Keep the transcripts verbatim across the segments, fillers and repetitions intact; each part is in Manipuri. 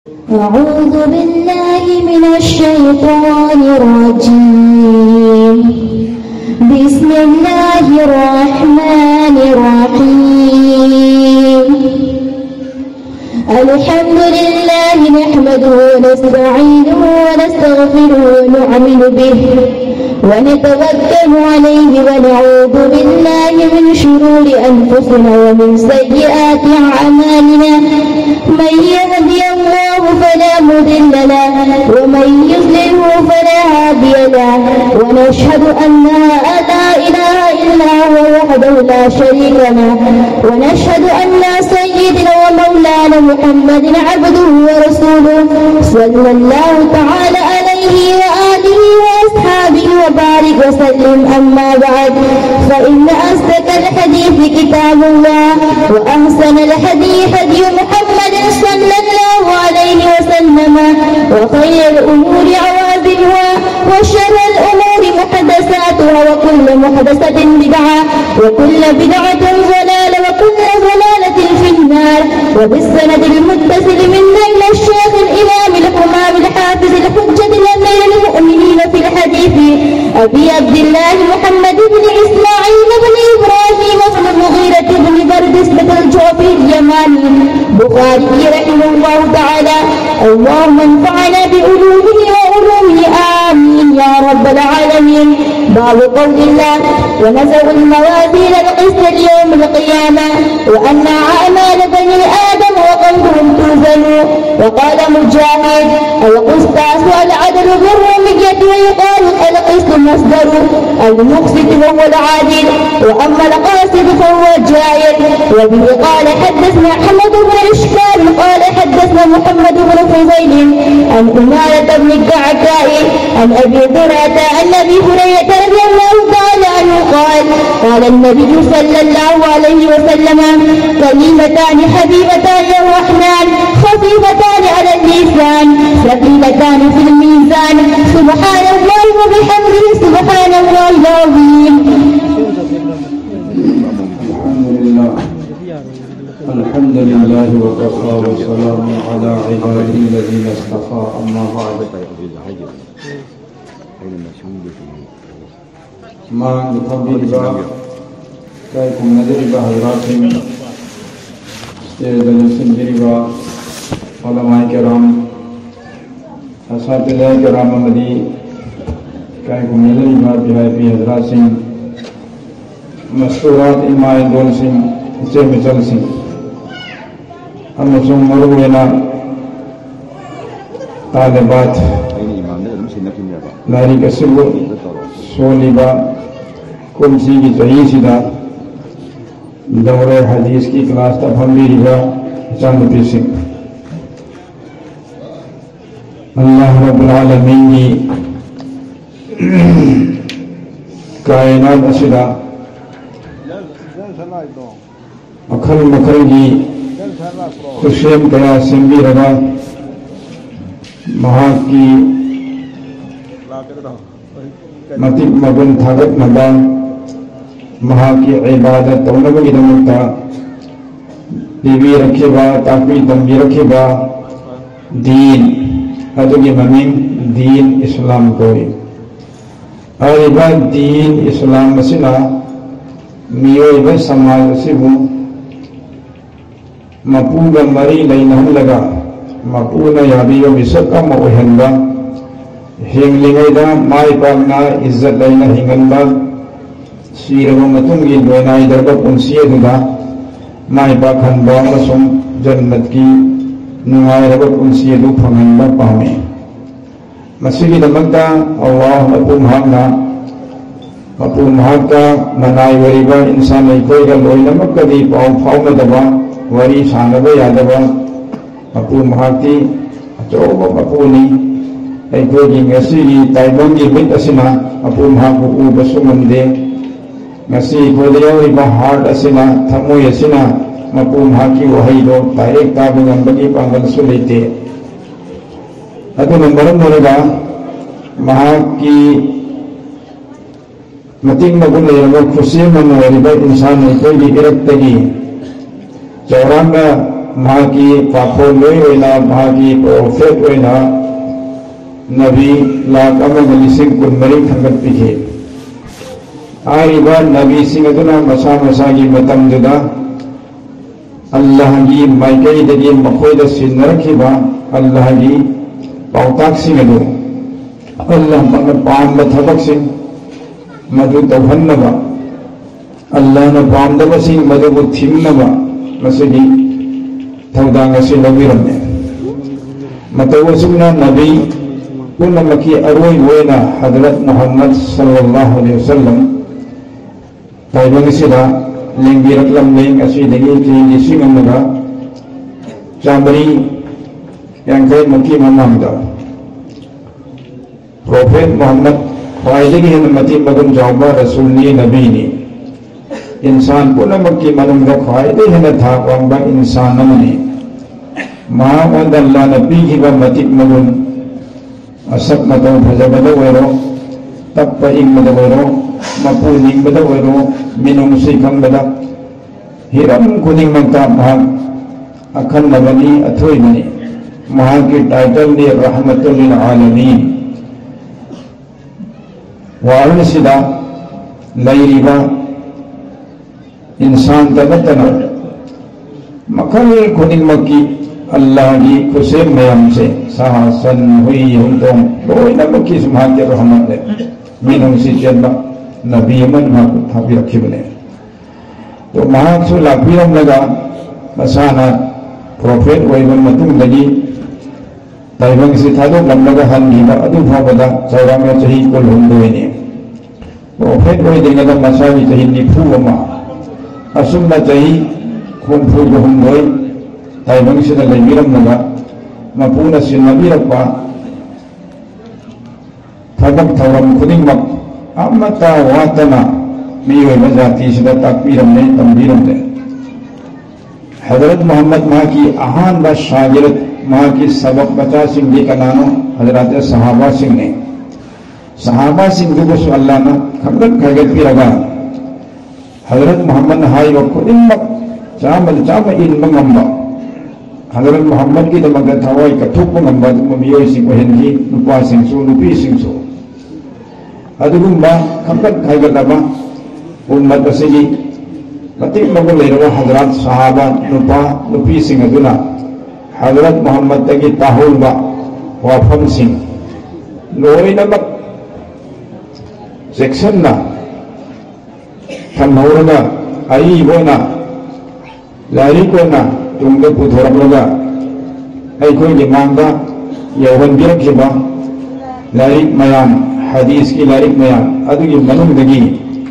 أعوذ بالله من الشيطان الرجيم. بسم الله الرحمن الرحيم. الحمد لله نحمده ونستعينه ونستغفره ونؤمن به ونتوكل عليه ونعوذ بالله من شرور أنفسنا ومن سيئات أعمالنا. من يهدي الله فلا مضل له ومن يضلله فلا هادي له. ونشهد أن لا إله إلا هو وحده لا شريك له. ونشهد أن سيدنا ومولانا محمد عبده ورسوله، صلى الله تعالى عليه وآله وأصحابه وبارك وسلم. أما بعد، فإن أصدق الحديث كتاب الله، وأحسن الهدي هدي محمد صلى الله عليه وسلم، وخير الأمور عوازمها، وشر الأمور محدثاتها، وكل محدثة بدعة، وكل بدعة ضلالة، وكل ضلالة في النار. وبالسند المتصل منا إلى الشيخ الإمام الإمام الحافظ الحجة الأمير المؤمنين في الحديث أبي عبد الله محمد بن إسماعيل بن إبراهيم بن المغيرة بن بردس بن الجوفي اليماني البخاري رحمه الله تعالى. اللهم انفعنا بعلومه وعلومه، آمين يا رب العالمين. باب قول الله: ونضع الموازين القسط ليوم القيامة، وأن أعمال بني آدم وقولهم توزن. وقال مجاهد: القسطاس العدل بالرومية، ويقال القسط مصدر المقسط وهو العادل، وأما القاسط فهو الجائر. وبه قال حدثنا أحمد بن إشكال قال حدثنا محمد بن فضيل عن أمارة بن الكعكاء عن أبي زرعة عن أبي هريرة رضي الله تعالى عنه قال: قال النبي صلى الله عليه وسلم: كلمتان حبيبتان إلى الرحمن، خفيفتان على اللسان، ثقيلتان في الميزان. سبحان الله وبحمده، سبحان الله العظيم. الحمد لله. الحمد لله. وكفى وسلام على عباده الذين اصطفى، أما بعد. ꯃꯥꯡꯗ ꯐꯝꯕꯤꯔꯤꯕ ꯏꯀꯥꯏ ꯈꯨꯝꯅꯖꯔꯤꯕ ꯍꯖꯔꯥꯠꯁꯤꯡ, ꯁ꯭ꯇꯦꯖꯗ ꯂꯦꯡꯁꯤꯟꯕꯤꯔꯤꯕ ꯎꯂꯃꯥꯏ ꯀꯔꯥꯝ, ꯑꯁꯥꯇꯤꯖꯥ ꯀꯔꯥꯝ ꯑꯃꯗꯤ ꯏꯀꯥꯏ ꯈꯨꯝꯅꯖꯔꯤꯕ ꯚꯤ ꯑꯥꯏ ꯄꯤ ꯍꯖꯔꯥꯠꯁꯤꯡ, ꯃꯁꯇꯨꯔꯥꯠ ꯏꯃꯥ ꯏꯟꯗꯣꯜꯁꯤꯡ, ꯏꯆꯦ ꯃꯆꯜꯁꯤꯡ, ꯑꯃꯁꯨꯡ ꯃꯔꯨꯑꯣꯏꯅ ꯇꯥꯂꯤꯕꯥꯠ ꯑꯩꯅ ꯏꯃꯥꯝꯗ ꯑꯗꯨꯝ ꯁꯤꯟꯅꯈꯤꯕꯅꯦꯕ꯫ ꯂꯥꯏꯔꯤꯛ ꯑꯁꯤꯕꯨ ꯁꯣꯜꯂꯤꯕ ꯀꯨꯝꯁꯤꯒꯤ ꯆꯍꯤꯁꯤꯗ ꯗꯧꯔꯦ ꯍꯗꯤꯁꯀꯤ ꯀ꯭ꯂꯥꯁꯇ ꯐꯝꯕꯤꯔꯤꯕ ꯏꯆꯥꯅꯨꯄꯤꯁꯤꯡ, ꯑꯜꯂꯥꯍ ꯔꯕꯨꯜ ꯑꯥꯂꯃꯤꯟꯒꯤ ꯀꯥꯏꯅꯥꯠ ꯑꯁꯤꯗ ꯃꯈꯜ ꯃꯈꯜꯒꯤ ꯈꯨꯠꯁꯦꯝ ꯀꯌꯥ ꯁꯦꯝꯕꯤꯔꯒ ꯃꯍꯥꯛꯀꯤ ꯃꯇꯤꯛ ꯃꯒꯨꯟ ꯊꯥꯒꯠꯅꯕ, ꯃꯍꯥꯛꯀꯤ ꯏꯕꯥꯗꯠ ꯇꯧꯅꯕꯒꯤꯗꯃꯛꯇ ꯄꯤꯕꯤꯔꯛꯈꯤꯕ, ꯇꯥꯛꯄꯤ ꯇꯝꯕꯤꯔꯛꯈꯤꯕ ꯗꯤꯟ ꯑꯗꯨꯒꯤ ꯃꯃꯤꯡ ꯗꯤꯟ ꯏꯁꯂꯥꯝ ꯀꯧꯏ꯫ ꯍꯥꯏꯔꯤꯕ ꯗꯤꯟ ꯏꯁꯂꯥꯝ ꯑꯁꯤꯅ ꯃꯤꯑꯣꯏꯕ ꯁꯃꯥꯖ ꯑꯁꯤꯕꯨ ꯃꯄꯨꯒ ꯃꯔꯤ ꯂꯩꯅꯍꯜꯂꯒ, ꯃꯄꯨꯅ ꯌꯥꯕꯤꯕ ꯃꯤꯁꯛ ꯑꯃ ꯑꯣꯏꯍꯟꯕ, ꯍꯤꯡꯂꯤꯉꯩꯗ ꯃꯥꯏ ꯄꯥꯛꯅ ꯏꯖꯠ ꯂꯩꯅ ꯍꯤꯡꯍꯟꯕ, ꯁꯤꯔꯕ ꯃꯇꯨꯡꯒꯤ ꯂꯣꯏꯅꯥꯏꯗ꯭ꯔꯕ ꯄꯨꯟꯁꯤ ꯑꯗꯨꯗ ꯃꯥꯏ ꯄꯥꯛꯍꯟꯕ ꯑꯃꯁꯨꯡ ꯖꯟꯅꯠꯀꯤ ꯅꯨꯡꯉꯥꯏꯔꯕ ꯄꯨꯟꯁꯤ ꯑꯗꯨ ꯐꯪꯍꯟꯕ ꯄꯥꯝꯃꯤ꯫ ꯃꯁꯤꯒꯤꯗꯃꯛꯇ ꯑꯜꯂꯥꯍ ꯃꯄꯨ ꯃꯍꯥꯛꯅ, ꯃꯄꯨ ꯃꯍꯥꯛꯀ ꯃꯅꯥꯏ ꯑꯣꯏꯔꯤꯕ ꯏꯟꯁꯥꯟ ꯑꯩꯈꯣꯏꯒ ꯂꯣꯏꯅꯃꯛꯀꯗꯤ ꯄꯥꯎ ꯐꯥꯎꯅꯗꯕ, ꯋꯥꯔꯤ ꯁꯥꯟꯅꯕ ꯌꯥꯗꯕ ꯃꯄꯨ ꯃꯍꯥꯛꯇꯤ ꯑꯆꯧꯕ ꯃꯄꯨꯅꯤ꯫ ꯑꯩꯈꯣꯏꯒꯤ ꯉꯁꯤꯒꯤ ꯇꯥꯏꯕꯪꯒꯤ ꯃꯤꯠ ꯑꯁꯤꯅ ꯃꯄꯨ ꯃꯍꯥꯛꯄꯨ ꯎꯕꯁꯨ ꯉꯝꯗꯦ꯫ ꯉꯁꯤ ꯑꯩꯈꯣꯏꯗ ꯌꯥꯎꯔꯤꯕ ꯍꯥꯔꯠ ꯑꯁꯤꯅ, ꯊꯃꯣꯏ ꯑꯁꯤꯅ ꯃꯄꯨ ꯃꯍꯥꯛꯀꯤ ꯋꯥꯍꯩꯗꯣ ꯗꯥꯏꯔꯦꯛ ꯇꯥꯕ ꯉꯝꯕꯒꯤ ꯄꯥꯡꯒꯜꯁꯨ ꯂꯩꯇꯦ꯫ ꯑꯗꯨꯅ ꯃꯔꯝ ꯑꯣꯏꯔꯒ ꯃꯍꯥꯛꯀꯤ ꯃꯇꯤꯛ ꯃꯒꯨꯟ ꯂꯩꯔꯕ ꯈꯨꯠꯁꯦꯝ ꯑꯃ ꯑꯣꯏꯔꯤꯕ ꯏꯟꯁꯥꯟ ꯑꯩꯈꯣꯏꯒꯤ ꯏꯔꯛꯇꯒꯤ ꯆꯥꯎꯔꯥꯛꯅ ꯃꯍꯥꯛꯀꯤ ꯄꯥꯈꯣꯟ ꯂꯣꯏ ꯑꯣꯏꯅ, ꯃꯍꯥꯛꯀꯤ ꯄ꯭ꯔꯣꯐꯦꯠ ꯑꯣꯏꯅ ꯅꯕꯤ ꯂꯥꯈ ꯑꯃꯒ ꯂꯤꯁꯤꯡ ꯀꯨꯟꯃꯔꯤ ꯊꯥꯡꯒꯠꯄꯤꯈꯤ꯫ ꯍꯥꯏꯔꯤꯕ ꯅꯕꯤꯁꯤꯡ ꯑꯗꯨꯅ ꯃꯁꯥ ꯃꯁꯥꯒꯤ ꯃꯇꯝꯗꯨꯗ ꯑꯜꯂꯥꯍꯒꯤ ꯃꯥꯏꯀꯩꯗꯒꯤ ꯃꯈꯣꯏꯗ ꯁꯤꯟꯅꯔꯛꯈꯤꯕ ꯑꯜꯂꯥꯍꯒꯤ ꯄꯥꯎꯇꯥꯛꯁꯤꯡ ꯑꯗꯨ, ꯑꯜꯂꯥꯍꯅ ꯄꯥꯝꯕ ꯊꯕꯛꯁꯤꯡ ꯃꯗꯨ ꯇꯧꯍꯟꯅꯕ, ꯑꯜꯂꯥꯍꯅ ꯄꯥꯝꯗꯕꯁꯤꯡ ꯃꯗꯨꯕꯨ ꯊꯤꯡꯅꯕ ꯃꯁꯤꯒꯤ ꯊꯧꯗꯥꯡ ꯑꯁꯤ ꯂꯧꯕꯤꯔꯝꯃꯤ꯫ ꯃꯇꯧ ꯑꯁꯨꯝꯅ ꯅꯕꯤ ꯄꯨꯝꯅꯃꯛꯀꯤ ꯑꯔꯣꯏꯕ ꯑꯣꯏꯅ ꯍꯗꯔꯠ ꯃꯨꯍꯝꯃꯗ ꯁꯜꯂꯜꯂꯥꯍꯨ ꯑꯂꯩꯍꯤ ꯋꯥꯁꯜꯂꯝ ꯇꯥꯏꯕꯪ ꯑꯁꯤꯗ ꯂꯦꯡꯕꯤꯔꯛꯂꯝꯂꯦ꯫ ꯉꯁꯤꯗꯒꯤ ꯆꯍꯤ ꯂꯤꯁꯤꯡ ꯑꯃꯒ ꯆꯥꯃꯔꯤ ꯌꯥꯡꯈꯩꯃꯨꯛꯀꯤ ꯃꯃꯥꯡꯗ ꯄ꯭ꯔꯣꯐꯦꯠ ꯃꯨꯍꯝꯃꯗ ꯈ꯭ꯋꯥꯏꯗꯒꯤ ꯍꯦꯟꯅ ꯃꯇꯤꯛ ꯃꯒꯨꯟ ꯆꯥꯎꯕ ꯔꯁꯨꯜꯅꯤ, ꯅꯕꯤꯅꯤ꯫ ꯏꯟꯁꯥꯟ ꯄꯨꯝꯅꯃꯛꯀꯤ ꯃꯅꯨꯡꯗ ꯈ꯭ꯋꯥꯏꯗꯒꯤ ꯍꯦꯟꯅ ꯊꯥꯛ ꯋꯥꯡꯕ ꯏꯟꯁꯥꯟ ꯑꯃꯅꯤ꯫ ꯃꯍꯥꯛꯉꯣꯟꯗ ꯑꯜꯂꯥꯍꯅ ꯄꯤꯈꯤꯕ ꯃꯇꯤꯛ ꯃꯒꯨꯟ, ꯃꯁꯛ ꯃꯇꯧ ꯐꯖꯕꯗ ꯑꯣꯏꯔꯣ, ꯇꯞꯄ ꯏꯪꯕꯗ ꯑꯣꯏꯔꯣ, ꯃꯄꯨ ꯅꯤꯡꯕꯗ ꯑꯣꯏꯔꯣ, ꯃꯤꯅꯨꯡꯁꯤ ꯈꯪꯕꯗ, ꯍꯤꯔꯝ ꯈꯨꯗꯤꯡꯃꯛꯇ ꯃꯍꯥꯛ ꯑꯈꯟꯅꯕꯅꯤ, ꯑꯊꯣꯏꯕꯅꯤ꯫ ꯃꯍꯥꯛꯀꯤ ꯇꯥꯏꯇꯜꯗꯤ ꯔꯍꯃꯇꯨꯜ ꯂꯤꯜ ꯑꯥꯂꯃꯤꯟ꯫ ꯋꯥꯔꯜꯗꯁꯤꯗ ꯂꯩꯔꯤꯕ ꯏꯟꯁꯥꯟꯇ ꯅꯠꯇꯅ ꯃꯈꯜ ꯈꯨꯗꯤꯡꯃꯛꯀꯤ ꯑꯜꯂꯥꯍꯒꯤ ꯈꯨꯠꯁꯦꯝ ꯃꯌꯥꯝꯁꯦ, ꯁꯥ, ꯁꯟ, ꯍꯨꯏ, ꯍꯧꯗꯣꯡ, ꯂꯣꯏꯅꯃꯛꯀꯤꯁꯨ ꯃꯍꯥꯛꯀꯤ ꯔꯍꯃꯠꯅꯦ꯫ ꯃꯤꯅꯨꯡꯁꯤ ꯆꯦꯟꯕ ꯅꯕꯤ ꯑꯃꯅ ꯃꯍꯥꯛꯄꯨ ꯊꯥꯕꯤꯔꯛꯈꯤꯕꯅꯦ꯫ ꯑꯗꯣ ꯃꯍꯥꯛꯁꯨ ꯂꯥꯛꯄꯤꯔꯝꯂꯒ ꯃꯁꯥꯅ ꯄ꯭ꯔꯣꯐꯦꯠ ꯑꯣꯏꯕ ꯃꯇꯨꯡꯗꯒꯤ ꯇꯥꯏꯕꯪꯁꯤ ꯊꯥꯗꯣꯛꯂꯝꯂꯒ ꯍꯟꯈꯤꯕ ꯑꯗꯨ ꯐꯥꯎꯕꯗ ꯆꯥꯎꯔꯥꯛꯅ ꯆꯍꯤ ꯀꯨꯟꯍꯨꯝꯗꯣꯏꯅꯤ꯫ ꯄ꯭ꯔꯣꯐꯦꯠ ꯑꯣꯏꯗ꯭ꯔꯤꯉꯩꯗ ꯃꯁꯥꯒꯤ ꯆꯍꯤ ꯅꯤꯐꯨ ꯑꯃ, ꯑꯁꯨꯝꯅ ꯆꯍꯤ ꯍꯨꯝꯐꯨꯒ ꯍꯨꯝꯗꯣꯏ ꯇꯥꯏꯕꯪꯁꯤꯗ ꯂꯩꯕꯤꯔꯝꯂꯒ ꯃꯄꯨꯅ ꯁꯤꯟꯅꯕꯤꯔꯛꯄ ꯊꯕꯛ ꯊꯧꯔꯝ ꯈꯨꯗꯤꯡꯃꯛ ꯑꯃꯠꯇ ꯋꯥꯠꯇꯅ ꯃꯤꯑꯣꯏꯕ ꯖꯥꯇꯤꯁꯤꯗ ꯇꯥꯛꯄꯤꯔꯝꯂꯦ, ꯇꯝꯕꯤꯔꯝꯂꯦ꯫ ꯍꯖꯔꯠ ꯃꯨꯍꯝꯃꯗ ꯃꯍꯥꯛꯀꯤ ꯑꯍꯥꯟꯕ ꯁꯥꯒꯤꯔꯠ, ꯃꯍꯥꯛꯀꯤ ꯁꯕꯛ ꯃꯆꯥꯁꯤꯡꯗꯤ ꯀꯅꯥꯅꯣ? ꯍꯖꯔꯠ ꯁꯍꯥꯕꯥꯁꯤꯡꯅꯤ꯫ ꯁꯍꯥꯕꯥꯁꯤꯡꯗꯨꯕꯨꯁꯨ ꯑꯜꯂꯥꯍꯅ ꯈꯪꯒꯠ ꯈꯥꯏꯒꯠꯄꯤꯔꯒ ꯍꯖꯔꯠ ꯃꯨꯍꯝꯃꯗꯅ ꯍꯥꯏꯕ ꯈꯨꯗꯤꯡꯃꯛ ꯆꯥꯝꯃꯗ ꯆꯥꯝꯃ ꯏꯟꯕ ꯉꯝꯕ, ꯍꯖꯔꯠ ꯃꯨꯍꯝꯃꯗꯀꯤꯗꯃꯛꯇ ꯊꯋꯥꯏ ꯀꯠꯊꯣꯛꯄ ꯉꯝꯕ ꯑꯗꯨꯒꯨꯝꯕ ꯃꯤꯑꯣꯏꯁꯤꯡ ꯑꯣꯏꯍꯟꯈꯤ, ꯅꯨꯄꯥꯁꯤꯡꯁꯨ ꯅꯨꯄꯤꯁꯤꯡꯁꯨ꯫ ꯑꯗꯨꯒꯨꯝꯕ ꯈꯪꯒꯠ ꯍꯥꯏꯒꯠꯂꯕ ꯎꯝꯃꯠ ꯑꯁꯤꯒꯤ ꯃꯇꯤꯛ ꯃꯒꯨꯟ ꯂꯩꯔꯕ ꯍꯖꯔꯠ ꯁꯍꯥꯕ ꯅꯨꯄꯥ ꯅꯨꯄꯤꯁꯤꯡ ꯑꯗꯨꯅ ꯍꯖꯔꯠ ꯃꯨꯍꯝꯃꯗꯇꯒꯤ ꯇꯥꯍꯧꯕ ꯋꯥꯐꯝꯁꯤꯡ ꯂꯣꯏꯅꯃꯛ ꯆꯦꯛꯁꯤꯟꯅ ꯊꯝꯍꯧꯔꯒ ꯑꯏꯕ ꯑꯣꯏꯅ ꯂꯥꯏꯔꯤꯛ ꯑꯣꯏꯅ ꯇꯨꯡꯗ ꯄꯨꯊꯣꯔꯛꯂꯒ ꯑꯩꯈꯣꯏꯒꯤ ꯃꯥꯡꯗ ꯌꯧꯍꯟꯕꯤꯔꯛꯈꯤꯕ ꯂꯥꯏꯔꯤꯛ ꯃꯌꯥꯝ, ꯍꯗꯤꯁꯀꯤ ꯂꯥꯏꯔꯤꯛ ꯃꯌꯥꯝ ꯑꯗꯨꯒꯤ ꯃꯅꯨꯡꯗꯒꯤ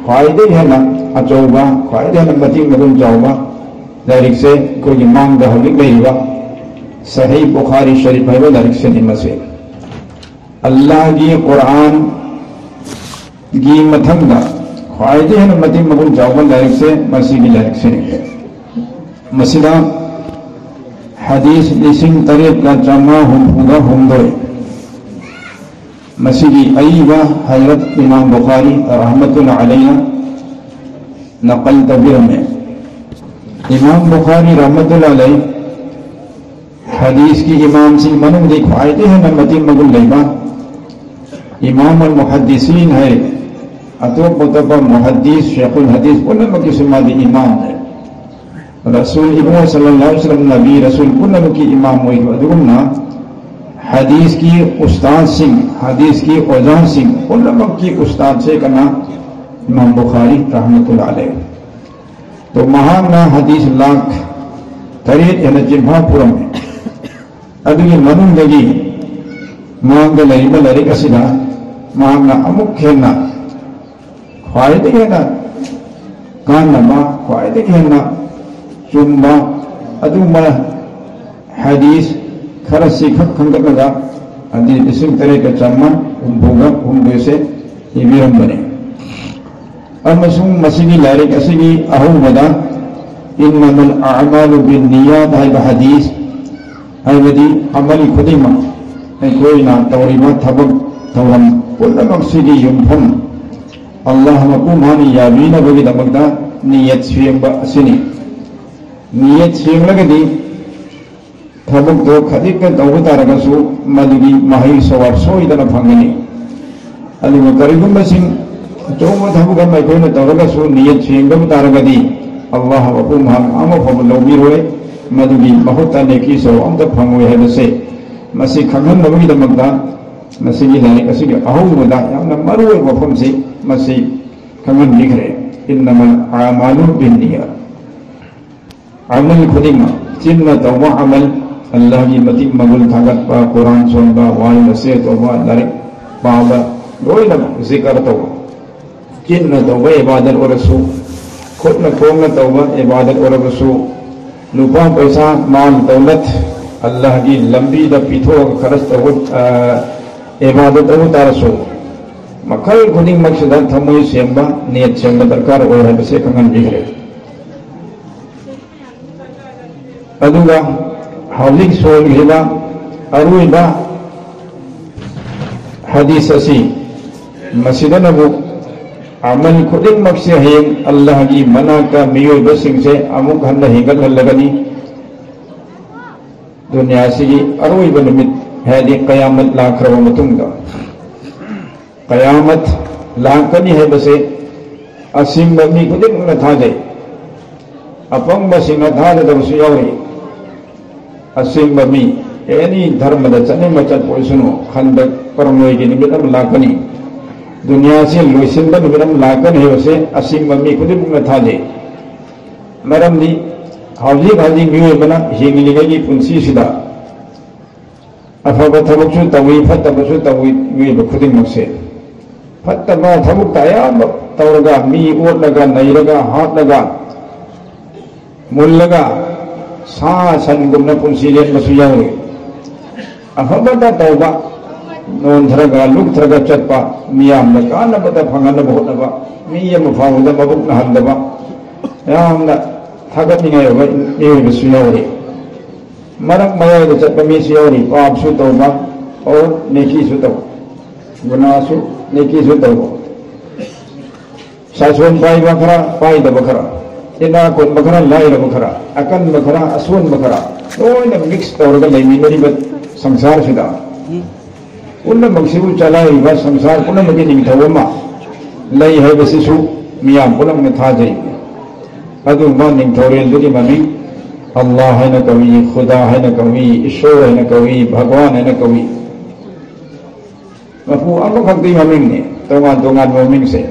ꯈ꯭ꯋꯥꯏꯗꯒꯤ ꯍꯦꯟꯅ ꯑꯆꯧꯕ, ꯈ꯭ꯋꯥꯏꯗꯒꯤ ꯍꯦꯟꯅ ꯃꯇꯤꯛ ꯃꯒꯨꯟ ꯆꯥꯎꯕ ꯂꯥꯏꯔꯤꯛꯁꯦ ꯑꯩꯈꯣꯏꯒꯤ ꯃꯥꯡꯗ ꯍꯧꯖꯤꯛ ꯂꯩꯔꯤꯕ ꯁꯍꯤ ꯕꯨꯈꯥꯔꯤ ꯁꯔꯤꯐ ꯍꯥꯏꯕ ꯂꯥꯏꯔꯤꯛꯁꯤꯅꯤ꯫ ꯃꯁꯤ ꯑꯜꯂꯥꯍꯒꯤ ꯀꯨꯔꯥꯟꯒꯤ ꯃꯊꯪꯗ ꯈ꯭ꯋꯥꯏꯗꯒꯤ ꯍꯦꯟꯅ ꯃꯇꯤꯛ ꯃꯒꯨꯟ ꯆꯥꯎꯕ ꯂꯥꯏꯔꯤꯛꯁꯦ ꯃꯁꯤꯒꯤ ꯂꯥꯏꯔꯤꯛꯁꯤꯅꯤ꯫ ꯃꯁꯤꯗ ꯍꯗꯤꯁ ꯂꯤꯁꯤꯡ ꯇꯔꯦꯠꯀ ꯆꯥꯝꯃꯉꯥ ꯍꯨꯝꯐꯨꯒ ꯍꯨꯝꯗꯣꯏ꯫ ꯃꯁꯤꯒꯤ ꯑꯏꯕ ꯍꯖꯔꯠ ꯏꯃꯥꯝ ꯕꯨꯈꯥꯔꯤ ꯔꯍꯃꯇꯨꯜꯂꯥ ꯑꯂꯩꯅ ꯅꯀꯜ ꯇꯧꯕꯤꯔꯝꯃꯦ꯫ ꯏꯃꯥꯝ ꯕꯨꯈꯥꯔꯤ ꯔꯍꯃꯇꯨꯜꯂꯥ ꯑꯂꯩ ꯍꯗꯤꯁꯀꯤ ꯏꯃꯥꯝꯁꯤꯡ ꯃꯅꯨꯡꯗꯒꯤ ꯈ꯭ꯋꯥꯏꯗꯒꯤ ꯍꯦꯟꯅ ꯃꯇꯤꯛ ꯃꯒꯨꯟ ꯂꯩꯕ ꯏꯃꯥꯝ ꯑꯜ ꯃꯨꯍꯗꯤꯁꯤꯟ ꯍꯥꯏꯔꯤ꯫ ꯑꯇꯣꯞ ꯑꯇꯣꯞꯄ ꯃꯨꯍꯗꯤꯁ, ꯁꯦꯈꯨꯜ ꯍꯗꯤꯁ ꯄꯨꯝꯅꯃꯛꯀꯤꯁꯨ ꯃꯥꯗꯤ ꯏꯃꯥꯝꯅꯦ꯫ ꯔꯁꯨꯜ ꯏꯕꯨꯡꯉꯣ ꯁꯜꯂꯜꯂꯥꯍꯨ ꯑꯂꯩꯍꯤ ꯋꯁꯜꯂꯝ, ꯅꯕꯤ ꯔꯁꯨꯜ ꯄꯨꯝꯅꯃꯛꯀꯤ ꯏꯃꯥꯝ ꯑꯣꯏꯈꯤꯕ ꯑꯗꯨꯒꯨꯝꯅ ꯍꯗꯤꯁꯀꯤ ꯎꯁꯇꯥꯗꯁꯤꯡ, ꯍꯗꯤꯁꯀꯤ ꯑꯣꯖꯥꯁꯤꯡ ꯄꯨꯝꯅꯃꯛꯀꯤ ꯎꯁꯇꯥꯗꯁꯦ ꯀꯅꯥ? ꯏꯃꯥꯝ ꯕꯨꯈꯥꯔꯤ ꯔꯍꯃꯇꯨꯜꯂꯥ ꯑꯂꯩ꯫ ꯇꯣ ꯃꯍꯥꯛꯅ ꯍꯗꯤꯁ ꯂꯥꯈ ꯇꯔꯦꯠ ꯍꯦꯟꯅ ꯆꯤꯟꯐꯥ ꯄꯨꯔꯝꯃꯤ꯫ ꯑꯗꯨꯒꯤ ꯃꯅꯨꯡꯗꯒꯤ ꯃꯥꯡꯗ ꯂꯩꯔꯤꯕ ꯂꯥꯏꯔꯤꯛ ꯑꯁꯤꯗ ꯃꯍꯥꯛꯅ ꯑꯃꯨꯛ ꯍꯦꯟꯅ ꯈ꯭ꯋꯥꯏꯗꯒꯤ ꯍꯦꯟꯅ ꯀꯥꯟꯅꯕ, ꯈ꯭ꯋꯥꯏꯗꯒꯤ ꯍꯦꯟꯅ ꯆꯨꯝꯕ ꯑꯗꯨꯒꯨꯝꯕ ꯍꯗꯤꯁ ꯈꯔꯁꯤ ꯈꯛ ꯈꯟꯒꯠꯂꯒ ꯍꯗꯤꯁ ꯂꯤꯁꯤꯡ ꯇꯔꯦꯠꯀ ꯆꯥꯝꯃꯉꯥ ꯍꯨꯝꯐꯨꯒ ꯍꯨꯝꯗꯣꯏꯁꯦ ꯏꯕꯤꯔꯝꯕꯅꯤ꯫ ꯑꯃꯁꯨꯡ ꯃꯁꯤꯒꯤ ꯂꯥꯏꯔꯤꯛ ꯑꯁꯤꯒꯤ ꯑꯍꯧꯕꯗ "ꯏꯟꯅꯃꯜ ꯑꯃꯥꯂꯨ ꯕꯤꯟ ꯅꯤꯌꯥꯠ" ꯍꯥꯏꯕ ꯍꯗꯤꯁ, ꯍꯥꯏꯕꯗꯤ ꯑꯃꯜ ꯈꯨꯗꯤꯡꯃꯛ, ꯑꯩꯈꯣꯏꯅ ꯇꯧꯔꯤꯕ ꯊꯕꯛ ꯊꯧꯔꯝ ꯄꯨꯝꯅꯃꯛꯁꯤꯒꯤ ꯌꯨꯝꯐꯝ ꯑꯜꯂꯥꯍ ꯃꯄꯨ ꯃꯍꯥꯛꯅ ꯌꯥꯕꯤꯅꯕꯒꯤꯗꯃꯛꯇ ꯅꯤꯌꯠ ꯁꯦꯡꯕ ꯑꯁꯤꯅꯤ꯫ ꯅꯤꯌꯠ ꯁꯦꯡꯂꯒꯗꯤ ꯊꯕꯛꯇꯣ ꯈꯖꯤꯛꯇ ꯇꯧꯕ ꯇꯥꯔꯒꯁꯨ ꯃꯗꯨꯒꯤ ꯃꯍꯩ ꯁꯋꯥꯔ ꯁꯣꯏꯗꯅ ꯐꯪꯒꯅꯤ꯫ ꯑꯗꯨꯒ ꯀꯔꯤꯒꯨꯝꯕ ꯆꯤꯡ ꯑꯆꯧꯕ ꯊꯕꯛ ꯑꯃ ꯑꯩꯈꯣꯏꯅ ꯇꯧꯔꯒꯁꯨ ꯅꯤꯌꯠ ꯁꯦꯡꯗꯕ ꯇꯥꯔꯒꯗꯤ ꯑꯜꯂꯥꯍ ꯃꯄꯨꯡ ꯐꯥꯅ ꯑꯃ ꯐꯥꯎꯕ ꯂꯧꯕꯤꯔꯣꯏ꯫ ꯃꯗꯨꯒꯤ ꯃꯍꯨꯠꯇ ꯅꯦꯀꯤ ꯁꯋꯥꯕ ꯑꯝꯇ ꯐꯪꯉꯣꯏ ꯍꯥꯏꯕꯁꯦ ꯃꯁꯤ ꯈꯪꯍꯟꯅꯕꯒꯤꯗꯃꯛꯇ ꯃꯁꯤꯒꯤ ꯂꯥꯏꯔꯤꯛ ꯑꯁꯤꯒꯤ ꯑꯍꯧꯕꯗ ꯌꯥꯝꯅ ꯃꯔꯨ ꯑꯣꯏꯕ ꯋꯥꯐꯝꯁꯤ ꯃꯁꯤ ꯈꯪꯍꯟꯕꯤꯈ꯭ꯔꯦ꯫ ꯏꯟꯅꯃꯜ ꯑꯃꯥꯂꯨ ꯕꯤꯟꯅꯤꯌꯥ꯫ ꯑꯃꯜ ꯈꯨꯗꯤꯡꯃꯛ, ꯆꯤꯟꯅ ꯇꯧꯕ ꯑꯃꯜ, ꯑꯜꯂꯥꯍꯒꯤ ꯃꯇꯤꯛ ꯃꯒꯨꯟ ꯊꯥꯒꯠꯄ, ꯀꯨꯔꯥꯟ ꯁꯣꯟꯕ, ꯋꯥꯔꯤ ꯋꯥꯁꯦ ꯇꯧꯕ, ꯂꯥꯏꯔꯤꯛ ꯄꯥꯕ, ꯂꯣꯏꯅꯃꯛ ꯖꯤꯀꯔ ꯇꯧꯕ꯫ ꯆꯤꯟꯅ ꯇꯧꯕ ꯏꯕꯥꯗꯠ ꯑꯣꯏꯔꯁꯨ, ꯈꯨꯠꯅ ꯈꯣꯡꯅ ꯇꯧꯕ ꯏꯕꯥꯗꯠ ꯑꯣꯏꯔꯕꯁꯨ, ꯂꯨꯄꯥ ꯄꯩꯁꯥ, ꯃꯥꯜ ꯗꯧꯂꯠ, ꯑꯜꯂꯥꯍꯒꯤ ꯂꯝꯕꯤꯗ ꯄꯤꯊꯣꯛꯑꯒ ꯈꯔꯆ ꯇꯧꯕ, ꯑ, ꯏꯕꯥꯗꯠ ꯇꯧꯕ ꯇꯥꯔꯁꯨ, ꯃꯈꯜ ꯈꯨꯗꯤꯡꯃꯛꯁꯤꯗ ꯊꯃꯣꯏ ꯁꯦꯡꯕ, ꯅꯤꯌꯠ ꯁꯦꯡꯕ ꯗꯔꯀꯥꯔ ꯑꯣꯏ ꯍꯥꯏꯕꯁꯦ ꯈꯪꯍꯟꯕꯤꯈ꯭ꯔꯦ꯫ ꯑꯗꯨꯒ ꯍꯧꯖꯤꯛ ꯁꯣꯟꯈ꯭ꯔꯤꯕ ꯑꯔꯣꯏꯕ ꯍꯗꯤꯁ ꯑꯁꯤ, ꯃꯁꯤꯗꯅꯕꯨ ꯑꯃꯜ ꯈꯨꯗꯤꯡꯃꯛꯁꯦ ꯍꯌꯦꯡ ꯑꯜꯂꯥꯍꯒꯤ ꯃꯅꯥꯛꯇ ꯃꯤꯑꯣꯏꯕꯁꯤꯡꯁꯦ ꯑꯃꯨꯛ ꯍꯟꯅ ꯍꯦꯟꯒꯠꯍꯜꯂꯒꯅꯤ꯫ ꯗꯨꯅꯤꯌꯥꯁꯤꯒꯤ ꯑꯔꯣꯏꯕ ꯅꯨꯃꯤꯠ, ꯍꯥꯏꯗꯤ ꯀꯌꯥꯃꯠ ꯂꯥꯛꯈ꯭ꯔꯕ ꯃꯇꯨꯡꯗ, ꯀꯌꯥꯃꯠ ꯂꯥꯛꯀꯅꯤ ꯍꯥꯏꯕꯁꯦ ꯑꯁꯤꯡꯕ ꯃꯤ ꯈꯨꯗꯤꯡꯃꯛꯅ ꯊꯥꯖꯩ꯫ ꯑꯄꯪꯕꯁꯤꯡꯅ ꯊꯥꯖꯗꯕꯁꯨ ꯌꯥꯎꯔꯤ꯫ ꯑꯁꯤꯡꯕ ꯃꯤ, ꯑꯦꯅꯤ ꯙꯔꯃꯗ ꯆꯠꯅꯤꯡꯕ ꯆꯠꯄ ꯑꯣꯏꯁꯅꯨ, ꯍꯟꯗꯛ ꯄꯔꯂꯣꯏꯒꯤ ꯅꯨꯃꯤꯠ ꯑꯃ ꯂꯥꯛꯀꯅꯤ, ꯗꯨꯅꯤꯌꯥꯁꯤ ꯂꯣꯏꯁꯤꯟꯕ ꯅꯨꯃꯤꯠ ꯑꯃ ꯂꯥꯛꯀꯅꯤ ꯍꯥꯏꯕꯁꯦ ꯑꯁꯤꯡꯕ ꯃꯤ ꯈꯨꯗꯤꯡꯃꯛꯅ ꯊꯥꯖꯩ꯫ ꯃꯔꯝꯗꯤ ꯍꯧꯖꯤꯛ ꯍꯧꯖꯤꯛ ꯃꯤꯑꯣꯏꯕꯅ ꯍꯤꯡꯂꯤꯉꯩꯒꯤ ꯄꯨꯟꯁꯤꯁꯤꯗ ꯑꯐꯕ ꯊꯕꯛꯁꯨ ꯇꯧꯏ, ꯐꯠꯇꯕꯁꯨ ꯇꯧꯏ꯫ ꯃꯤꯑꯣꯏꯕ ꯈꯨꯗꯤꯡꯃꯛꯁꯦ ꯐꯠꯇꯕ ꯊꯕꯛꯇ ꯑꯌꯥꯝꯕ ꯇꯧꯔꯒ, ꯃꯤ ꯑꯣꯠꯂꯒ, ꯅꯩꯔꯒ, ꯍꯥꯠꯂꯒ, ꯃꯨꯜꯂꯒ, ꯁꯥ ꯁꯟꯒꯨꯝꯅ ꯄꯨꯟꯁꯤ ꯂꯦꯟꯕꯁꯨ ꯌꯥꯎꯔꯤ꯫ ꯑꯐꯕꯇ ꯇꯧꯕ, ꯅꯣꯟꯊꯔꯒ ꯂꯨꯞꯊꯔꯒ ꯆꯠꯄ, ꯃꯤꯌꯥꯝꯅ ꯀꯥꯟꯅꯕꯇ ꯐꯪꯍꯟꯅꯕ ꯍꯣꯠꯅꯕ, ꯃꯤ ꯑꯃ ꯐꯥꯎꯕꯗ ꯃꯕꯨꯛ ꯅꯥꯍꯟꯗꯕ, ꯌꯥꯝꯅ ꯊꯥꯒꯠꯅꯤꯡꯉꯥꯏ ꯑꯣꯏꯕ ꯃꯤꯑꯣꯏꯕꯁꯨ ꯌꯥꯎꯔꯤ꯫ ꯃꯔꯛ ꯃꯌꯥꯏꯗ ꯆꯠꯄ ꯃꯤꯁꯨ ꯌꯥꯎꯔꯤ, ꯄꯥꯞꯁꯨ ꯇꯧꯕ, ꯑꯣꯔ ꯅꯦꯀꯤꯁꯨ ꯇꯧꯕ, ꯒꯨꯅꯥꯁꯨ ꯅꯦꯀꯤꯁꯨ ꯇꯧꯕ꯫ ꯁꯥꯁꯣꯟ ꯄꯥꯏꯕ ꯈꯔ, ꯄꯥꯏꯗꯕ ꯈꯔ꯫ ꯏꯅꯥꯛ ꯈꯨꯟꯕ ꯈꯔ, ꯂꯥꯏꯔꯕ ꯈꯔ, ꯑꯀꯟꯕ ꯈꯔ, ꯑꯁꯣꯟꯕ ꯈꯔ, ꯂꯣꯏꯅ ꯃꯤꯛꯁ ꯇꯧꯔꯒ ꯂꯩꯃꯤꯟꯅꯔꯤꯕ ꯁꯪꯁꯥꯔꯁꯤꯗ, ꯄꯨꯝꯅꯃꯛꯁꯤꯕꯨ ꯆꯂꯥꯏꯔꯤꯕ ꯁꯪꯁꯥꯔ ꯄꯨꯝꯅꯃꯛꯀꯤ ꯅꯤꯡꯊꯧ ꯑꯃ ꯂꯩ ꯍꯥꯏꯕꯁꯤꯁꯨ ꯃꯤꯌꯥꯝ ꯄꯨꯝꯅꯃꯛꯅ ꯊꯥꯖꯩ꯫ ꯑꯗꯨꯒꯨꯝꯕ ꯅꯤꯡꯊꯧꯔꯦꯜꯗꯨꯒꯤ ꯃꯃꯤꯡ ꯑꯜꯂꯥꯍ ꯍꯥꯏꯅ ꯀꯧꯏ, ꯈꯨꯗꯥ ꯍꯥꯏꯅ ꯀꯧꯏ, ꯏꯁꯣꯔ ꯍꯥꯏꯅ ꯀꯧꯏ, ꯚꯒꯋꯥꯟ ꯍꯥꯏꯅ ꯀꯧꯏ꯫ ꯃꯄꯨ ꯑꯃꯈꯛꯇꯤ ꯃꯃꯤꯡꯅꯤ, ꯇꯣꯉꯥꯟ ꯇꯣꯉꯥꯟꯕ ꯃꯃꯤꯡꯁꯦ,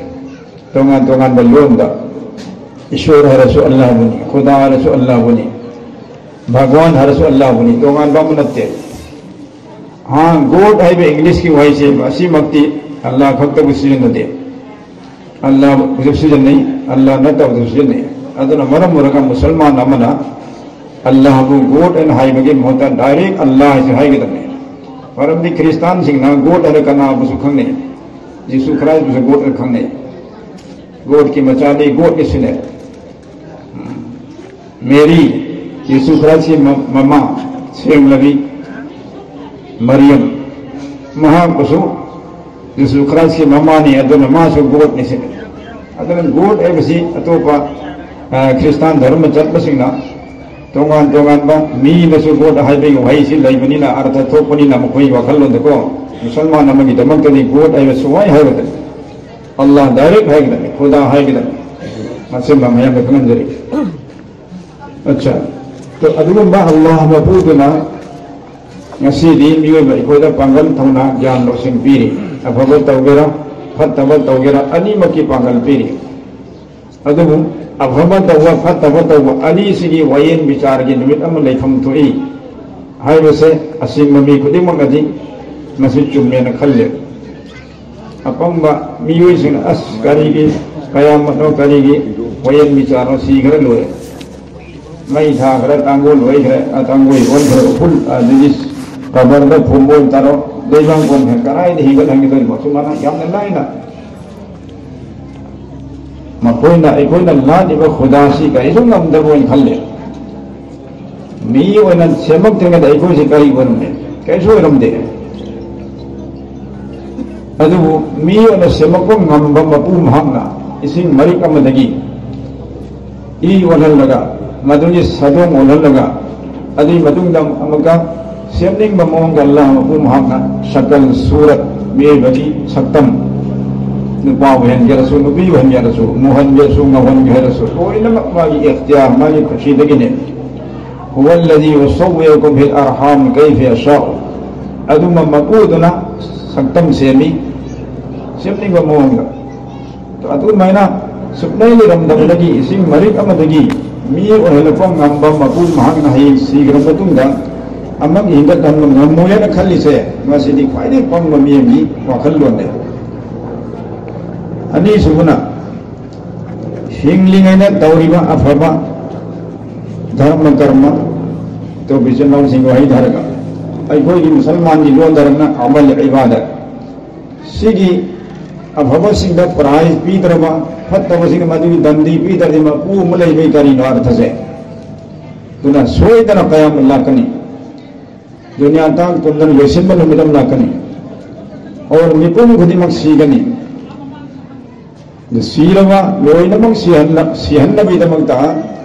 ꯇꯣꯉꯥꯟ ꯇꯣꯉꯥꯟꯕ ꯂꯣꯟꯗ꯫ ꯏꯁꯣꯔ ꯍꯥꯏꯔꯁꯨ ꯑꯜꯂꯥꯍꯕꯨꯅꯤ, ꯈꯨꯗꯥ ꯍꯥꯏꯔꯁꯨ ꯑꯜꯂꯥꯍꯕꯨꯅꯤ, ꯚꯒꯋꯥꯟ ꯍꯥꯏꯔꯁꯨ ꯑꯜꯂꯥꯍꯕꯨꯅꯤ, ꯇꯣꯉꯥꯟꯕ ꯑꯃ ꯅꯠꯇꯦ꯫ ꯍꯥ, ꯒꯣꯗ ꯍꯥꯏꯕ ꯏꯪꯂꯤꯁꯀꯤ ꯋꯥꯍꯩꯁꯦ ꯑꯁꯤꯃꯛꯇꯤ ꯑꯜꯂꯥꯍ ꯈꯛꯇꯕꯨ ꯁꯤꯖꯤꯟꯅꯗꯦ꯫ ꯑꯜꯂꯥꯍꯕꯨꯁꯨ ꯁꯤꯖꯤꯟꯅꯩ, ꯑꯜꯂꯥꯍ ꯅꯠꯇꯕꯗꯁꯨ ꯁꯤꯖꯤꯟꯅꯩ꯫ ꯑꯗꯨꯅ ꯃꯔꯝ ꯑꯣꯏꯔꯒ ꯃꯨꯁꯜꯃꯥꯟ ꯑꯃꯅ ꯑꯜꯂꯥꯍꯕꯨ ꯒꯣꯗ ꯍꯥꯏꯅ ꯍꯥꯏꯕꯒꯤ ꯃꯍꯨꯠꯇ ꯗꯥꯏꯔꯦꯛ ꯑꯜꯂꯥꯍ ꯍꯥꯏꯁꯤ ꯍꯥꯏꯒꯗꯕꯅꯤ꯫ ꯃꯔꯝꯗꯤ ꯈ꯭ꯔꯤꯁꯇꯥꯟꯁꯤꯡꯅ ꯒꯣꯗ ꯍꯥꯏꯅ ꯀꯅꯥꯕꯨꯁꯨ ꯈꯪꯅꯩ, ꯖꯤꯁꯨ ꯈ꯭ꯔꯥꯏꯁꯄꯨꯁꯨ ꯒꯣꯗ ꯍꯥꯏꯅ ꯈꯪꯅꯩ꯫ ꯒꯣꯗꯀꯤ ꯃꯆꯥꯅꯤ, ꯒꯣꯗꯀꯤ ꯁꯤꯅꯦ꯫ ꯃꯦꯔꯤ, ꯖꯤꯁꯨ ꯈ꯭ꯔꯥꯏꯁꯀꯤ ꯃ-, ꯃꯃꯥ, ꯁꯦꯡꯂꯕꯤ ꯃꯔꯤꯌꯝ, ꯃꯍꯥꯛꯄꯨꯁꯨ ꯖꯤꯁꯨ ꯈ꯭ꯔꯥꯏꯁꯀꯤ ꯃꯃꯥꯅꯤ, ꯑꯗꯨꯅ ꯃꯥꯁꯨ ꯒꯣꯗꯅꯤ ꯁꯤꯅꯤ꯫ ꯑꯗꯨꯅ ꯒꯣꯗ ꯍꯥꯏꯕꯁꯤ ꯑꯇꯣꯞꯄ, ꯑ, ꯈ꯭ꯔꯤꯁꯇꯥꯟ ꯙꯔꯃ ꯆꯠꯄꯁꯤꯡꯅ ꯇꯣꯉꯥꯟ ꯇꯣꯉꯥꯟꯕ ꯃꯤꯗꯁꯨ ꯒꯣꯗ ꯍꯥꯏꯕꯒꯤ ꯋꯥꯍꯩꯁꯤ ꯂꯩꯕꯅꯤꯅ, ꯑꯔꯊ ꯊꯣꯛꯄꯅꯤꯅ, ꯃꯈꯣꯏꯒꯤ ꯋꯥꯈꯜꯂꯣꯟꯗꯀꯣ, ꯃꯨꯁꯜꯃꯥꯟ ꯑꯃꯒꯤꯗꯃꯛꯇꯗꯤ ꯒꯣꯗ ꯍꯥꯏꯕ ꯁꯨꯡꯍꯥꯏ ꯍꯥꯏꯔꯣꯏꯗꯕꯅꯤ꯫ ꯑꯜꯂꯥꯍ ꯗꯥꯏꯔꯦꯛ ꯍꯥꯏꯒꯗꯕꯅꯤ, ꯈꯨꯗꯥ ꯍꯥꯏꯒꯗꯕꯅꯤ꯫ ꯃꯁꯤꯃ ꯃꯌꯥꯝꯗ ꯈꯪꯍꯟꯖꯔꯤ꯫ ꯑꯠꯆꯥ꯫ ꯇꯣ, ꯑꯗꯨꯒꯨꯝꯕ ꯑꯜꯂꯥꯍ ꯃꯄꯨꯗꯨꯅ ꯉꯁꯤꯗꯤ ꯃꯤꯑꯣꯏꯕ ꯑꯩꯈꯣꯏꯗ ꯄꯥꯡꯒꯜ, ꯊꯧꯅꯥ, ꯒ꯭ꯌꯥꯟ, ꯂꯧꯁꯤꯡ ꯄꯤꯔꯤ꯫ ꯑꯐꯕ ꯇꯧꯒꯦꯔꯥ, ꯐꯠꯇꯕ ꯇꯧꯒꯦꯔꯥ, ꯑꯅꯤꯃꯛꯀꯤ ꯄꯥꯡꯒꯜ ꯄꯤꯔꯤ꯫ ꯑꯗꯨꯕꯨ ꯑꯐꯕ ꯇꯧꯕ, ꯐꯠꯇꯕ ꯇꯧꯕ ꯑꯅꯤꯁꯤꯒꯤ ꯋꯥꯌꯦꯟ ꯕꯤꯆꯥꯔꯒꯤ ꯅꯨꯃꯤꯠ ꯑꯃ ꯂꯩꯐꯝ ꯊꯣꯛꯏ ꯍꯥꯏꯕꯁꯦ ꯑꯁꯤꯡꯕ ꯃꯤ ꯈꯨꯗꯤꯡꯃꯛꯅꯗꯤ ꯃꯁꯤ ꯆꯨꯝꯃꯦꯅ ꯈꯜꯂꯦ꯫ ꯑꯄꯪꯕ ꯃꯤꯑꯣꯏꯁꯤꯡꯅ, "ꯑꯁ, ꯀꯔꯤꯒꯤ ꯀꯌꯥꯃꯠꯅꯣ, ꯀꯔꯤꯒꯤ ꯋꯥꯌꯦꯟ ꯕꯤꯆꯥꯔꯅꯣ, ꯁꯤꯈ꯭ꯔ ꯂꯣꯏꯔꯦ꯫ ꯃꯩ ꯊꯥꯈ꯭ꯔꯦ, ꯇꯥꯡꯒꯣꯜ ꯑꯣꯏꯈ꯭ꯔꯦ, ꯑ, ꯇꯥꯡꯒꯣꯏ ꯑꯣꯟꯈ꯭ꯔꯦ, ꯎꯐꯨꯜ, ꯑꯗꯒꯤ ꯀꯕꯔꯗ ꯐꯨꯝꯕꯣꯏ ꯇꯥꯔꯣ, ꯂꯩꯕꯥꯛ ꯑꯣꯟꯈ꯭ꯔꯦ, ꯀꯗꯥꯏꯗ ꯍꯤꯡꯒꯠꯍꯟꯒꯗꯣꯔꯤꯅꯣ?" ꯁꯨꯃꯥꯏꯅ ꯌꯥꯝꯅ ꯂꯥꯏꯅ ꯃꯈꯣꯏꯅ ꯑꯩꯈꯣꯏꯅ ꯂꯥꯠꯂꯤꯕ ꯈꯨꯗꯥꯁꯤ ꯀꯔꯤꯁꯨ ꯉꯝꯗꯕ ꯑꯣꯏꯅ ꯈꯜꯂꯦ꯫ ꯃꯤ ꯑꯣꯏꯅ ꯁꯦꯝꯃꯛꯇ꯭ꯔꯤꯉꯩꯗ ꯑꯩꯈꯣꯏꯁꯤ ꯀꯔꯤ ꯑꯣꯏꯔꯝꯃꯦ? ꯀꯔꯤꯁꯨ ꯑꯣꯏꯔꯝꯗꯦ꯫ ꯑꯗꯨꯕꯨ ꯃꯤ ꯑꯣꯏꯅ ꯁꯦꯝꯃꯛꯄ ꯉꯝꯕ ꯃꯄꯨ ꯃꯍꯥꯛꯅ ꯏꯁꯤꯡ ꯃꯔꯤꯛ ꯑꯃꯗꯒꯤ ꯏ ꯑꯣꯜꯍꯜꯂꯒ, ꯃꯗꯨꯒꯤ ꯁꯥꯗꯣꯡ ꯑꯣꯜꯍꯜꯂꯒ, ꯑꯗꯨꯒꯤ ꯃꯇꯨꯡꯗ ꯑꯃꯨꯛꯀ ꯁꯦꯝꯅꯤꯡꯕ ꯃꯑꯣꯡꯗ ꯑꯜꯂꯥꯍ ꯃꯄꯨ ꯃꯍꯥꯛꯅ ꯁꯀꯜ ꯁꯨꯔꯠ, ꯃꯤꯑꯣꯏꯕꯒꯤ ꯁꯛꯇꯝ, ꯅꯨꯄꯥ ꯑꯣꯏꯍꯟꯒꯦꯔꯁꯨ, ꯅꯨꯄꯤ ꯑꯣꯏꯍꯟꯒꯦꯔꯁꯨ, ꯃꯨꯍꯟꯒꯦꯔꯁꯨ, ꯉꯧꯍꯟꯒꯦ ꯍꯥꯏꯔꯁꯨ, ꯂꯣꯏꯅꯃꯛ ꯃꯥꯒꯤ ꯏꯈꯇꯤꯌꯥꯔ, ꯃꯥꯒꯤ ꯈꯨꯠꯁꯤꯗꯒꯤꯅꯦ꯫ هو الذي يصوركم في الأرحام كيف يشاء꯫ ꯑꯗꯨꯝꯕ ꯃꯄꯨꯗꯨꯅ ꯁꯛꯇꯝ ꯁꯦꯝꯃꯤ, ꯁꯦꯝꯅꯤꯡꯕ ꯃꯑꯣꯡꯗ꯫ ꯑꯗꯨꯃꯥꯏꯅ ꯁꯨꯛꯂꯩ ꯂꯩꯔꯝꯗꯕꯗꯒꯤ ꯏꯁꯤꯡ ꯃꯔꯤꯛ ꯑꯃꯗꯒꯤ ꯃꯤ ꯑꯣꯏꯍꯜꯂꯛꯄ ꯉꯝꯕ ꯃꯄꯨ ꯃꯍꯥꯛꯅ ꯍꯌꯦꯡ ꯁꯤꯈ꯭ꯔ ꯃꯇꯨꯡꯗ ꯑꯃꯨꯛ ꯍꯤꯡꯒꯠꯍꯟꯕ ꯉꯝꯃꯣꯏ ꯍꯥꯏꯅ ꯈꯜꯂꯤꯁꯦ, ꯃꯁꯤꯗꯤ ꯈ꯭ꯋꯥꯏꯗꯒꯤ ꯄꯪꯕ ꯃꯤꯑꯃꯒꯤ ꯋꯥꯈꯜꯂꯣꯟꯅꯦ꯫ ꯑꯅꯤꯁꯨꯕꯅ, ꯍꯤꯡꯂꯤꯉꯩꯗ ꯇꯧꯔꯤꯕ ꯑꯐꯕ ꯙꯔꯃ ꯀꯔꯃ, ꯑꯇꯣꯞꯄ ꯏꯆꯤꯜ ꯏꯅꯥꯎꯁꯤꯡꯒ ꯋꯥꯍꯩ ꯊꯥꯔꯒ, ꯑꯩꯈꯣꯏꯒꯤ ꯃꯨꯁꯜꯃꯥꯟꯒꯤ ꯂꯣꯟ ꯙꯔꯃꯅ ꯑꯃꯜ ꯏꯕꯥꯗꯠ, ꯁꯤꯒꯤ ꯑꯐꯕꯁꯤꯡꯗ ꯄ꯭ꯔꯥꯏꯖ ꯄꯤꯗ꯭ꯔꯕ, ꯐꯠꯇꯕꯁꯤꯡꯗ ꯃꯗꯨꯒꯤ ꯗꯟꯗꯤ ꯄꯤꯗ꯭ꯔꯗꯤ ꯃꯄꯨ ꯑꯃ ꯂꯩꯕꯒꯤ ꯀꯔꯤꯅꯣ ꯑꯔꯊꯁꯦ? ꯑꯗꯨꯅ ꯁꯣꯏꯗꯅ ꯀꯌꯥꯃꯠ ꯂꯥꯛꯀꯅꯤ꯫ ꯗꯨꯅꯤꯌꯥ ꯇꯥꯡ ꯀꯨꯟꯗ ꯂꯣꯏꯁꯤꯟꯕ ꯅꯨꯃꯤꯠ ꯑꯃ ꯂꯥꯛꯀꯅꯤ꯫ ꯑꯣꯔ ꯃꯤꯄꯨꯝ ꯈꯨꯗꯤꯡꯃꯛ ꯁꯤꯒꯅꯤ꯫ ꯑꯗꯨ ꯁꯤꯔꯕ ꯂꯣꯏꯅꯃꯛ ꯁꯤꯍꯟꯅ-, ꯁꯤꯍꯟꯅꯕꯒꯤꯗꯃꯛꯇ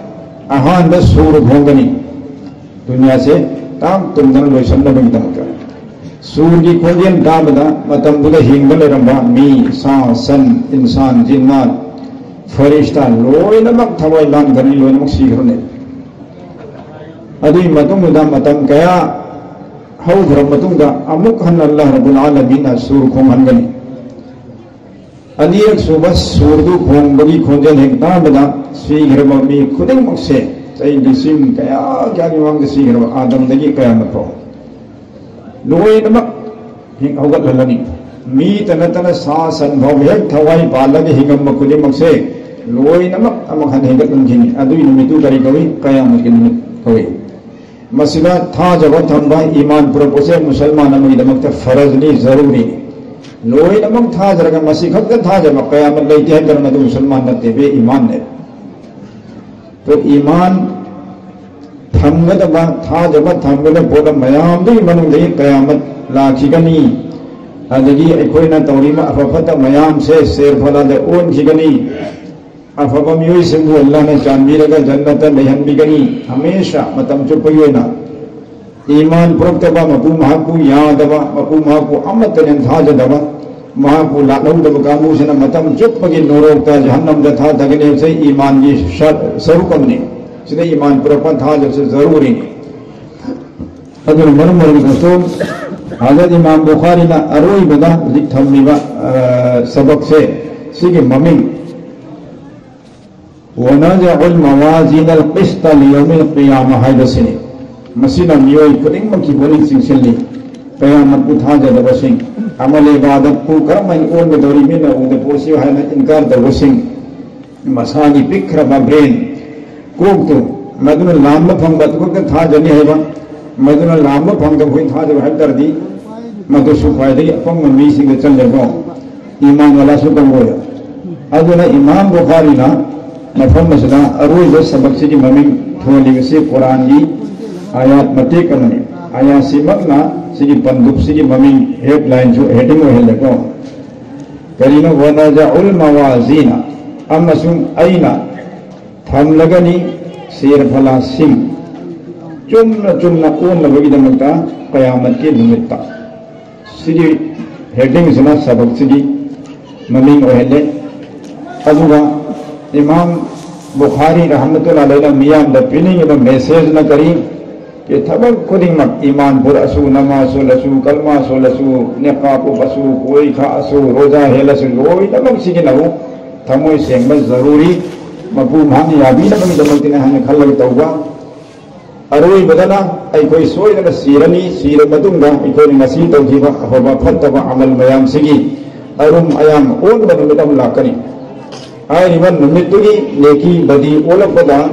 ꯑꯍꯥꯟꯕ ꯁꯨꯔ ꯈꯣꯡꯒꯅꯤ꯫ ꯗꯨꯅꯤꯌꯥꯁꯦ ꯇꯥꯡ ꯇꯨꯝꯗꯅ ꯂꯣꯏꯁꯤꯟꯅꯕꯒꯤꯗꯃꯛꯇ꯫ ꯁꯨꯔꯒꯤ ꯈꯣꯟꯖꯦꯜ ꯇꯥꯕꯗ ꯃꯇꯝꯗꯨꯗ ꯍꯤꯡꯗ ꯂꯩꯔꯝꯕ ꯃꯤ, ꯁꯥ, ꯁꯟ, ꯏꯟꯁꯥꯟ, ꯖꯤꯟꯅꯥꯠ, ꯐꯔꯤꯁꯇꯥ ꯂꯣꯏꯅꯃꯛ ꯊꯋꯥꯏ ꯂꯥꯟꯈ꯭ꯔꯅꯤ, ꯂꯣꯏꯅꯃꯛ ꯁꯤꯈ꯭ꯔꯅꯤ꯫ ꯑꯗꯨꯒꯤ ꯃꯇꯨꯡꯗ ꯃꯇꯝ ꯀꯌꯥ ꯍꯧꯈ꯭ꯔ ꯃꯇꯨꯡꯗ ꯑꯃꯨꯛ ꯍꯟꯅ ꯑꯜꯂꯥꯍ ꯔꯕꯨꯜ ꯑꯥꯂꯃꯤꯟꯅ ꯁꯨꯔ ꯈꯣꯡꯍꯟꯒꯅꯤ꯫ ꯑꯅꯤꯔꯛ ꯁꯨꯕ ꯁꯨꯔꯗꯨ ꯈꯣꯡꯕꯒꯤ ꯈꯣꯟꯖꯦꯜ ꯍꯦꯛ ꯇꯥꯕꯗ ꯁꯤꯈ꯭ꯔꯕ ꯃꯤ ꯈꯨꯗꯤꯡꯃꯛꯁꯦ, ꯆꯍꯤ ꯂꯤꯁꯤꯡ ꯀꯌꯥ ꯀꯌꯥꯒꯤ ꯃꯃꯥꯡꯗ ꯁꯤꯈ꯭ꯔꯕ ꯑꯥꯗꯝꯗꯒꯤ ꯀꯌꯥꯃꯠ ꯐꯥꯎ ꯂꯣꯏꯅꯃꯛ ꯍꯤꯡ-, ꯍꯧꯒꯠꯍꯜꯂꯅꯤ꯫ ꯃꯤꯇ ꯅꯠꯇꯅ ꯁꯥ ꯁꯟ ꯐꯥꯎꯕ ꯍꯦꯛ ꯊꯋꯥꯏ ꯄꯥꯜꯂꯒ ꯍꯤꯡꯉꯝꯕ ꯈꯨꯗꯤꯡꯃꯛꯁꯦ ꯂꯣꯏꯅꯃꯛ ꯑꯃꯨꯛ ꯍꯟꯅ ꯍꯦꯟꯒꯠꯍꯟꯈꯤꯅꯤ꯫ ꯑꯗꯨꯒꯤ ꯅꯨꯃꯤꯠꯇꯨ ꯀꯔꯤ ꯀꯧꯏ? ꯀꯌꯥꯃꯠꯀꯤ ꯅꯨꯃꯤꯠ ꯀꯧꯏ꯫ ꯃꯁꯤꯗ ꯊꯥꯖꯕ ꯊꯝꯕ, ꯏꯃꯥꯟ ꯄꯨꯔꯛꯄꯁꯦ ꯃꯨꯁꯜꯃꯥꯟ ꯑꯃꯒꯤꯗꯃꯛꯇ ꯐꯔꯖꯅꯤ, ꯖꯔꯨꯔꯤꯅꯤ꯫ ꯂꯣꯏꯅꯃꯛ ꯊꯥꯖꯔꯒ ꯃꯁꯤ ꯈꯛꯇ ꯊꯥꯖꯕ, ꯀꯌꯥꯃꯠ ꯂꯩꯇꯦ ꯍꯥꯏꯇꯥꯔꯒ ꯃꯗꯨ ꯃꯨꯁꯜꯃꯥꯟ ꯅꯠꯇꯦ, ꯕꯦ ꯏꯃꯥꯟꯅꯦ꯫ ꯑꯗꯣ ꯏꯃꯥꯟ ꯊꯝꯒꯗꯕ, ꯊꯥꯖꯕ ꯊꯝꯒꯗꯕ ꯄꯣꯠꯂꯝ ꯃꯌꯥꯝꯗꯨꯒꯤ ꯃꯅꯨꯡꯗꯒꯤ ꯀꯌꯥꯃꯠ ꯂꯥꯛꯈꯤꯒꯅꯤ꯫ ꯑꯗꯒꯤ ꯑꯩꯈꯣꯏꯅ ꯇꯧꯔꯤꯕ ꯑꯐ ꯐꯠꯇ ꯃꯌꯥꯝꯁꯦ ꯁꯦꯔ ꯐꯂꯥꯗ ꯑꯣꯟꯈꯤꯒꯅꯤ꯫ ꯑꯐꯕ ꯃꯤꯑꯣꯏꯁꯤꯡꯕꯨ ꯑꯜꯂꯥꯍꯅ ꯆꯥꯟꯕꯤꯔꯒ ꯖꯟꯅꯠꯇ ꯂꯩꯍꯟꯕꯤꯒꯅꯤ, ꯍꯃꯦꯁꯥ, ꯃꯇꯝ ꯆꯨꯞꯄꯒꯤ ꯑꯣꯏꯅ꯫ ꯏꯃꯥꯟ ꯄꯨꯔꯛꯇꯕ, ꯃꯄꯨ ꯃꯍꯥꯛꯄꯨ ꯌꯥꯗꯕ, ꯃꯄꯨ ꯃꯍꯥꯛꯄꯨ ꯑꯃꯠꯇꯅ ꯊꯥꯖꯗꯕ, ꯃꯍꯥꯛꯄꯨ ꯂꯥꯠꯍꯧꯗꯕ ꯀꯥꯡꯕꯨꯁꯤꯅ ꯃꯇꯝ ꯆꯨꯞꯄꯒꯤ ꯅꯣꯔꯣꯛꯇ, ꯖꯍꯟꯅꯝꯗ ꯊꯥꯊꯒꯅꯤ꯫ ꯁꯤ ꯏꯃꯥꯟꯒꯤ ꯁꯔ-, ꯁꯔꯨꯛ ꯑꯃꯅꯤ꯫ ꯁꯤꯗ ꯏꯃꯥꯟ ꯄꯨꯔꯛꯄ ꯊꯥꯖꯕꯁꯤ ꯖꯔꯨꯔꯤꯅꯤ꯫ ꯑꯗꯨꯅ ꯃꯔꯝ ꯑꯣꯏꯔꯒꯁꯨ ꯍꯖꯔꯠ ꯏꯃꯥꯝ ꯕꯨꯈꯥꯔꯤꯅ ꯑꯔꯣꯏꯕꯗ ꯍꯧꯖꯤꯛ ꯊꯝꯂꯤꯕ, ꯑ, ꯁꯕꯛꯁꯦ, ꯁꯤꯒꯤ ꯃꯃꯤꯡ "ونضع الموازين القسط ليوم القيامة" ꯍꯥꯏꯕꯁꯤꯅꯤ꯫ ꯃꯁꯤꯅ ꯃꯤꯑꯣꯏ ꯈꯨꯗꯤꯡꯃꯛꯀꯤ ꯄꯨꯛꯅꯤꯡ ꯆꯤꯡꯁꯤꯜꯂꯤ꯫ ꯀꯌꯥꯃꯠꯄꯨ ꯊꯥꯖꯗꯕꯁꯤꯡ, ꯑꯃꯜ ꯏꯕꯥꯗꯠꯄꯨ ꯀꯔꯝꯍꯥꯏꯅ ꯑꯣꯟꯒꯗꯧꯔꯤ, ꯃꯤꯠꯅ ꯎꯗ ꯄꯣꯠꯁꯤ ꯍꯥꯏꯅ ꯏꯟꯀꯥꯔ ꯇꯧꯕꯁꯤꯡ, ꯃꯁꯥꯒꯤ ꯄꯤꯛꯈ꯭ꯔꯕ ꯕ꯭ꯔꯦꯟ, ꯀꯣꯛꯇꯨ, ꯃꯗꯨꯅ ꯂꯥꯝꯕ ꯐꯪꯕ ꯑꯗꯨ ꯈꯛꯇ ꯊꯥꯖꯅꯤ ꯍꯥꯏꯕ, ꯃꯗꯨꯅ ꯂꯥꯝꯕ ꯐꯪꯗꯕ ꯑꯩꯈꯣꯏ ꯊꯥꯖꯕ ꯍꯥꯏꯕ ꯇꯥꯔꯗꯤ, ꯃꯗꯨꯁꯨ ꯈ꯭ꯋꯥꯏꯗꯒꯤ ꯑꯄꯪꯕ ꯃꯤꯁꯤꯡꯗ ꯆꯜꯂꯦꯀꯣ, ꯏꯃꯥꯟ ꯋꯥꯂꯥꯁꯨ ꯀꯪꯒꯣꯏ꯫ ꯑꯗꯨꯅ ꯏꯃꯥꯝ ꯕꯨꯈꯥꯔꯤꯅ ꯃꯐꯝ ꯑꯁꯤꯗ ꯑꯔꯣꯏꯕ ꯁꯕꯛꯁꯤꯒꯤ ꯃꯃꯤꯡ ꯊꯣꯜꯂꯤꯕꯁꯤ ꯀꯨꯔꯥꯟꯒꯤ ꯑꯥꯌꯥꯠ ꯃꯇꯦꯛ ꯑꯃꯅꯤ꯫ ꯑꯥꯌꯥꯠꯁꯤꯃꯛꯅ ꯁꯤꯒꯤ ꯄꯟꯗꯨꯞꯁꯤꯒꯤ ꯃꯃꯤꯡ, ꯍꯦꯗꯂꯥꯏꯟꯁꯨ, ꯍꯦꯗꯤꯡ ꯑꯣꯏꯍꯜꯂꯦꯀꯣ꯫ ꯀꯔꯤꯅꯣ? "ونضع الموازين", ꯑꯃꯁꯨꯡ ꯑꯩꯅ ꯊꯝꯂꯒꯅꯤ ꯁꯦꯔꯐꯂꯥꯁꯤꯡ ꯆꯨꯝꯅ ꯆꯨꯝꯅ ꯑꯣꯟꯅꯕꯒꯤꯗꯃꯛꯇ ꯀꯌꯥꯃꯠꯀꯤ ꯅꯨꯃꯤꯠꯇ꯫ ꯁꯤꯒꯤ ꯍꯦꯗꯤꯡꯁꯤꯅ ꯁꯕꯛꯁꯤꯒꯤ ꯃꯃꯤꯡ ꯑꯣꯏꯍꯜꯂꯦ꯫ ꯑꯗꯨꯒ ꯏꯃꯥꯝ ꯕꯨꯈꯥꯔꯤ ꯔꯍꯃꯇꯨꯜꯂꯥꯍꯤ ꯑꯂꯩꯅ ꯃꯤꯌꯥꯝꯗ ꯄꯤꯅꯤꯡꯉꯤꯕ ꯃꯦꯁꯦꯖꯅ ꯀꯔꯤ? ꯊꯕꯛ ꯈꯨꯗꯤꯡꯃꯛ, ꯏꯃꯥꯟ ꯄꯨꯔꯛꯑꯁꯨ, ꯅꯃꯥꯖ ꯁꯣꯜꯂꯁꯨ, ꯀꯜꯃꯥ ꯁꯣꯜꯂꯁꯨ, ꯅꯤꯀꯥꯞ ꯎꯞꯄꯁꯨ, ꯀꯣꯏ ꯈꯥꯛꯑꯁꯨ, ꯔꯣꯖꯥ ꯍꯦꯜꯂꯁꯨ, ꯂꯣꯏꯅꯃꯛꯁꯤꯒꯤꯅꯕꯨ ꯊꯃꯣꯏ ꯁꯦꯡꯕ ꯖꯔꯨꯔꯤ꯫ ꯃꯄꯨ ꯃꯍꯥꯛꯅ ꯌꯥꯕꯤꯅꯕꯒꯤꯗꯃꯛꯇꯅꯤ ꯍꯥꯏꯅ ꯈꯜꯂꯒ ꯇꯧꯕ꯫ ꯑꯔꯣꯏꯕꯗꯅ ꯑꯩꯈꯣꯏ ꯁꯣꯏꯗꯅ ꯁꯤꯔꯅꯤ꯫ ꯁꯤꯔꯕ ꯃꯇꯨꯡꯗ ꯑꯩꯈꯣꯏꯅ ꯉꯁꯤ ꯇꯧꯈꯤꯕ ꯑꯐꯕ ꯐꯠꯇꯕ ꯑꯃꯜ ꯃꯌꯥꯝꯁꯤꯒꯤ ꯑꯔꯨꯝ ꯑꯌꯥꯡ ꯑꯣꯟꯕ ꯅꯨꯃꯤꯠ ꯑꯃ ꯂꯥꯛꯀꯅꯤ꯫ ꯍꯥꯏꯔꯤꯕ ꯅꯨꯃꯤꯠꯇꯨꯒꯤ ꯅꯦꯀꯤ ꯕꯗꯤ ꯑꯣꯜꯂꯛꯄꯗ,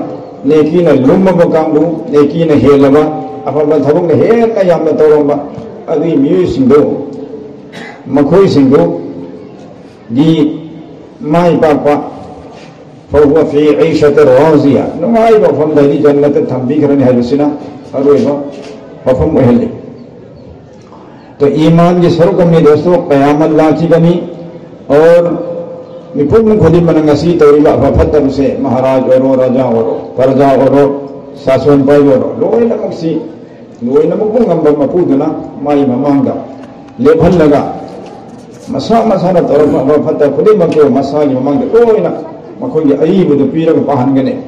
ꯅꯦꯀꯤꯅ ꯂꯨꯝꯃꯕ ꯀꯥꯡꯕꯨ, ꯅꯦꯀꯤꯅ ꯍꯦꯜꯂꯕ, ꯑꯐꯕ ꯊꯕꯛꯅ ꯍꯦꯟꯅ ꯌꯥꯝꯅ ꯇꯧꯔꯝꯕ ꯑꯗꯨꯒꯤ ꯃꯤꯑꯣꯏꯁꯤꯡꯗꯨ, ꯃꯈꯣꯏꯁꯤꯡꯗꯨꯒꯤ ꯃꯥꯏ ꯄꯥꯛꯄ, "فهو في عيشة راضية", ꯅꯨꯡꯉꯥꯏꯕ ꯃꯐꯝꯗ, ꯍꯥꯏꯗꯤ ꯖꯟꯅꯠꯇ ꯊꯝꯕꯤꯈ꯭ꯔꯅꯤ ꯍꯥꯏꯕꯁꯤꯅ ꯑꯔꯣꯏꯕ ꯋꯥꯐꯝ ꯑꯣꯏꯍꯜꯂꯤ꯫ तो ईमान की सरुक में दोस्तों, क़यामत लाची बनी और ꯃꯤꯄꯨꯝ ꯈꯨꯗꯤꯡꯃꯛꯅ ꯉꯁꯤ ꯇꯧꯔꯤꯕ ꯑꯐ ꯐꯠꯇꯕꯁꯦ, ꯃꯍꯥꯔꯥꯖ ꯑꯣꯏꯔꯣ, ꯔꯥꯖꯥ ꯑꯣꯏꯔꯣ, ꯄ꯭ꯔꯖꯥ ꯑꯣꯏꯔꯣ, ꯁꯥꯁꯣꯟ ꯄꯥꯏꯕ ꯑꯣꯏꯔꯣ, ꯂꯣꯏꯅꯃꯛꯁꯤ, ꯂꯣꯏꯅꯃꯛꯄꯨ ꯉꯝꯕ ꯃꯄꯨꯗꯨꯅ ꯃꯥꯒꯤ ꯃꯃꯥꯡꯗ ꯂꯦꯞꯍꯜꯂꯒ, ꯃꯁꯥ ꯃꯁꯥꯅ ꯇꯧꯔꯛꯄ ꯑꯐ ꯐꯠꯇ ꯈꯨꯗꯤꯡꯃꯛꯇꯨ ꯃꯁꯥꯒꯤ ꯃꯃꯥꯡꯗ ꯂꯣꯏꯅ ꯃꯈꯣꯏꯒꯤ ꯑꯏꯕꯗꯨ ꯄꯤꯔꯒ ꯄꯥꯍꯟꯒꯅꯤ꯫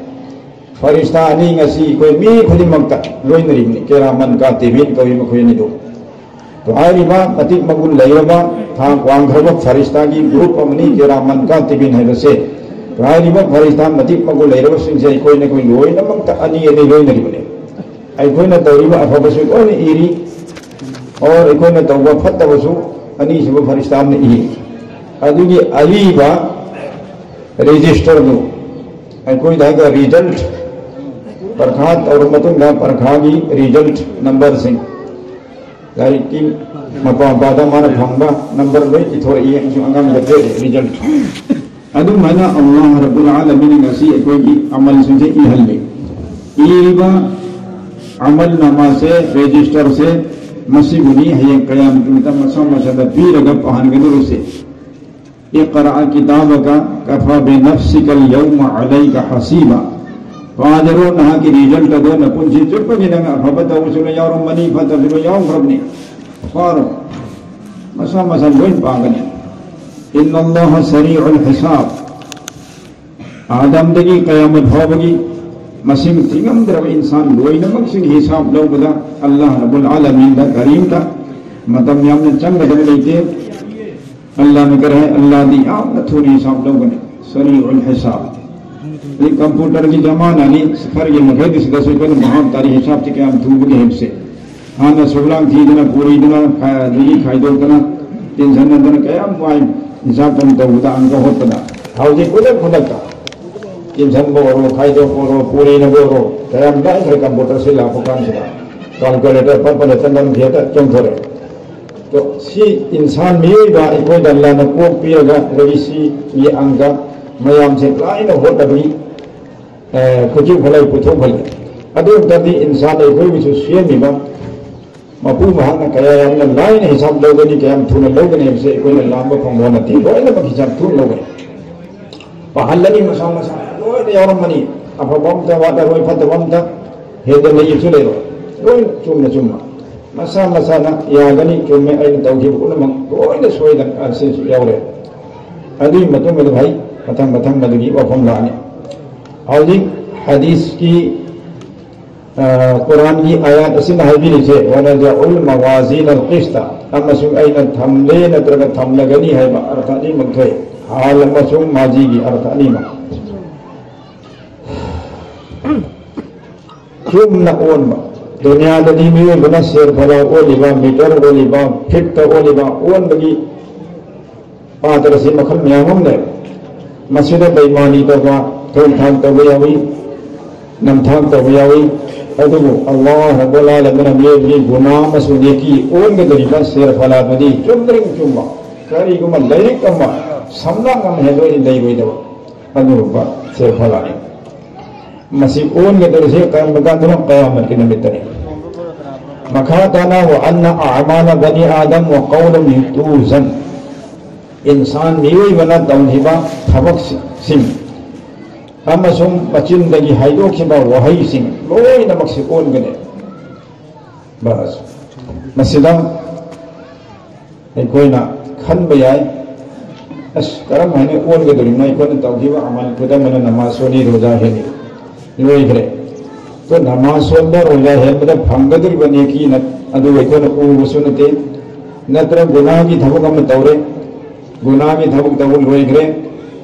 ꯐꯔꯤꯁꯇꯥ ꯑꯅꯤ ꯉꯁꯤ ꯑꯩꯈꯣꯏ ꯃꯤ ꯈꯨꯗꯤꯡꯃꯛꯇ ꯂꯣꯏꯅꯔꯤꯕꯅꯤ, ꯀꯦꯔꯥꯃꯟ ꯀꯥꯇꯤꯕꯤꯟ ꯀꯧꯏ ꯃꯈꯣꯏ ꯑꯅꯤꯗꯨ꯫ ꯍꯥꯏꯔꯤꯕ ꯃꯇꯤꯛ ꯃꯒꯨꯟ ꯂꯩꯔꯕ, ꯊꯥꯛ ꯋꯥꯡꯈ꯭ꯔꯕ ꯐꯔꯤꯁꯇꯥꯒꯤ ꯒ꯭ꯔꯨꯞ ꯑꯃꯅꯤ, ꯀꯦꯔꯥꯃꯟ ꯀꯥꯇꯤꯕꯤꯟ ꯍꯥꯏꯕꯁꯦ꯫ ꯍꯥꯏꯔꯤꯕ ꯐꯔꯤꯁꯇꯥ ꯃꯇꯤꯛ ꯃꯒꯨꯟ ꯂꯩꯔꯕꯁꯤꯡꯁꯦ ꯑꯩꯈꯣꯏꯅ, ꯑꯩꯈꯣꯏ ꯂꯣꯏꯅꯃꯛꯇ ꯑꯅꯤ ꯑꯅꯤ ꯂꯣꯏꯅꯔꯤꯕꯅꯤ꯫ ꯑꯩꯈꯣꯏꯅ ꯇꯧꯔꯤꯕ ꯑꯐꯕꯁꯨ ꯂꯣꯏꯅ ꯏꯔꯤ, ꯑꯣꯔ ꯑꯩꯈꯣꯏꯅ ꯇꯧꯕ ꯐꯠꯇꯕꯁꯨ ꯑꯅꯤꯁꯨꯕ ꯐꯔꯤꯁꯇꯥ ꯑꯃꯅ ꯏꯔꯤ꯫ ꯑꯗꯨꯒꯤ ꯑꯏꯕ ꯔꯦꯖꯤꯁꯇꯔꯗꯨ ꯑꯩꯈꯣꯏꯗ ꯍꯥꯏꯕ ꯔꯤꯖꯜꯠ, ꯄꯔꯈꯥ ꯇꯧꯔꯕ ꯃꯇꯨꯡꯗ ꯄꯔꯈꯥꯒꯤ ꯔꯤꯖꯜꯠ ꯅꯝꯕꯔꯁꯤꯡ, ꯂꯥꯏꯔꯤꯛꯀꯤ ꯃꯄꯥ ꯃꯄꯥꯗ ꯃꯥꯅ ꯐꯪꯕ ꯅꯝꯕꯔ ꯂꯣꯏ ꯏꯊꯣꯔꯛꯏ ꯑꯃꯁꯨꯡ ꯑꯉꯥꯡꯗ ꯄꯤꯔꯛꯑꯦ ꯔꯤꯖꯜꯠ꯫ ꯑꯗꯨꯃꯥꯏꯅ ꯑꯜꯂꯥꯍ ꯔꯕꯨꯜ ꯑꯥꯂꯃꯤꯟꯅ ꯉꯁꯤ ꯑꯩꯈꯣꯏꯒꯤ ꯑꯃꯜꯁꯤꯡꯁꯦ ꯏꯍꯜꯂꯤ꯫ ꯏꯔꯤꯕ ꯑꯃꯜ ꯅꯃꯥꯁꯦ, ꯔꯦꯖꯤꯁꯇꯔꯁꯦ, ꯃꯁꯤꯕꯨꯅꯤ ꯍꯌꯦꯡ ꯀꯌꯥꯃꯠ ꯅꯨꯃꯤꯠꯇ ꯃꯁꯥ ꯃꯁꯥꯗ ꯄꯤꯔꯒ ꯄꯥꯍꯟꯒꯗꯧꯔꯤꯁꯦ꯫ اقرأ كتابك كفى بنفسك اليوم عليك حسيبا. ꯄꯥꯖꯔꯣ, ꯅꯍꯥꯛꯀꯤ ꯔꯤꯖꯜꯠ ꯑꯗꯣ ꯅꯄꯨꯟꯁꯤ ꯆꯨꯞꯄꯒꯤ ꯅꯪ ꯑꯐꯕ ꯇꯧꯕꯁꯨ ꯂꯣꯏ ꯌꯥꯎꯔꯝꯃꯅꯤ, ꯐꯠꯇꯕꯁꯨ ꯂꯣꯏ ꯌꯥꯎꯈ꯭ꯔꯕꯅꯤ꯫ ꯄꯥꯔꯣ, ꯃꯁꯥ ꯃꯁꯥ ꯂꯣꯏ ꯄꯥꯒꯅꯤ꯫ إن الله سريع الحساب. ꯑꯥꯗꯝꯗꯒꯤ ꯀꯌꯥꯃꯠ ꯐꯥꯎꯕꯒꯤ ꯃꯁꯤꯡ ꯊꯤꯉꯝꯗ꯭ꯔꯕ ꯏꯟꯁꯥꯟ ꯂꯣꯏꯅꯃꯛꯁꯤꯡ ꯍꯤꯁꯥꯕ ꯂꯧꯕꯗ ꯑꯜꯂꯥꯍ ꯔꯕꯨꯜ ꯑꯥꯂꯃꯤꯟꯗ ꯀꯔꯤꯝꯇ ꯃꯇꯝ ꯌꯥꯝꯅ ꯆꯪꯒꯗꯕ ꯂꯩꯇꯦ꯫ ꯑꯜꯂꯥꯍꯅ ꯀꯔꯤ ꯍꯥꯏ? ꯑꯜꯂꯥꯍꯗꯤ ꯌꯥꯝꯅ ꯊꯨꯅ ꯍꯤꯁꯥꯕ ꯂꯧꯒꯅꯤ꯫ ꯁꯔꯤꯎꯜ ꯍꯤꯁꯥꯕ꯫ ꯍꯧꯖꯤꯛ ꯀꯝꯄ꯭ꯌꯨꯇꯔꯒꯤ ꯖꯃꯥꯅꯥꯅꯤ, ꯈꯔꯒꯤ ꯃꯈꯩꯗꯤ ꯁꯤꯗꯁꯨ ꯑꯩꯈꯣꯏꯅ ꯚꯥꯞ ꯇꯥꯔꯤ ꯍꯤꯁꯥꯕꯁꯤ ꯀꯌꯥꯝ ꯊꯨꯕꯒꯦ ꯍꯥꯏꯕꯁꯦ꯫ ꯍꯥꯟꯅ ꯁꯨꯕꯂꯥꯡ ꯊꯤꯗꯅ, ꯄꯨꯔꯤꯗꯅ, ꯈꯥ-, ꯑꯗꯒꯤ ꯈꯥꯏꯗꯣꯛꯇꯅ, ꯇꯦꯟꯁꯟꯅꯗꯅ ꯀꯌꯥꯝ ꯋꯥꯏ ꯍꯤꯁꯥꯕ ꯇꯧꯕꯗ, ꯑꯪꯀ ꯍꯣꯠꯄꯗ꯫ ꯍꯧꯖꯤꯛ ꯈꯨꯗꯛ ꯈꯨꯗꯛꯇ ꯇꯦꯟꯁꯟꯕꯨ ꯑꯣꯏꯔꯣ, ꯈꯥꯏꯗꯣꯛꯄ ꯑꯣꯏꯔꯣ, ꯄꯨꯔꯤꯅꯕꯨ ꯑꯣꯏꯔꯣ, ꯀꯌꯥꯝ ꯂꯥꯏꯈ꯭ꯔꯦ ꯀꯝꯄ꯭ꯌꯨꯇꯔꯁꯤ ꯂꯥꯛꯄ ꯀꯥꯟꯁꯤꯗ꯫ ꯀꯥꯜꯀꯨꯂꯦꯇꯔ ꯄꯠ ꯄꯠ ꯍꯦꯛꯇ ꯅꯝꯈꯤ, ꯍꯦꯛꯇ ꯆꯣꯡꯊꯣꯔꯛꯑꯦ꯫ ꯑꯗꯣ ꯁꯤ ꯏꯟꯁꯥꯟ ꯃꯤꯑꯣꯏꯕ ꯑꯩꯈꯣꯏꯗ ꯑꯜꯂꯥꯍꯅ ꯀꯣꯛ ꯄꯤꯔꯒ, ꯑꯗꯒꯤ ꯁꯤꯒꯤ ꯑꯪꯀ ꯃꯌꯥꯝꯁꯦ ꯂꯥꯏꯅ ꯍꯣꯠꯅꯕꯒꯤ, ꯑꯦ, ꯈꯨꯠꯁꯨ ꯈꯨꯠꯂꯥꯏ ꯄꯨꯊꯣꯛꯍꯜꯂꯦ꯫ ꯑꯗꯨ ꯅꯠꯇ꯭ꯔꯗꯤ ꯏꯟꯁꯥꯟ ꯑꯩꯈꯣꯏꯕꯨꯁꯨ ꯁꯦꯝꯃꯤꯕ ꯃꯄꯨ ꯃꯍꯥꯛꯅ ꯀꯌꯥ ꯌꯥꯝꯅ ꯂꯥꯏꯅ ꯍꯤꯁꯥꯕ ꯂꯧꯒꯅꯤ, ꯀꯌꯥꯝ ꯊꯨꯅ ꯂꯧꯒꯅꯤ ꯍꯥꯏꯕꯁꯦ ꯑꯩꯈꯣꯏꯅ ꯂꯥꯝꯕ ꯐꯪꯕ ꯅꯠꯇꯦ꯫ ꯂꯣꯏꯅꯃꯛ ꯍꯤꯁꯥꯕ ꯊꯨꯅ ꯂꯧꯒꯅꯤ꯫ ꯄꯥꯍꯜꯂꯅꯤ, ꯃꯁꯥ ꯃꯁꯥꯅ ꯂꯣꯏꯅ ꯌꯥꯎꯔꯝꯃꯅꯤ꯫ ꯑꯐꯕ ꯑꯝꯇ ꯋꯥꯠꯂꯔꯣꯏ, ꯐꯠꯇꯕ ꯑꯝꯇ ꯍꯦꯟꯗꯅ ꯏꯕꯁꯨ ꯂꯩꯔꯣꯏ꯫ ꯂꯣꯏꯅ ꯆꯨꯝꯅ ꯆꯨꯝꯅ ꯃꯁꯥ ꯃꯁꯥꯅ ꯌꯥꯒꯅꯤ, ꯆꯨꯝꯃꯦ, ꯑꯩꯅ ꯇꯧꯈꯤꯕ ꯄꯨꯝꯅꯃꯛ ꯂꯣꯏꯅ ꯁꯣꯏꯗꯅ ꯑꯁꯤꯁꯨ ꯌꯥꯎꯔꯦ꯫ ꯑꯗꯨꯒꯤ ꯃꯇꯨꯡꯗ ꯐꯩ, ꯃꯊꯪ ꯃꯊꯪ ꯃꯗꯨꯒꯤ ꯋꯥꯐꯝ ꯂꯥꯛꯑꯅꯤ꯫ ꯍꯧꯖꯤꯛ ꯍꯗꯤꯁꯀꯤ ꯑ, ꯀꯨꯔꯥꯟꯒꯤ ꯑꯥꯌꯥꯠ ꯑꯁꯤꯅ ꯍꯥꯏꯕꯤꯔꯤꯁꯦ, "ꯋꯅꯗꯎꯜ ꯃꯋꯥꯖꯤꯅꯜ ꯀꯤꯁꯇ", ꯑꯃꯁꯨꯡ ꯑꯩꯅ ꯊꯝꯂꯦ ꯅꯠꯇ꯭ꯔꯒ ꯊꯝꯂꯒꯅꯤ ꯍꯥꯏꯕ ꯑꯔꯊ ꯑꯅꯤꯃꯛ ꯊꯣꯛꯏ꯫ ꯍꯥꯜ ꯑꯃꯁꯨꯡ ꯃꯥꯖꯤꯒꯤ ꯑꯔꯊ ꯑꯅꯤꯃꯛ꯫ ꯆꯨꯝꯅ ꯑꯣꯟꯕ꯫ ꯗꯨꯅꯤꯌꯥꯗꯗꯤ ꯃꯤꯑꯣꯏꯕꯅ ꯁꯦꯔ ꯐꯂꯥ ꯑꯣꯜꯂꯤꯕ, ꯃꯤꯇꯔ ꯑꯣꯜꯂꯤꯕ, ꯐꯤꯠꯇ ꯑꯣꯜꯂꯤꯕ, ꯑꯣꯟꯕꯒꯤ ꯄꯥꯇ꯭ꯔꯁꯤ ꯃꯈꯜ ꯃꯌꯥꯝ ꯑꯃ ꯂꯩ꯫ ꯃꯁꯤꯗ ꯕꯦꯏꯃꯥꯅꯤ ꯇꯧꯕ, ꯊꯣꯡ ꯊꯥꯛ ꯇꯧꯕ ꯌꯥꯎꯏ, ꯅꯝꯊꯥꯛ ꯇꯧꯕ ꯌꯥꯎꯏ꯫ ꯑꯗꯨꯕꯨ ꯑꯜꯂꯥꯍ ꯔꯕꯨꯜ ꯑꯥꯂꯃꯤꯟꯅ ꯃꯤꯑꯣꯏꯕꯒꯤ ꯒꯨꯅꯥ ꯑꯃꯁꯨꯡ ꯅꯦꯀꯤ ꯑꯣꯟꯒꯗꯧꯔꯤꯕ ꯁꯦꯔ ꯐꯂꯥꯗꯨꯗꯤ ꯆꯨꯝꯗ꯭ꯔꯤꯡ ꯆꯨꯝꯕ, ꯀꯔꯤꯒꯨꯝꯕ ꯂꯥꯏꯔꯤꯛ ꯑꯃ ꯁꯝꯂꯥꯡ ꯑꯃ ꯍꯦꯟꯗꯣꯛꯏ ꯂꯩꯔꯣꯏꯗꯕ ꯑꯗꯨꯒꯨꯝꯕ ꯁꯦꯔ ꯐꯂꯥꯅꯤ꯫ ꯃꯁꯤ ꯑꯣꯟꯒꯗꯧꯔꯤꯁꯦ ꯀꯔꯝꯕ ꯀꯥꯟꯗꯅꯣ? ꯀꯌꯥꯃꯠꯀꯤ ꯅꯨꯃꯤꯠꯇꯅꯤ꯫ ꯃꯈꯥ ꯇꯥꯅ, "ꯋ ꯑꯟꯅ ꯑꯑꯃꯥꯂ ꯕꯅꯤ ꯑꯥꯗꯝ ꯋ ꯀꯧꯂꯝ ꯇꯨꯖꯟ", ꯏꯟꯁꯥꯟ ꯃꯤꯑꯣꯏꯕꯅ ꯇꯧꯈꯤꯕ ꯊꯕꯛꯁꯤꯡ ꯑꯃꯁꯨꯡ ꯃꯆꯤꯟꯗꯒꯤ ꯍꯥꯏꯗꯣꯛꯈꯤꯕ ꯋꯥꯍꯩꯁꯤꯡ ꯂꯣꯏꯅꯃꯛꯁꯤ ꯑꯣꯟꯒꯅꯤ꯫ ꯕꯁ꯫ ꯃꯁꯤꯗ ꯑꯩꯈꯣꯏꯅ ꯈꯟꯕ ꯌꯥꯏ, "ꯑꯁ, ꯀꯔꯝ ꯍꯥꯏꯅ ꯑꯣꯟꯒꯗꯧꯔꯤꯕꯅꯣ? ꯑꯩꯈꯣꯏꯅ ꯇꯧꯈꯤꯕ ꯑꯃꯜ ꯈꯨꯗꯝ ꯑꯃꯅ ꯅꯃꯥꯖ ꯁꯣꯜꯂꯤ, ꯔꯣꯖꯥ ꯍꯦꯜꯂꯤ, ꯂꯣꯏꯈ꯭ꯔꯦ꯫ ꯑꯗꯣ ꯅꯃꯥꯖ ꯁꯣꯟꯕ, ꯔꯣꯖꯥ ꯍꯦꯟꯕꯗ ꯐꯪꯒꯗꯧꯔꯤꯕ ꯅꯦꯀꯤꯅ ꯑꯗꯨ ꯑꯩꯈꯣꯏꯅ ꯎꯕꯁꯨ ꯅꯠꯇꯦ, ꯅꯠꯇ꯭ꯔ ꯒꯨꯅꯥꯒꯤ ꯊꯕꯛ ꯑꯃ ꯇꯧꯔꯦ, ꯒꯨꯅꯥꯒꯤ ꯊꯕꯛ ꯇꯧꯕ ꯂꯣꯏꯈ꯭ꯔꯦ꯫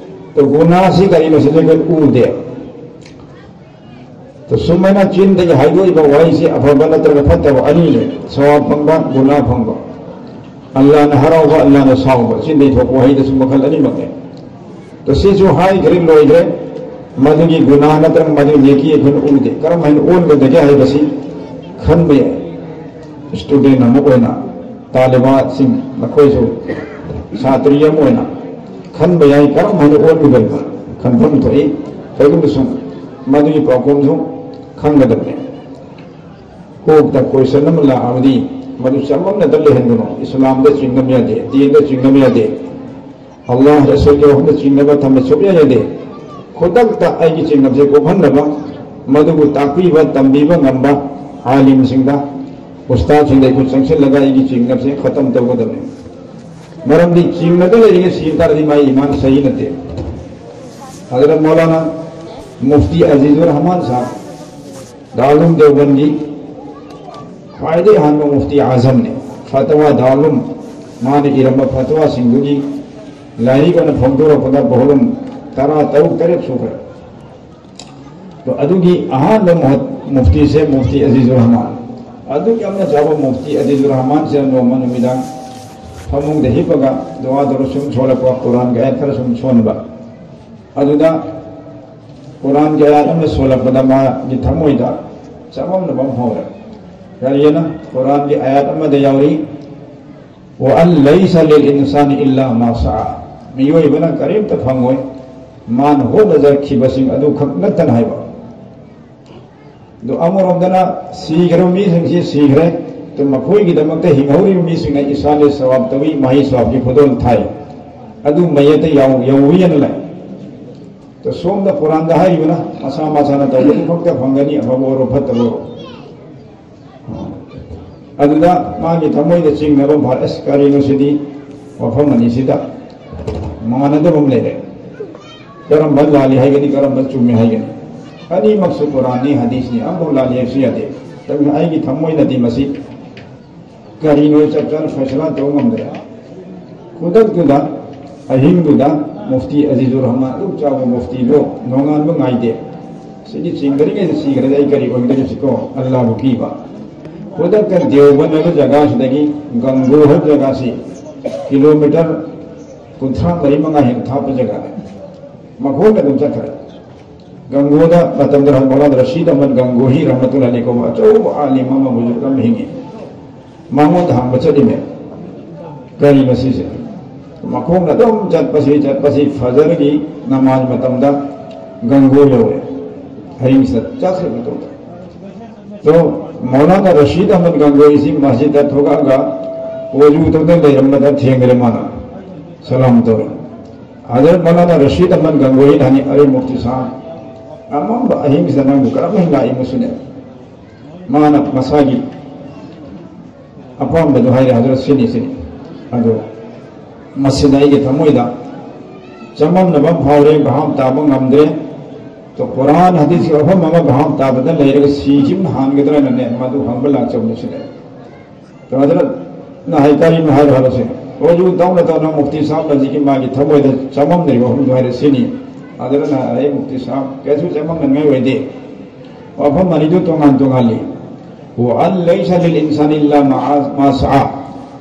ꯑꯗꯣ ꯒꯨꯅꯥꯁꯤ ꯀꯔꯤꯅꯣ ꯁꯤꯗꯤ ꯑꯩꯈꯣꯏ ꯎꯗꯦ꯫ ꯑꯗꯣ ꯁꯨꯃꯥꯏꯅ ꯆꯤꯟꯗꯒꯤ ꯍꯥꯏꯗꯣꯛꯏꯕ ꯋꯥꯍꯩꯁꯤ ꯑꯐꯕ ꯅꯠꯇ꯭ꯔꯒ ꯐꯠꯇꯕ ꯑꯅꯤꯅꯦ, ꯁꯋꯥꯕ ꯐꯪꯕ, ꯒꯨꯅꯥ ꯐꯪꯕ꯫ ꯑꯜꯂꯥꯅ ꯍꯔꯥꯎꯕ, ꯑꯜꯂꯥꯅ ꯁꯥꯎꯕ, ꯆꯤꯟꯗꯒꯤ ꯊꯣꯛꯄ ꯋꯥꯍꯩꯗꯁꯨ ꯃꯈꯜ ꯑꯅꯤꯃꯛꯅꯦ꯫ ꯑꯗꯣ ꯁꯤꯁꯨ ꯍꯥꯏꯈ꯭ꯔꯦ, ꯂꯣꯏꯈ꯭ꯔꯦ꯫ ꯃꯗꯨꯒꯤ ꯒꯨꯅꯥ ꯅꯠꯇ꯭ꯔꯒ ꯃꯗꯨꯒꯤ ꯅꯦꯀꯤ ꯑꯩꯈꯣꯏꯅ ꯎꯗꯦ꯫ ꯀꯔꯝ ꯍꯥꯏꯅ ꯑꯣꯟꯒꯗꯒꯦ ꯍꯥꯏꯕꯁꯤ ꯈꯟꯕ ꯌꯥꯏ꯫ ꯁ꯭ꯇꯨꯗꯦꯟ ꯑꯃ ꯑꯣꯏꯅ, ꯇꯥꯂꯤꯕꯥꯠꯁꯤꯡ, ꯃꯈꯣꯏꯁꯨ ꯁꯥꯇ꯭ꯔꯤ ꯑꯃ ꯑꯣꯏꯅ ꯈꯟꯕ ꯌꯥꯏ, ꯀꯔꯝ ꯍꯥꯏꯅ ꯑꯣꯟꯒꯗꯕꯅꯣ ꯈꯟꯐꯝ ꯊꯣꯛꯏ꯫ ꯀꯔꯤꯒꯨꯝꯕꯁꯨ ꯃꯗꯨꯒꯤ ꯄꯥꯎꯈꯨꯝꯁꯨ ꯈꯪꯒꯗꯕꯅꯤ꯫ ꯀꯣꯛꯇ ꯀꯣꯏꯁꯟ ꯑꯃ ꯂꯥꯛꯑꯕꯗꯤ ꯃꯗꯨ ꯆꯃꯝꯅꯗ ꯂꯩꯍꯟꯒꯅꯨ꯫ ꯏꯁꯂꯥꯝꯗ ꯆꯤꯡꯅꯕ ꯌꯥꯗꯦ, ꯗꯤꯟꯗ ꯆꯤꯡꯅꯕ ꯌꯥꯗꯦ꯫ ꯑꯜꯂꯥꯍ ꯔꯁꯨꯜꯒꯤ ꯋꯥꯍꯪꯗ ꯆꯤꯡꯅꯕ ꯊꯝꯕ ꯁꯨꯛꯌꯥ ꯌꯥꯗꯦ꯫ ꯈꯨꯗꯛꯇ ꯑꯩꯒꯤ ꯆꯤꯡꯅꯕꯁꯦ ꯀꯣꯛꯍꯟꯅꯕ, ꯃꯗꯨꯕꯨ ꯇꯥꯛꯄꯤꯕ ꯇꯝꯕꯤꯕ ꯉꯝꯕ ꯑꯥꯂꯤꯝꯁꯤꯡꯗ, ꯎꯁꯇꯥꯗꯁꯤꯡꯗ ꯑꯩꯈꯣꯏ ꯆꯪꯁꯤꯜꯂꯒ ꯑꯩꯒꯤ ꯆꯤꯡꯅꯕꯁꯦ ꯈꯇꯝ ꯇꯧꯒꯗꯕꯅꯤ꯫ ꯃꯔꯝꯗꯤ ꯆꯤꯡꯅꯗ ꯂꯩꯔꯤꯉꯩ ꯁꯤ ꯇꯥꯔꯗꯤ ꯃꯥꯒꯤ ꯏꯃꯥꯟ ꯁꯍꯤ ꯅꯠꯇꯦ꯫ ꯍꯖꯔꯠ ꯃꯧꯂꯥꯅꯥ ꯃꯨꯐꯇꯤ ꯑꯖꯤꯖꯨꯔ ꯔꯍꯃꯥꯟ ꯁꯥꯍꯕ ꯗꯥꯔꯨꯜ ꯎꯂꯨꯝ ꯗꯦꯋꯕꯟꯒꯤ ꯈ꯭ꯋꯥꯏꯗꯒꯤ ꯑꯍꯥꯟꯕ ꯃꯨꯐꯇꯤ ꯑꯥꯖꯝꯅꯤ꯫ ꯐꯇꯋꯥ ꯗꯥꯔꯨꯜ ꯎꯂꯨꯝ, ꯃꯥꯅ ꯏꯔꯝꯕ ꯐꯇꯋꯥꯁꯤꯡꯗꯨꯒꯤ ꯂꯥꯏꯔꯤꯛ ꯑꯣꯏꯅ ꯐꯣꯡꯗꯣꯔꯛꯄꯗ ꯚꯣꯂꯨꯝ ꯇꯔꯥ ꯇꯔꯨꯛ ꯇꯔꯦꯠ ꯁꯨꯈ꯭ꯔꯦ꯫ ꯑꯗꯣ ꯑꯗꯨꯒꯤ ꯑꯍꯥꯟꯕ ꯃꯨꯍꯠ-, ꯃꯨꯐꯇꯤꯁꯦ ꯃꯨꯐꯇꯤ ꯑꯖꯤꯖꯨꯔ ꯔꯍꯃꯥꯟ꯫ ꯑꯗꯨꯛ ꯌꯥꯝꯅ ꯆꯥꯎꯕ ꯃꯨꯐꯇꯤ ꯑꯖꯤꯖꯨꯔ ꯔꯍꯃꯥꯟꯁꯤꯅ ꯅꯣꯡꯃ ꯅꯨꯃꯤꯗꯥꯡ ꯐꯃꯨꯡꯗ ꯍꯤꯞꯄꯒ ꯗꯨꯋꯥꯗꯨꯔ ꯁꯨꯝ ꯁꯣꯜꯂꯛꯄ, ꯀꯨꯔꯥꯟꯒꯤ ꯑꯥꯌꯠ ꯈꯔ ꯁꯨꯝ ꯁꯣꯟꯕ꯫ ꯑꯗꯨꯗ ꯀꯨꯔꯥꯟꯒꯤ ꯑꯥꯌꯠ ꯑꯃ ꯁꯣꯜꯂꯛꯄꯗ ꯃꯥꯒꯤ ꯊꯃꯣꯏꯗ ꯆꯃꯝꯅꯕ ꯑꯃ ꯐꯥꯎꯔꯦ꯫ ꯀꯔꯤꯅ? ꯀꯨꯔꯥꯟꯒꯤ ꯑꯥꯌꯠ ꯑꯃꯗ ꯌꯥꯎꯔꯤ, "وأن ليس للإنسان إلا ما سعى"꯫ ꯃꯤꯑꯣꯏꯕꯅ ꯀꯔꯤꯝꯇ ꯐꯪꯉꯣꯏ, ꯃꯥꯅ ꯍꯣꯠꯅꯖꯈꯤꯕꯁꯤꯡ ꯑꯗꯨ ꯈꯛ ꯅꯠꯇꯅ ꯍꯥꯏꯕ꯫ ꯑꯗꯨ ꯑꯃꯔꯣꯝꯗꯅ ꯁꯤꯈ꯭ꯔꯕ ꯃꯤꯁꯤꯡꯁꯤ ꯁꯤꯈ꯭ꯔꯦ, ꯑꯗꯨ ꯃꯈꯣꯏꯒꯤꯗꯃꯛꯇ ꯍꯤꯡꯍꯧꯔꯤꯕ ꯃꯤꯁꯤꯡꯅ ꯏꯁꯥꯅ ꯁꯋꯥꯕ ꯇꯧꯏ, ꯃꯍꯩ ꯁꯋꯥꯕꯀꯤ ꯈꯨꯗꯣꯜ ꯊꯥꯏ, ꯑꯗꯨ ꯃꯌꯦꯛꯇ ꯌꯥꯎ-, ꯌꯧꯋꯤ ꯍꯥꯏꯅ ꯂꯩ꯫ ꯑꯗꯣ ꯁꯣꯝꯗ ꯀꯨꯔꯥꯟꯗ ꯍꯥꯏꯔꯤꯕꯅ ꯃꯁꯥ ꯃꯁꯥꯅ ꯇꯧꯕꯗꯨ ꯈꯛꯇ ꯐꯪꯒꯅꯤ, ꯑꯐꯕ ꯑꯣꯏꯔꯣ ꯐꯠꯇꯕ ꯑꯣꯏꯔꯣ꯫ ꯑꯗꯨꯗ ꯃꯥꯒꯤ ꯊꯃꯣꯏꯗ ꯆꯤꯡꯅꯕ ꯑꯃ ꯐꯥꯎꯔꯦ, "ꯑꯁ, ꯀꯔꯤꯅꯣ ꯁꯤꯗꯤ? ꯋꯥꯐꯝ ꯑꯅꯤꯁꯤꯗ ꯃꯥꯟꯅꯗꯕ ꯑꯃ ꯂꯩꯔꯦ꯫ ꯀꯔꯝꯕ ꯂꯥꯜꯂꯤ ꯍꯥꯏꯒꯅꯤ, ꯀꯔꯝꯕ ꯆꯨꯝꯃꯤ ꯍꯥꯏꯒꯅꯤ? ꯑꯅꯤꯃꯛꯁꯨ ꯀꯨꯔꯥꯟꯅꯤ, ꯍꯗꯤꯁꯅꯤ, ꯑꯃꯐꯥꯎ ꯂꯥꯜꯂꯤ ꯍꯥꯏꯕꯁꯨ ꯌꯥꯗꯦ꯫ ꯑꯗꯨꯅ ꯑꯩꯒꯤ ꯊꯃꯣꯏꯅꯗꯤ ꯃꯁꯤ ꯀꯔꯤꯅꯣ ꯆꯞ ꯆꯥꯅ ꯐꯩꯁꯂꯥ ꯇꯧꯕ ꯉꯝꯗ꯭ꯔꯦ꯫" ꯈꯨꯗꯛꯇꯨꯗ, ꯑꯍꯤꯡꯗꯨꯗ ꯃꯨꯐꯇꯤ ꯑꯖꯤꯖꯨꯔ ꯔꯍꯃꯥꯟ, ꯑꯗꯨꯛ ꯆꯥꯎꯕ ꯃꯨꯐꯇꯤꯗꯣ ꯅꯣꯡꯉꯥꯟꯕ ꯉꯥꯏꯗꯦ꯫ "ꯁꯤꯗꯤ ꯆꯤꯡꯗ꯭ꯔꯤꯉꯩꯗ ꯁꯤꯈ꯭ꯔꯗꯤ ꯑꯩ ꯀꯔꯤ ꯑꯣꯏꯒꯗꯒꯦ ꯁꯤꯀꯣ?" ꯑꯜꯂꯥꯍꯕꯨ ꯀꯤꯕ꯫ ꯈꯨꯗꯛꯇ ꯗꯦꯋꯕꯟ ꯍꯥꯏꯕ ꯖꯒꯥꯁꯤꯗꯒꯤ ꯒꯪꯒꯣ ꯍꯥꯏꯕ ꯖꯒꯥꯁꯤ ꯀꯤꯂꯣꯃꯤꯇꯔ ꯀꯨꯟꯊ꯭ꯔꯥ ꯃꯔꯤ ꯃꯉꯥ ꯍꯦꯟꯅ ꯊꯥꯞꯄ ꯖꯒꯥꯅꯤ꯫ ꯃꯈꯣꯡꯅ ꯑꯗꯨꯝ ꯆꯠꯈ꯭ꯔꯦ꯫ ꯒꯪꯒꯣꯗ ꯃꯇꯝꯗ ꯃꯧꯂꯥꯅꯥ ꯔꯁꯤꯗ ꯑꯍꯃꯗ ꯒꯪꯒꯣꯍꯤ ꯔꯍꯃꯇꯨꯜꯂꯥꯍꯤ ꯑꯂꯩꯍꯤ ꯀꯧꯕ ꯑꯆꯧꯕ ꯑꯥꯂꯤꯝ ꯑꯃ, ꯕꯨꯖꯨꯔꯒ ꯑꯃ ꯍꯤꯡꯉꯤ꯫ ꯃꯉꯣꯟꯗ ꯍꯪꯕ ꯆꯠꯂꯤꯃꯦ, "ꯀꯔꯤꯅꯣ ꯁꯤꯁꯦ?" ꯃꯈꯣꯡꯅ ꯑꯗꯨꯝ ꯆꯠꯄꯁꯤ, ꯆꯠꯄꯁꯤ, ꯐꯖꯔꯒꯤ ꯅꯃꯥꯖ ꯃꯇꯝꯗ ꯒꯪꯒꯣ ꯌꯧꯔꯦ꯫ ꯑꯍꯤꯡꯁꯤꯗ ꯆꯠꯈ꯭ꯔꯕ ꯃꯇꯨꯡꯗ꯫ ꯑꯗꯣ ꯃꯧꯂꯥꯅꯥ ꯔꯁꯤꯗ ꯑꯍꯃꯗ ꯒꯪꯒꯣꯍꯤꯁꯤ ꯃꯁꯖꯤꯗꯇ ꯊꯣꯛꯂꯛꯑꯒ ꯋꯖꯨ ꯇꯧꯗꯨꯅ ꯂꯩꯔꯝꯕꯗ ꯊꯦꯡꯅꯔꯦ ꯃꯥꯅ꯫ ꯁꯂꯥꯝ ꯇꯧꯔꯦ꯫ ꯍꯖꯔꯠ ꯃꯧꯂꯥꯅꯥ ꯔꯁꯤꯗ ꯑꯍꯃꯗ ꯒꯪꯒꯣꯍꯤꯅ ꯍꯥꯏꯅꯤ, "ꯑꯔꯦ ꯃꯨꯐꯇꯤ ꯁꯥꯍꯕ, ꯑꯃꯝꯕ ꯑꯍꯤꯡꯁꯤꯗ ꯅꯪꯕꯨ ꯀꯔꯝꯅ ꯂꯥꯛꯏꯕꯁꯤꯅꯦ?" ꯃꯥꯅ ꯃꯁꯥꯒꯤ ꯑꯄꯥꯝꯕꯗꯨ ꯍꯥꯏꯔꯦ, "ꯍꯖꯔꯠ, ꯁꯤꯅꯤ, ꯁꯤꯅꯤ꯫ ꯑꯗꯨ ꯃꯁꯤꯗ ꯑꯩꯒꯤ ꯊꯃꯣꯏꯗ ꯆꯃꯝꯅꯕ ꯑꯃ ꯐꯥꯎꯔꯦ, ꯚꯥꯞ ꯇꯥꯕ ꯉꯝꯗ꯭ꯔꯦ꯫ ꯑꯗꯣ ꯀꯨꯔꯥꯟ ꯍꯗꯤꯁꯀꯤ ꯋꯥꯐꯝ ꯑꯃ ꯚꯥꯞ ꯇꯥꯕꯗ ꯂꯩꯔꯒ ꯁꯤꯈꯤꯕꯅ ꯍꯥꯟꯒꯗ꯭ꯔꯥꯅꯅꯦ, ꯃꯗꯨ ꯍꯪꯕ ꯂꯥꯛꯆꯕꯅꯤ", ꯁꯤꯅꯦ꯫ ꯍꯖꯔꯠꯅ ꯍꯥꯏ, "ꯀꯔꯤꯅꯣ ꯍꯥꯏꯔꯣ, ꯍꯥꯏꯔꯣ", ꯁꯤꯅꯦ꯫ ꯍꯧꯖꯤꯛ ꯇꯧꯅ ꯇꯧꯅ ꯃꯨꯐꯇꯤ ꯁꯥꯍꯕꯅ ꯍꯧꯖꯤꯛꯀꯤ ꯃꯥꯒꯤ ꯊꯃꯣꯏꯗ ꯆꯃꯝꯅꯔꯤꯕ ꯋꯥꯐꯝꯗꯨ ꯍꯥꯏꯔꯦ, ꯁꯤꯅꯤ꯫ ꯍꯖꯔꯠꯅ ꯍꯥꯏ, "ꯃꯨꯐꯇꯤ ꯁꯥꯍꯕ, ꯀꯩꯁꯨ ꯆꯃꯝꯅꯅꯤꯡꯉꯥꯏ ꯑꯣꯏꯗꯦ꯫ ꯋꯥꯐꯝ ꯑꯅꯤꯗꯨ ꯇꯣꯉꯥꯟ ꯇꯣꯉꯥꯜꯂꯤ꯫ ꯋꯥ ꯑꯟ ꯂꯩꯁ ꯂꯤꯜ ꯏꯟꯁꯥꯅꯤ ꯏꯜꯂꯥ ꯃꯥ, ꯃꯥ ꯁꯥ꯫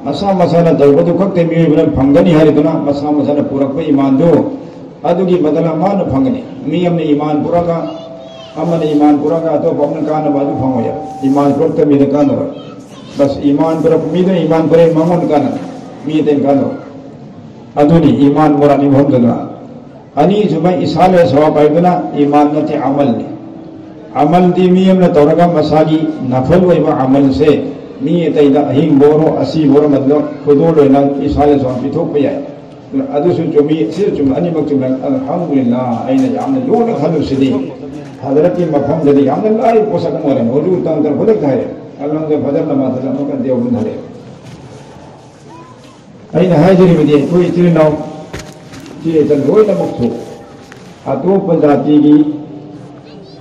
ꯃꯁꯥ ꯃꯁꯥꯅ ꯇꯧꯕꯗꯨ ꯈꯛꯇ ꯃꯤꯑꯣꯏꯕꯅ ꯐꯪꯒꯅꯤ ꯍꯥꯏꯔꯗꯨꯅ ꯃꯁꯥ ꯃꯁꯥꯅ ꯄꯨꯔꯛꯄ ꯏꯃꯥꯟꯗꯨ ꯑꯗꯨꯒꯤ ꯃꯗꯂ ꯃꯥꯅ ꯐꯪꯒꯅꯤ꯫ ꯃꯤ ꯑꯃꯅ ꯏꯃꯥꯟ ꯄꯨꯔꯛꯑꯒ, ꯑꯃꯅ ꯏꯃꯥꯟ ꯄꯨꯔꯛꯑꯒ ꯑꯇꯣꯞꯄ ꯑꯃꯅ ꯀꯥꯟꯅꯕ ꯑꯗꯨ ꯐꯪꯉꯣꯏ꯫ ꯏꯃꯥꯟ ꯄꯨꯔꯛꯇꯕ ꯃꯤꯗ ꯀꯥꯟꯅꯔꯣꯏ꯫ ꯕꯁ ꯏꯃꯥꯟ ꯄꯨꯔꯛꯄ ꯃꯤꯗꯨꯅ ꯏꯃꯥꯟ ꯄꯨꯔꯛꯑꯦ, ꯃꯉꯣꯟꯗ ꯀꯥꯟꯅꯕ, ꯃꯤ ꯑꯇꯩꯅ ꯀꯥꯟꯅꯕ꯫ ꯑꯗꯨꯅꯤ ꯏꯃꯥꯟ ꯃꯨꯔꯥꯗ ꯃꯐꯝꯗꯨꯅ꯫ ꯑꯅꯤꯁꯨꯕ ꯏꯁꯥꯂꯦ ꯁꯋꯥꯕ ꯍꯥꯏꯕꯗꯨꯅ ꯏꯃꯥꯟ ꯅꯠꯇꯦ, ꯑꯃꯜꯅꯤ꯫ ꯑꯃꯜꯗꯤ ꯃꯤ ꯑꯃꯅ ꯇꯧꯔꯒ ꯃꯁꯥꯒꯤ ꯅꯐꯜ ꯑꯣꯏꯕ ꯑꯃꯜꯁꯦ ꯃꯤ ꯑꯇꯩꯗ ꯑꯍꯤꯡꯕ ꯑꯣꯏꯔꯣ, ꯑꯁꯤꯕ ꯑꯣꯏꯔꯣ, ꯃꯗꯨꯗ ꯈꯨꯗꯣꯜ ꯑꯣꯏꯅ ꯏꯁꯥꯂꯦ ꯁꯋꯥꯕ ꯄꯤꯊꯣꯛꯄ ꯌꯥꯏ꯫ ꯑꯗꯨꯁꯨ ꯆꯨꯝꯃꯤ, ꯁꯤꯁꯨ ꯆꯨꯝꯃꯤ, ꯑꯅꯤꯃꯛ ꯆꯨꯝꯃꯤ꯫ ꯑꯜꯍꯝꯗꯨꯂꯤꯜꯂꯥꯍ, ꯑꯩꯅ ꯌꯥꯝꯅ ꯂꯨꯅ ꯈꯜꯂꯨꯁꯤꯗꯤ ꯍꯖꯔꯠꯀꯤ ꯃꯐꯝꯗꯗꯤ ꯌꯥꯝꯅ ꯂꯥꯏꯕ ꯄꯣꯠꯁꯛ ꯑꯃ ꯑꯣꯏꯔꯝꯃꯤ꯫ ꯍꯧꯖꯤꯛ ꯇꯥꯡ ꯇꯔꯨꯛ ꯈꯨꯗꯛꯇ ꯍꯥꯏꯔꯦ, ꯑꯜꯍꯝꯗꯨꯂꯤꯜꯂꯥꯍ, ꯐꯖꯅ ꯃꯥ ꯐꯖꯅ ꯑꯃꯨꯛꯀ ꯗꯦꯋꯕꯟꯗ ꯍꯜꯂꯛꯑꯦ꯫ ꯑꯩꯅ ꯍꯥꯏꯖꯔꯤꯕꯗꯤ ꯑꯩꯈꯣꯏ ꯏꯆꯤꯜ ꯏꯅꯥꯎ ꯏꯆꯦ ꯏꯆꯜ ꯂꯣꯏꯅꯃꯛꯁꯨ ꯑꯇꯣꯞꯄ ꯖꯥꯇꯤꯒꯤ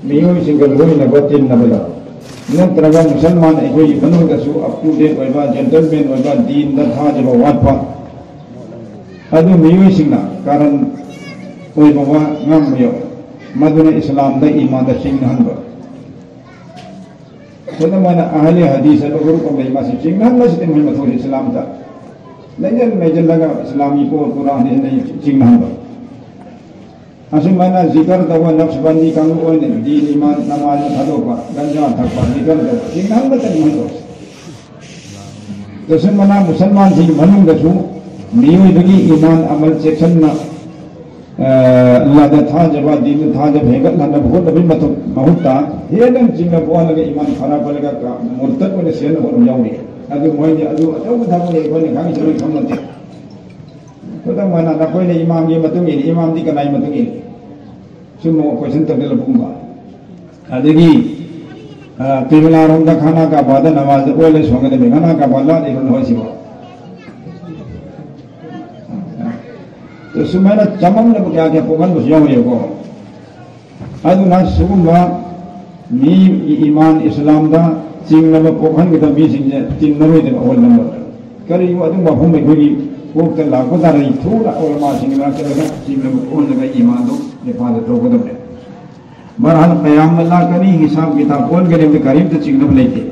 ꯃꯤꯑꯣꯏꯁꯤꯡꯒ ꯂꯣꯏꯅꯕ ꯇꯤꯟꯅꯕꯗ, ꯅꯠꯇ꯭ꯔꯒ ꯃꯨꯁꯜꯃꯥꯟ ꯑꯩꯈꯣꯏꯒꯤ ꯃꯅꯨꯡꯗꯁꯨ up to date ꯑꯣꯏꯕ, gentleman ꯑꯣꯏꯕ, ꯗꯤꯟꯗ ꯊꯥꯖꯕ ꯋꯥꯠꯄ, ꯑꯗꯨ ꯃꯤꯑꯣꯏꯁꯤꯡꯅ ꯀꯥꯔꯟ ꯑꯣꯏꯕ ꯋꯥ ꯉꯥꯡꯕ ꯌꯥꯎꯏ꯫ ꯃꯗꯨꯅ ꯏꯁꯂꯥꯝꯗ, ꯏꯃꯥꯟꯗ ꯆꯤꯡꯅꯍꯟꯕ꯫ ꯈꯨꯗꯝ ꯑꯣꯏꯅ ꯑꯍꯂꯤ ꯍꯗꯤꯁ ꯍꯥꯏꯕ ꯒ꯭ꯔꯨꯞ ꯑꯃ ꯂꯩ, ꯃꯁꯤ ꯆꯤꯡꯅꯍꯟꯕꯁꯤꯗꯤ ꯃꯣꯏ ꯃꯊꯧꯁꯤ ꯏꯁꯂꯥꯝꯗ ꯂꯩꯖꯟ ꯂꯩꯖꯜꯂꯒ ꯏꯁꯂꯥꯃꯤ ꯄꯣꯠ ꯄꯨꯔꯥ ꯍꯗꯤꯁ ꯂꯩ ꯆꯤꯡꯅꯍꯟꯕ꯫ ꯑꯁꯨꯃꯥꯏꯅ ꯖꯤꯀꯔ ꯇꯧꯕ, ꯅꯛꯁꯕꯟꯗꯤ ꯀꯥꯡꯂꯨꯞ ꯑꯣꯏꯅ ꯗꯤꯟ ꯏꯃꯥꯟ ꯅꯃꯥꯖ ꯊꯥꯗꯣꯛꯄ, ꯒꯟꯖꯥ ꯊꯛꯄ, ꯖꯤꯀꯔ ꯇꯧꯕ, ꯆꯤꯡꯅꯍꯟꯕꯇꯅꯤ ꯃꯣꯏ ꯇꯧꯔꯤꯁꯦ꯫ ꯇꯁꯦꯡꯕꯅ ꯃꯨꯁꯜꯃꯥꯟꯁꯤꯡꯒꯤ ꯃꯅꯨꯡꯗꯁꯨ ꯃꯤꯑꯣꯏꯕꯒꯤ ꯏꯃꯥꯟ ꯑꯃꯜ ꯆꯦꯛꯁꯤꯟꯅ, ꯑ, ꯑꯜꯂꯥꯗ ꯊꯥꯖꯕ, ꯗꯤꯟꯗ ꯊꯥꯖꯕ ꯍꯦꯟꯒꯠꯍꯟꯅꯕ ꯍꯣꯠꯅꯕꯒꯤ ꯃꯇꯨꯡ, ꯃꯍꯨꯠꯇ ꯍꯦꯟꯅ ꯆꯤꯡꯅꯕ ꯋꯥꯠꯂꯒ ꯏꯃꯥꯟ ꯈꯔꯥꯞ ꯑꯣꯜꯂꯒ ꯀ-, ꯃꯨꯔꯇꯠ ꯑꯣꯏꯅ ꯁꯤꯖꯤꯟꯅꯕ ꯑꯗꯨꯝ ꯌꯥꯎꯔꯤ꯫ ꯑꯗꯨ ꯃꯣꯏꯗꯤ ꯑꯗꯨ ꯑꯆꯧꯕ ꯊꯕꯛꯅꯤ, ꯑꯩꯈꯣꯏꯅ ꯈꯪꯉꯤ ꯊꯕꯛ ꯈꯪ ꯅꯠꯇꯦ꯫ ꯈꯨꯗꯝ ꯑꯣꯏꯅ ꯅꯈꯣꯏꯅ ꯏꯃꯥꯝꯒꯤ ꯃꯇꯨꯡ ꯏꯜꯂꯤ, ꯏꯃꯥꯝꯗꯤ ꯀꯅꯥꯒꯤ ꯃꯇꯨꯡ ꯏꯜꯂꯤ? ꯁꯨꯝꯕ ꯀꯣꯏꯁꯟ ꯇꯧꯁꯤꯜꯂꯛꯄꯒꯨꯝꯕ꯫ ꯑꯗꯒꯤ, ꯑ, ꯀꯤꯕꯂꯥꯔꯣꯝꯗ ꯈꯥꯅꯥ ꯀꯥꯕꯥꯗ ꯅꯃꯥꯖ ꯑꯣꯜꯂꯦ ꯁꯣꯟꯒꯗꯕꯅꯤ, ꯈꯥꯅꯥ ꯀꯥꯕꯥ ꯂꯥꯠꯂꯤꯕꯅꯣ ꯍꯥꯏꯁꯤꯕꯣ? ꯑꯗꯨ ꯁꯨꯃꯥꯏꯅ ꯆꯃꯝꯅꯕ ꯀꯌꯥ ꯀꯌꯥ ꯄꯣꯛꯍꯟꯕꯁꯨ ꯌꯥꯎꯔꯤꯕꯀꯣ꯫ ꯑꯗꯨꯅ ꯁꯤꯒꯨꯝꯕ ꯃꯤ ꯏꯃꯥꯟ ꯏꯁꯂꯥꯝꯗ ꯆꯤꯡꯅꯕ ꯄꯣꯛꯍꯟꯒꯗꯕ ꯃꯤꯁꯤꯡꯁꯦ ꯆꯤꯡꯅꯔꯣꯏꯗꯕ ꯑꯣꯜꯂꯝꯕꯗ꯫ ꯀꯔꯤꯒꯨꯝꯕ ꯑꯗꯨꯝꯕ ꯋꯥꯐꯝ ꯑꯩꯈꯣꯏꯒꯤ ꯀꯣꯛꯇ ꯂꯥꯛꯄ ꯇꯥꯔꯗꯤ ꯊꯨꯅ ꯑꯣꯂꯃꯥꯁꯤꯡꯒꯤ ꯃꯔꯛꯇ ꯆꯤꯡꯅꯕ ꯑꯣꯜꯂꯒ ꯏꯃꯥꯟꯗꯣ ꯍꯤꯐꯥꯖꯠ ꯇꯧꯒꯗꯕꯅꯦ꯫ ꯕꯍꯔꯍꯥꯜ ꯀꯌꯥꯃꯠ ꯂꯥꯛꯀꯅꯤ, ꯍꯤꯁꯥꯕ ꯀꯤꯇꯥꯕ ꯑꯣꯟꯒꯅꯤ, ꯑꯗꯨ ꯀꯔꯤꯝꯇ ꯆꯤꯡꯅꯕ ꯂꯩꯇꯦ꯫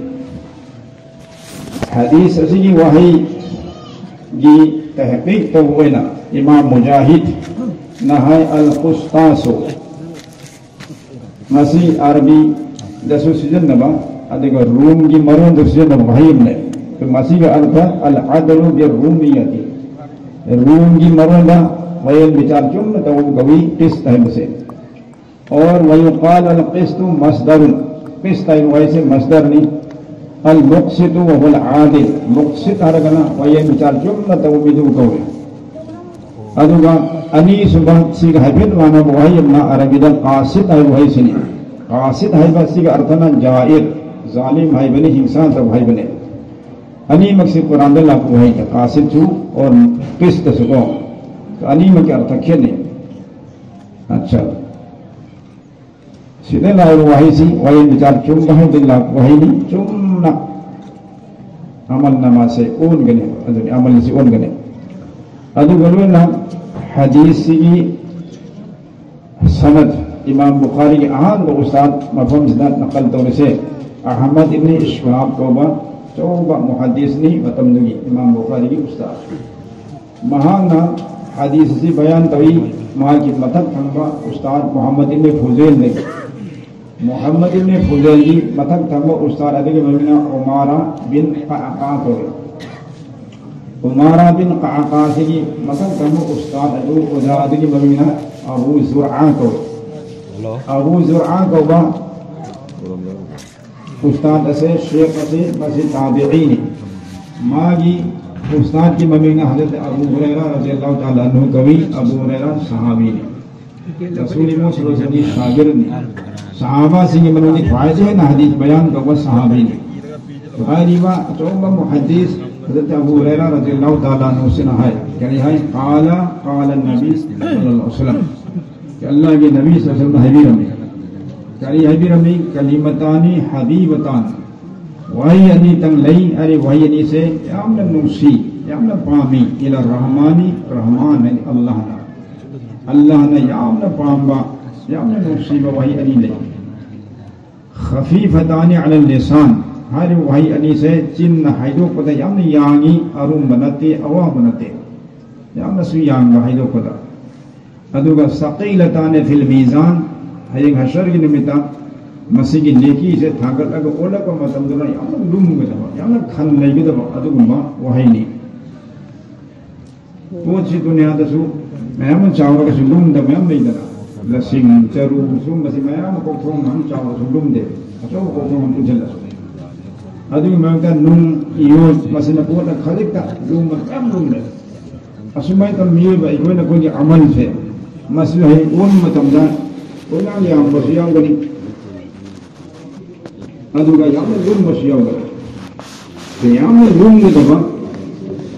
ꯍꯗꯤꯁ ꯑꯁꯤꯒꯤ ꯋꯥꯍꯩꯒꯤ ꯇꯍꯀꯤꯛ ꯇꯧꯕ ꯑꯣꯏꯅ ꯏꯃꯥꯝ ꯃꯨꯖꯥꯍꯤꯗꯅ ꯍꯥꯏ, "ꯑꯜ ꯈꯨꯁꯇꯥꯁꯨ", ꯃꯁꯤ ꯑꯔꯕꯤꯗꯁꯨ ꯁꯤꯖꯤꯟꯅꯕ, ꯑꯗꯨꯒ ꯔꯨꯝꯒꯤ ꯃꯔꯣꯟꯗ ꯁꯤꯖꯤꯟꯅꯕ ꯋꯥꯍꯩ ꯑꯃꯅꯦ꯫ ꯃꯁꯤꯒꯤ ꯑꯔꯊ, "ꯑꯜ ꯑꯗꯂꯨ ꯕꯤꯔ ꯔꯨꯃꯤꯌꯥꯇꯤ", ꯔꯨꯝꯒꯤ ꯃꯔꯣꯟꯗ ꯋꯥꯌꯦꯜ ꯕꯤꯆꯥꯔ ꯆꯨꯝꯅ ꯇꯧꯕ ꯀꯧꯏ ꯄꯤꯁ ꯍꯥꯏꯕꯁꯦ꯫ ꯑꯣꯔ ꯋꯌꯨꯀꯥꯜ ꯑꯜ ꯀꯤꯁꯇꯨ ꯃꯁꯗꯔꯨꯟ, ꯀꯤꯁ ꯍꯥꯏꯕ ꯋꯥꯍꯩꯁꯦ ꯃꯁꯗꯔꯅꯤ꯫ ꯑꯜ ꯃꯨꯛꯁꯤꯇꯨ ꯋꯍꯨꯜ ꯑꯥꯗꯤꯜ, ꯃꯨꯛꯁꯤꯠ ꯍꯥꯏꯔꯒꯅ ꯋꯥꯌꯦꯜ ꯕꯤꯆꯥꯔ ꯆꯨꯝꯅ ꯇꯧꯕ ꯃꯤꯗꯨꯕꯨ ꯀꯧꯏ꯫ ꯑꯗꯨꯒ ꯑꯅꯤꯁꯨꯕ, ꯁꯤꯒ ꯍꯥꯏꯐꯦꯠ ꯃꯥꯟꯅꯕ ꯋꯥꯍꯩ ꯑꯃꯅ ꯑꯔꯕꯤꯗ ꯀꯥꯁꯤꯠ ꯍꯥꯏꯕ ꯋꯥꯍꯩꯁꯤꯅꯤ꯫ ꯀꯥꯁꯤꯠ ꯍꯥꯏꯕ ꯁꯤꯒ ꯑꯔꯊꯅ ꯖꯥꯏꯔ, ꯖꯥꯂꯤꯝ ꯍꯥꯏꯕꯅꯤ, ꯍꯤꯡꯁꯥ ꯇꯧꯕ ꯍꯥꯏꯕꯅꯤ꯫ ꯑꯅꯤꯃꯛꯁꯤ ꯀꯨꯔꯥꯟꯗ ꯂꯥꯛꯄ ꯋꯥꯍꯩꯅꯤ, ꯀꯥꯁꯤꯠꯁꯨ ꯑꯣꯔ ꯀꯤꯁꯇꯁꯨ ꯀꯣ꯫ ꯑꯅꯤꯃꯛꯀꯤ ꯑꯔꯊ ꯈꯦꯠꯅꯩ꯫ ꯑꯠꯆꯥ꯫ ꯁꯤꯗ ꯂꯥꯛꯏꯕ ꯋꯥꯍꯩꯁꯤ ꯋꯥꯌꯦꯜ ꯕꯤꯆꯥꯔ ꯆꯨꯝꯕ ꯍꯥꯏꯕꯗꯒꯤ ꯂꯥꯛꯄ ꯋꯥꯍꯩꯅꯤ꯫ ꯆꯨꯝꯅ ꯑꯃꯜ ꯅꯃꯥꯁꯦ ꯑꯣꯟꯒꯅꯤ, ꯑꯗꯨꯅꯤ ꯑꯃꯜꯁꯤ ꯑꯣꯟꯒꯅꯤ꯫ ꯑꯗꯨꯒ ꯂꯣꯏꯅ ꯍꯗꯤꯁꯁꯤꯒꯤ ꯁꯅꯗ, ꯏꯃꯥꯝ ꯕꯨꯈꯥꯔꯤꯒꯤ ꯑꯍꯥꯟꯕ ꯎꯁꯇꯥꯗ ꯃꯐꯝꯁꯤꯗ ꯅꯀꯜ ꯇꯧꯔꯤꯁꯦ ꯑꯍꯃꯗ ꯏꯕꯅꯤ ꯏꯁꯍꯥꯛ ꯀꯧꯕ ꯑꯆꯧꯕ ꯃꯨꯍꯗꯤꯁꯅꯤ, ꯃꯇꯝꯗꯨꯒꯤ ꯏꯃꯥꯝ ꯕꯨꯈꯥꯔꯤꯒꯤ ꯎꯁꯇꯥꯗ꯫ ꯃꯍꯥꯛꯅ ꯍꯗꯤꯁ ꯑꯁꯤ ꯕꯌꯥꯟ ꯇꯧꯏ ꯃꯥꯒꯤ ꯃꯊꯛ ꯊꯪꯕ ꯎꯁꯇꯥꯗ ꯃꯨꯍꯝꯃꯗ ꯏꯕꯅꯤ ꯐꯨꯖꯦꯜꯗꯒꯤ꯫ ꯃꯨꯍꯝꯃꯗ ꯏꯕꯅꯤ ꯐꯨꯖꯦꯜꯒꯤ ꯃꯊꯛ ꯊꯪꯕ ꯎꯁꯇꯥꯗ ꯑꯗꯨꯒꯤ ꯃꯃꯤꯡꯅ ꯎꯃꯥꯔꯥ ꯕꯤꯟ ꯀꯥꯀꯥ ꯀꯧꯏ꯫ ꯎꯃꯥꯔꯥ ꯕꯤꯟ ꯀꯥꯀꯥꯁꯤꯒꯤ ꯃꯊꯛ ꯊꯪꯕ ꯎꯁꯇꯥꯗ ꯑꯗꯨ, ꯑꯣꯖꯥ ꯑꯗꯨꯒꯤ ꯃꯃꯤꯡꯅ ꯑꯕꯨ ꯖꯨꯔꯑꯥ ꯀꯧꯏ꯫ ꯑꯕꯨ ꯖꯨꯔꯑꯥ ꯀꯧꯕ ꯎꯁꯇꯥꯗ ꯑꯁꯦ, ꯁꯦꯈ ꯑꯁꯦ, ꯃꯁꯤ ꯇꯥꯕꯤꯏꯅꯤ꯫ ꯃꯥꯒꯤ ꯎꯁꯇꯥꯗꯀꯤ ꯃꯃꯤꯡꯅ ꯍꯖꯔꯠ ꯑꯕꯨ ꯍꯨꯔꯩꯔꯥ ꯔꯖꯤꯌꯜꯂꯥꯍꯨ ꯇꯥꯂꯥ ꯑꯟꯍꯨ ꯀꯧꯏ꯫ ꯑꯕꯨ ꯍꯨꯔꯩꯔꯥ ꯁꯍꯥꯕꯤꯅꯤ꯫ ꯔꯁꯨꯜ ꯏꯃꯣꯝ ꯁꯜꯂꯜꯂꯥꯍꯨ ꯑꯂꯥꯏꯍꯤ ꯋꯥꯁꯜꯂꯝꯒꯤ ꯁꯥꯒꯤꯔꯅꯤ꯫ ꯁꯍꯥꯕꯥꯁꯤꯡꯒꯤ ꯃꯅꯨꯡꯗ ꯈ꯭ꯋꯥꯏꯗꯒꯤ ꯍꯦꯟꯅ ꯍꯗꯤꯁ ꯕꯌꯥꯟ ꯇꯧꯕ ꯁꯍꯥꯕꯤꯅꯤ꯫ ꯍꯥꯏꯔꯤꯕ ꯑꯆꯧꯕ ꯃꯨꯍꯗꯤꯁ ꯍꯖꯔꯠ ꯑꯕꯨ ꯍꯨꯔꯩꯔꯥ ꯔꯖꯤꯌꯜꯂꯥꯍꯨ ꯇꯥꯂꯥ ꯑꯟꯍꯨꯁꯤꯅ ꯍꯥꯏ꯫ ꯀꯔꯤ ꯍꯥꯏ? ꯀꯥꯂ ꯀꯥꯂ ꯅꯕꯤ ꯁꯜꯂꯜꯂꯥꯍꯨ ꯑꯂꯥꯏꯍꯤ ꯋꯥꯁꯜꯂꯝ꯫ ꯑꯜꯂꯥꯍꯒꯤ ꯅꯕꯤ ꯁꯜꯂꯜꯂꯥꯍꯨ ꯑꯂꯥꯏꯍꯤ ꯋꯥꯁꯜꯂꯝꯅ ꯍꯥꯏꯕꯤꯔꯝꯃꯤ꯫ ꯀꯔꯤ ꯍꯥꯏꯕꯤꯔꯝꯃꯤ? ꯀꯂꯤꯃꯇꯥꯅꯤ ꯍꯕꯤꯕꯇꯥꯅꯤ꯫ ꯋꯥꯍꯩ ꯑꯅꯤꯇꯪ ꯂꯩ꯫ ꯍꯥꯏꯔꯤꯕ ꯋꯥꯍꯩ ꯑꯅꯤꯁꯦ ꯌꯥꯝꯅ ꯅꯨꯡꯁꯤ, ꯌꯥꯝꯅ ꯄꯥꯝꯃꯤ꯫ ꯏꯂꯥ ꯔꯍꯃꯥꯅꯤ, ꯔꯍꯃꯥꯟ ꯍꯥꯏꯗꯤ ꯑꯜꯂꯥꯍꯅ꯫ ꯑꯜꯂꯥꯍꯅ ꯌꯥꯝꯅ ꯄꯥꯝꯕ, ꯌꯥꯝꯅ ꯅꯨꯡꯁꯤꯕ ꯋꯥꯍꯩ ꯑꯅꯤ ꯂꯩ꯫ ꯈꯐꯤꯐꯇꯥꯅꯤ ꯑꯂꯜ ꯂꯤꯁꯥꯟ꯫ ꯍꯥꯏꯔꯤꯕ ꯋꯥꯍꯩ ꯑꯅꯤꯁꯦ ꯆꯤꯟꯅ ꯍꯥꯏꯗꯣꯛꯄꯗ ꯌꯥꯝꯅ ꯌꯥꯡꯉꯤ, ꯑꯔꯨꯝꯕ ꯅꯠꯇꯦ, ꯑꯋꯥꯡꯕ ꯅꯠꯇꯦ꯫ ꯌꯥꯝꯅꯁꯨ ꯌꯥꯡꯕ ꯍꯥꯏꯗꯣꯛꯄꯗ꯫ ꯑꯗꯨꯒ ꯁꯀꯤꯂꯇꯥꯅꯤ ꯐꯤꯜ ꯃꯤꯖꯥꯟ, ꯍꯌꯦꯡ ꯍꯁꯔꯒꯤ ꯅꯨꯃꯤꯠꯇ ꯃꯁꯤꯒꯤ ꯅꯦꯀꯤꯁꯦ ꯊꯥꯡꯒꯠꯂꯒ ꯑꯣꯜꯂꯛꯄ ꯃꯇꯝꯗꯅ ꯌꯥꯝꯅ ꯂꯨꯝꯒꯗꯕ, ꯌꯥꯝꯅ ꯈꯟ ꯂꯩꯒꯗꯕ ꯑꯗꯨꯒꯨꯝꯕ ꯋꯥꯍꯩꯅꯤ꯫ ꯄꯣꯠꯁꯤ ꯗꯨꯅꯤꯌꯥꯗꯁꯨ ꯃꯌꯥꯝ ꯑꯃ ꯆꯥꯎꯔꯒꯁꯨ ꯂꯨꯝꯗꯕ ꯃꯌꯥꯝ ꯂꯩꯗꯅ, ꯂꯁꯤꯡ, ꯆꯔꯨ, ꯁꯨꯝꯕꯁꯤ ꯃꯌꯥꯝ ꯑꯃ ꯀꯣꯛꯊꯣꯡ ꯃꯌꯥꯝ ꯆꯥꯎꯔꯁꯨ ꯂꯨꯝꯗꯦ꯫ ꯑꯆꯧꯕ ꯀꯣꯛꯊꯣꯡ ꯑꯃ ꯄꯨꯟꯁꯤꯜꯂꯁꯨ꯫ ꯑꯗꯨꯒꯤ ꯃꯔꯛꯇ ꯅꯨꯡ, ꯏꯌꯣꯟ, ꯃꯁꯤꯅ ꯄꯣꯠꯅ ꯈꯖꯤꯛꯇ ꯂꯨꯝꯕ ꯃꯌꯥꯝ ꯂꯨꯝꯃꯦ꯫ ꯑꯁꯨꯃꯥꯏꯅ ꯇꯧꯅ ꯃꯤꯑꯣꯏꯕ ꯑꯩꯈꯣꯏꯅ ꯑꯩꯈꯣꯏꯒꯤ ꯑꯃꯜꯁꯦ, ꯃꯁꯤ ꯍꯦꯛ ꯑꯣꯟꯕ ꯃꯇꯝꯗ ꯄꯣꯠꯌꯥꯝ ꯌꯥꯝꯕꯁꯨ ꯌꯥꯎꯒꯅꯤ, ꯑꯗꯨꯒ ꯌꯥꯝꯅ ꯂꯨꯝꯕꯁꯨ ꯌꯥꯎꯒꯅꯤ꯫ ꯌꯥꯝꯅ ꯂꯨꯝꯒꯗꯕ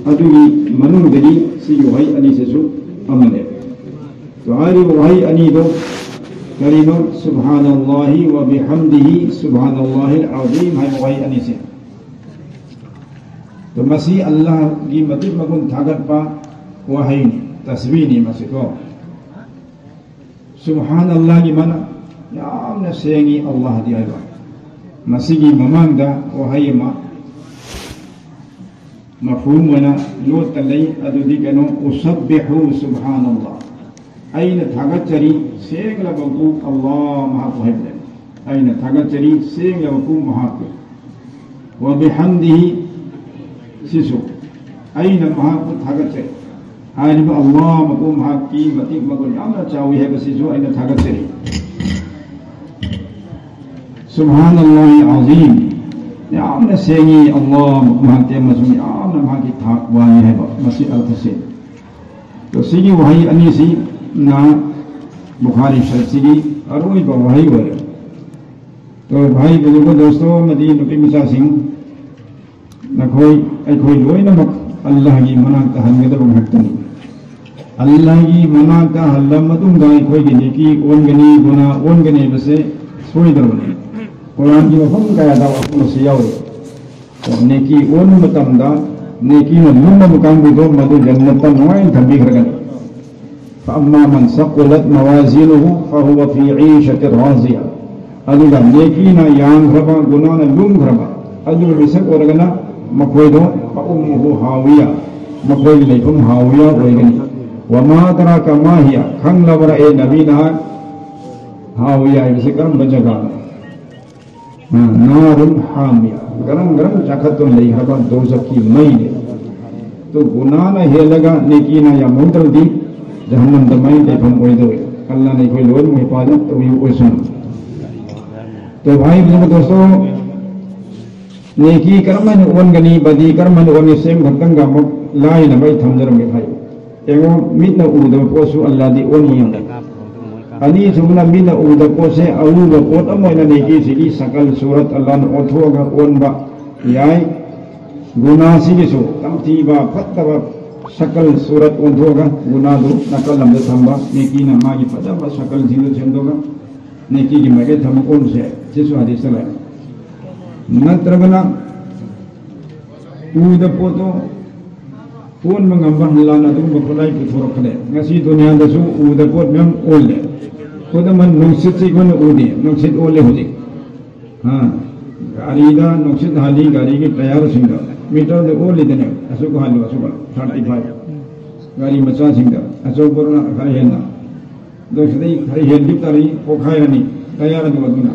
ꯑꯗꯨꯒꯤ ꯃꯅꯨꯡꯗꯒꯤ ꯁꯤꯒꯤ ꯋꯥꯍꯩ ꯑꯅꯤꯁꯤꯁꯨ ꯑꯃꯅꯦ꯫ ꯍꯥꯏꯔꯤꯕ ꯋꯥꯍꯩ ꯑꯅꯤꯗꯣ ꯀꯔꯤꯅꯣ? ꯁꯨꯕꯍꯥꯅꯜꯂꯥꯍꯤ ꯋ ꯕꯤꯍꯝꯗꯤꯍꯤ, ꯁꯨꯕꯍꯥꯅꯜꯂꯥꯍꯤꯜ ꯑꯖꯤꯝ ꯍꯥꯏꯕ ꯋꯥꯍꯩ ꯑꯅꯤꯁꯦ꯫ ꯑꯗꯣ ꯃꯁꯤ ꯑꯜꯂꯥꯍꯒꯤ ꯃꯇꯤꯛ ꯃꯒꯨꯟ ꯊꯥꯒꯠꯄ ꯋꯥꯍꯩꯅꯤ, ꯇꯁꯕꯤꯍꯅꯤ ꯃꯁꯤꯀꯣ꯫ ꯁꯨꯕꯍꯥꯅꯜꯂꯥꯍꯒꯤ ꯃꯥꯅ ꯌꯥꯝꯅ ꯁꯦꯡꯉꯤ ꯑꯜꯂꯥꯍꯗꯤ ꯍꯥꯏꯕ꯫ ꯃꯁꯤꯒꯤ ꯃꯃꯥꯡꯗ ꯋꯥꯍꯩ ꯑꯃ ꯃꯐꯍꯨꯝ ꯑꯣꯏꯅ ꯂꯣꯠꯇ ꯂꯩ, ꯑꯗꯨꯗꯤ ꯀꯩꯅꯣ? ꯎꯁꯕꯤꯍꯨ ꯁꯨꯕꯍꯥꯅꯜꯂꯥꯍ꯫ ꯑꯩꯅ ꯊꯥꯒꯠꯆꯔꯤ ꯁꯦꯡꯂꯕꯕꯨ ꯑꯜꯂꯥꯍ ꯃꯍꯥꯛꯄꯨ ꯍꯥꯏꯕꯅꯦ꯫ ꯑꯩꯅ ꯊꯥꯒꯠꯆꯔꯤ ꯁꯦꯡꯂꯕꯕꯨ ꯃꯍꯥꯛꯄꯨ꯫ ꯋ ꯕꯤꯍꯝꯗꯤꯍꯤ, ꯁꯤꯁꯨ ꯑꯩꯅ ꯃꯍꯥꯛꯄꯨ ꯊꯥꯒꯠꯆꯩ꯫ ꯍꯥꯏꯔꯤꯕ ꯑꯜꯂꯥꯍ ꯃꯄꯨ ꯃꯍꯥꯛꯀꯤ ꯃꯇꯤꯛ ꯃꯒꯨꯟ ꯌꯥꯝꯅ ꯆꯥꯎꯏ ꯍꯥꯏꯕꯁꯤꯁꯨ ꯑꯩꯅ ꯊꯥꯒꯠꯆꯔꯤ꯫ ꯁꯨꯕꯍꯥꯅꯜꯂꯥꯍꯤꯜ ꯑꯖꯤꯝ꯫ ꯌꯥꯝꯅ ꯁꯦꯡꯉꯤ, ꯑꯜꯂꯥꯍ ꯃꯍꯥꯛꯇꯤ ꯑꯃꯁꯨꯡ ꯌꯥꯝꯅ ꯃꯍꯥꯛꯀꯤ ꯊꯥꯛ ꯋꯥꯡꯉꯤ ꯍꯥꯏꯕ ꯃꯁꯤ ꯑꯔꯊꯁꯦ꯫ ꯑꯗꯣ ꯁꯤꯒꯤ ꯋꯥꯍꯩ ꯑꯅꯤꯁꯤꯅ ꯕꯨꯈꯥꯔꯤ ꯁꯔꯤꯐꯁꯤꯒꯤ ꯑꯔꯣꯏꯕ ꯋꯥꯍꯩ ꯑꯣꯏꯔꯦ꯫ ꯑꯗꯣ ꯚꯥꯏ ꯕꯨꯖꯨꯔꯒ ꯗꯣꯁꯇꯣ ꯑꯃꯗꯤ ꯅꯨꯄꯤ ꯃꯆꯥꯁꯤꯡ, ꯅꯈꯣꯏ ꯑꯩꯈꯣꯏ ꯂꯣꯏꯅꯃꯛ ꯑꯜꯂꯥꯍꯒꯤ ꯃꯅꯥꯛꯇ ꯍꯟꯒꯗꯕ ꯉꯥꯛꯇꯅꯤ꯫ ꯑꯜꯂꯥꯍꯒꯤ ꯃꯅꯥꯛꯇ ꯍꯜꯂ ꯃꯇꯨꯡꯗ ꯑꯩꯈꯣꯏꯒꯤ ꯅꯦꯀꯤ ꯑꯣꯟꯒꯅꯤ, ꯒꯨꯅꯥ ꯑꯣꯟꯒꯅꯤ ꯍꯥꯏꯕꯁꯦ ꯁꯣꯏꯗ꯭ꯔꯕꯅꯤ꯫ ꯀꯨꯔꯥꯟꯒꯤ ꯃꯐꯝ ꯀꯌꯥꯗ ꯋꯥꯐꯝ ꯑꯁꯤ ꯌꯥꯎꯔꯤ꯫ ꯅꯦꯀꯤ ꯑꯣꯟꯕ ꯃꯇꯝꯗ ꯅꯦꯀꯤꯅ ꯂꯨꯝꯃꯕ ꯀꯥꯡꯕꯨꯗꯣ ꯃꯗꯨ ꯖꯟꯅꯠꯇ ꯅꯨꯡꯉꯥꯏꯅ ꯊꯝꯕꯤꯈ꯭ꯔꯒꯅꯤ꯫ فأما من ثقلت موازينه فهو في عيشة راضية. ꯑꯗꯨꯒ ꯅꯦꯀꯤꯅ ꯌꯥꯝꯈ꯭ꯔꯕ, ꯒꯨꯅꯥꯅ ꯂꯨꯝꯈ꯭ꯔꯕ ꯑꯗꯨꯒ ꯃꯤꯁꯛ ꯑꯣꯏꯔꯒꯅ ꯃꯈꯣꯏꯗꯣ فأمه هاوية, ꯃꯈꯣꯏꯒꯤ ꯂꯩꯐꯝ ꯍꯥꯋꯤꯌꯥ ꯑꯣꯏꯒꯅꯤ꯫ وما أدراك ما هي, ꯈꯪꯂꯕ꯭ꯔꯥ ꯑꯦ ꯅꯕꯤ ꯅꯍꯥꯛ, ꯍꯥꯋꯤꯌꯥ ꯍꯥꯏꯕꯁꯤ ꯀꯔꯝꯕ ꯖꯒꯥꯅꯣ? ꯅꯥꯔꯨꯟ ꯍꯥꯃꯤꯌꯥ, ꯒꯔꯝ ꯒꯔꯝ ꯆꯥꯈꯠꯇꯨꯅ ꯂꯩꯈ꯭ꯔꯕ ꯗꯣꯖꯈꯀꯤ ꯃꯩꯅꯤ꯫ ꯑꯗꯨ ꯒꯨꯅꯥꯅ ꯍꯦꯜꯂꯒ ꯅꯦꯀꯤꯅ ꯌꯥꯝꯍꯧꯗ꯭ꯔꯗꯤ ꯖꯍꯟꯅꯝꯗ ꯃꯩ ꯂꯩꯐꯝ ꯑꯣꯏꯗꯧꯏ꯫ ꯑꯜꯂꯥꯍꯅ ꯑꯩꯈꯣꯏ ꯂꯣꯏꯅꯃꯛ ꯍꯤꯐꯥꯖꯠ ꯇꯧꯕꯤꯌꯨ ꯑꯣꯏꯁꯅꯨ꯫ ꯑꯗꯣ ꯚꯥꯏ ꯕꯨꯖꯨꯔꯒ ꯗꯣꯁꯇꯣ, ꯅꯦꯀꯤ ꯀꯔꯝ ꯍꯥꯏꯅ ꯑꯣꯟꯒꯅꯤ, ꯕꯗꯤ ꯀꯔꯝ ꯍꯥꯏꯅ ꯑꯣꯟꯒꯅꯤ, ꯁꯦꯝ ꯈꯛꯇꯪꯒ ꯑꯃꯨꯛ ꯂꯥꯏꯅ ꯑꯩ ꯊꯝꯖꯔꯝꯒꯦ ꯚꯥꯏ꯫ ꯌꯦꯡꯉꯣ, ꯃꯤꯠꯅ ꯎꯗꯕ ꯄꯣꯠꯁꯨ ꯑꯜꯂꯥꯍꯗꯤ ꯑꯣꯟꯕ ꯉꯝꯃꯤ꯫ ꯑꯅꯤꯁꯨꯕꯅ ꯃꯤꯠꯅ ꯎꯗꯕ ꯄꯣꯠꯁꯦ ꯑꯎꯕ ꯄꯣꯠ ꯑꯃ ꯑꯣꯏꯅ ꯅꯦꯀꯤꯁꯤꯒꯤ ꯁꯀꯜ ꯁꯨꯔꯠ ꯑꯜꯂꯥꯍꯅ ꯑꯣꯟꯊꯣꯛꯑꯒ ꯑꯣꯟꯕ ꯌꯥꯏ꯫ ꯒꯨꯅꯥꯁꯤꯒꯤꯁꯨ ꯇꯝꯊꯤꯕ ꯐꯠꯇꯕ ꯁꯀꯜ ꯁꯨꯔꯠ ꯑꯣꯟꯊꯣꯛꯑꯒ ꯒꯨꯅꯥꯗꯨ ꯅꯥꯀꯜ ꯑꯃꯗ ꯊꯝꯕ, ꯅꯦꯀꯤꯅ ꯃꯥꯒꯤ ꯐꯖꯕ ꯁꯀꯜꯁꯤꯡꯗꯨ ꯁꯦꯝꯗꯣꯛꯑꯒ ꯅꯦꯀꯤꯒꯤ ꯃꯥꯏꯀꯩ ꯊꯝꯕ ꯑꯣꯟꯕꯁꯦ, ꯁꯤꯁꯨ ꯍꯗꯤꯁꯇ ꯂꯩ꯫ ꯅꯠꯇ꯭ꯔꯒꯅ ꯎꯗ ꯄꯣꯠꯇꯣ ꯑꯣꯟꯕ ꯉꯝꯕ ꯑꯜꯂꯥꯍꯅ ꯑꯗꯨꯒꯨꯝꯕ ꯈꯨꯠꯂꯥꯏ ꯄꯨꯊꯣꯔꯛꯄꯅꯦ꯫ ꯉꯁꯤ ꯗꯨꯅꯤꯌꯥꯗꯁꯨ ꯎꯗ ꯄꯣꯠ ꯃꯌꯥꯝ ꯑꯣꯜꯂꯦ꯫ ꯈꯨꯗꯝ ꯑꯣꯏꯅ ꯅꯨꯡꯁꯤꯠꯁꯤ ꯑꯩꯈꯣꯏꯅ ꯎꯗꯦ, ꯅꯨꯡꯁꯤꯠ ꯑꯣꯜꯂꯦ ꯍꯧꯖꯤꯛ꯫ ꯑꯥ, ꯒꯥꯔꯤꯗ ꯅꯨꯡꯁꯤꯠ ꯍꯥꯜꯂꯤ, ꯒꯥꯔꯤꯒꯤ ꯇꯌꯥꯔꯁꯤꯡꯗ ꯃꯤꯇꯔꯗ ꯑꯣꯜꯂꯤꯗꯅꯦ, ꯑꯁꯨꯛ ꯍꯥꯜꯂꯨ, ꯑꯁꯨꯛ ꯍꯥꯜꯂꯨ, ꯊꯥꯔꯇꯤ ꯐꯥꯏꯚ꯫ ꯒꯥꯔꯤ ꯃꯆꯥꯁꯤꯡꯗ, ꯑꯆꯧꯕꯗꯨꯅ ꯈꯔ ꯍꯦꯟꯅ, ꯑꯗꯣ ꯁꯤꯗꯩ ꯈꯔ ꯍꯦꯟꯈꯤꯕ ꯇꯥꯔꯗꯤ ꯄꯣꯛꯈꯥꯏꯔꯅꯤ ꯇꯌꯥꯔꯗꯨ ꯑꯗꯨꯅ꯫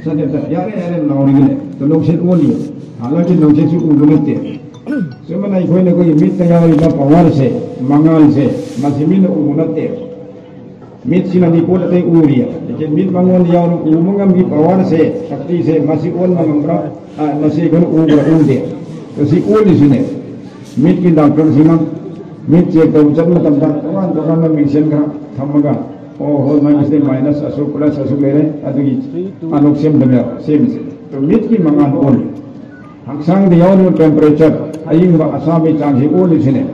ꯆꯠꯂꯦ, ꯆꯠꯂꯦ, ꯌꯥꯔꯦ, ꯌꯥꯔꯦ ꯂꯥꯎꯔꯤꯕꯅꯦ꯫ ꯑꯗꯣ ꯅꯨꯡꯁꯤꯠ ꯑꯣꯜꯂꯤ꯫ ꯍꯥꯟꯅꯒꯤ ꯅꯨꯡꯁꯤꯠꯁꯨ ꯎꯕ ꯅꯠꯇꯦ꯫ ꯆꯞ ꯃꯥꯟꯅꯩ, ꯑꯩꯈꯣꯏꯅ ꯑꯩꯈꯣꯏꯒꯤ ꯃꯤꯠꯇ ꯌꯥꯎꯔꯤꯕ ꯄꯋꯥꯔꯁꯦ, ꯃꯉꯥꯜꯁꯦ, ꯃꯁꯤ ꯃꯤꯠꯅ ꯎꯕ ꯅꯠꯇꯦ꯫ ꯃꯤꯠꯁꯤꯅꯗꯤ ꯄꯣꯠ ꯑꯇꯩ ꯎꯔꯤ, ꯂꯦꯀꯤꯟ ꯃꯤꯠ ꯃꯉꯣꯟꯗ ꯌꯥꯎꯔ ꯎꯕ ꯉꯝꯕꯤ ꯄꯋꯥꯔꯁꯦ, ꯁꯛꯇꯤꯁꯦ, ꯃꯁꯤ ꯑꯣꯟꯕ ꯉꯝꯕ꯭ꯔꯥ? ꯑ, ꯃꯁꯤ ꯑꯩꯈꯣꯏꯅ ꯎꯕ꯭ꯔꯥ? ꯎꯗꯦ꯫ ꯃꯁꯤ ꯑꯣꯜꯂꯤꯁꯤꯅꯦ꯫ ꯃꯤꯠꯀꯤ ꯗꯥꯛꯇꯔꯁꯤꯡꯅ ꯃꯤꯠ ꯆꯦꯛ ꯇꯧꯕ ꯆꯠꯄ ꯃꯇꯝꯗ ꯇꯣꯉꯥꯟ ꯇꯣꯉꯥꯟꯕ ꯃꯤꯡꯁꯦꯟ ꯈꯔ ꯊꯝꯃꯒ, ꯑꯣ, ꯍꯣꯏ, ꯃꯥꯒꯤꯁꯤꯗ ꯃꯥꯏꯅꯁ ꯑꯁꯨꯛ, ꯄ꯭ꯂꯁ ꯑꯁꯨꯛ ꯂꯩꯔꯦ, ꯑꯗꯨꯒꯤ ꯑꯅꯣꯛ ꯁꯦꯝꯗꯕ ꯌꯥꯕ ꯁꯦꯝꯃꯤꯁꯦ꯫ ꯑꯗꯣ ꯃꯤꯠꯀꯤ ꯃꯉꯥꯜ ꯑꯣꯜꯂꯤ꯫ ꯍꯛꯆꯥꯡꯗ ꯌꯥꯎꯔꯤꯕ ꯇꯦꯝꯄꯔꯦꯆꯔ, ꯑꯏꯪꯕ ꯑꯁꯥꯕꯒꯤ ꯆꯥꯡꯁꯤ ꯑꯣꯜꯂꯤꯁꯤꯅꯦ꯫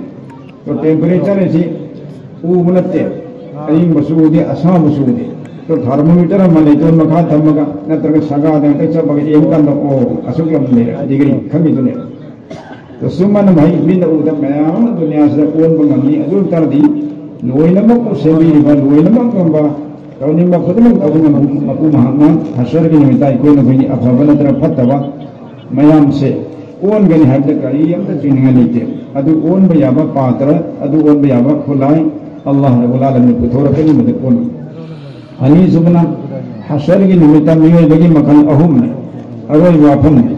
ꯑꯗꯣ ꯇꯦꯝꯄꯔꯦꯆꯔ ꯑꯁꯤ ꯎꯕ ꯅꯠꯇꯦ, ꯑꯏꯪꯕꯁꯨ ꯎꯗꯦ, ꯑꯁꯥꯕꯁꯨ ꯎꯗꯦ꯫ ꯑꯗꯣ ꯊꯥꯔꯃꯣꯃꯤꯇꯔ ꯑꯃ ꯂꯩꯇꯣꯟ ꯃꯈꯥ ꯊꯝꯃꯒ ꯅꯠꯇ꯭ꯔꯒ ꯁꯒꯥꯗ ꯍꯦꯛꯇ ꯆꯠꯄꯒ ꯌꯦꯡꯕ ꯀꯥꯟꯗ, ꯑꯣ, ꯑꯁꯨꯛ ꯌꯥꯝ ꯂꯩꯔꯦ, ꯗꯤꯒ꯭ꯔꯤ ꯈꯪꯉꯤꯗꯨꯅꯦ꯫ ꯑꯗꯣ ꯁꯨꯝ ꯍꯥꯏꯅ ꯃꯍꯩ ꯃꯤꯠꯅ ꯎꯗꯕ ꯃꯌꯥꯝ ꯑꯃ ꯗꯨꯅꯤꯌꯥꯁꯤꯗ ꯑꯣꯟꯕ ꯉꯝꯃꯤ꯫ ꯑꯗꯨ ꯑꯣꯏ ꯇꯥꯔꯗꯤ ꯂꯣꯏꯅꯃꯛꯄꯨ ꯁꯦꯝꯕꯤꯔꯤꯕ, ꯂꯣꯏꯅꯃꯛ ꯉꯝꯕ, ꯇꯧꯅꯤꯡꯕ ꯈꯨꯗꯤꯡꯃꯛ ꯇꯧꯕ ꯉꯝꯕ ꯃꯄꯨ ꯃꯍꯥꯛꯅ ꯍꯁꯔꯒꯤ ꯅꯨꯃꯤꯠꯇ ꯑꯩꯈꯣꯏꯅ ꯑꯩꯈꯣꯏꯒꯤ ꯑꯐꯕ ꯅꯠꯇ꯭ꯔꯒ ꯐꯠꯇꯕ ꯃꯌꯥꯝꯁꯦ ꯑꯣꯟꯒꯅꯤ ꯍꯥꯏꯕꯗ ꯀꯔꯤ ꯑꯃꯇ ꯆꯤꯡꯅꯤꯡꯉꯥꯏ ꯂꯩꯇꯦ꯫ ꯑꯗꯨ ꯑꯣꯟꯕ ꯌꯥꯕ ꯄꯥꯇ꯭ꯔ, ꯑꯗꯨ ꯑꯣꯟꯕ ꯌꯥꯕ ꯈꯨꯠꯂꯥꯏ ꯑꯜꯂꯥꯍ ꯔꯕꯨꯜ ꯑꯥꯂꯃꯤꯟ ꯄꯨꯊꯣꯔꯛꯀꯅꯤ, ꯃꯗꯨ ꯑꯣꯟꯕ꯫ ꯑꯅꯤꯁꯨꯕꯅ, ꯍꯁꯔꯒꯤ ꯅꯨꯃꯤꯠꯇ ꯃꯤꯑꯣꯏꯕꯒꯤ ꯃꯈꯜ ꯑꯍꯨꯝꯅꯤ꯫ ꯑꯔꯣꯏꯕ ꯋꯥꯐꯝꯅꯤ꯫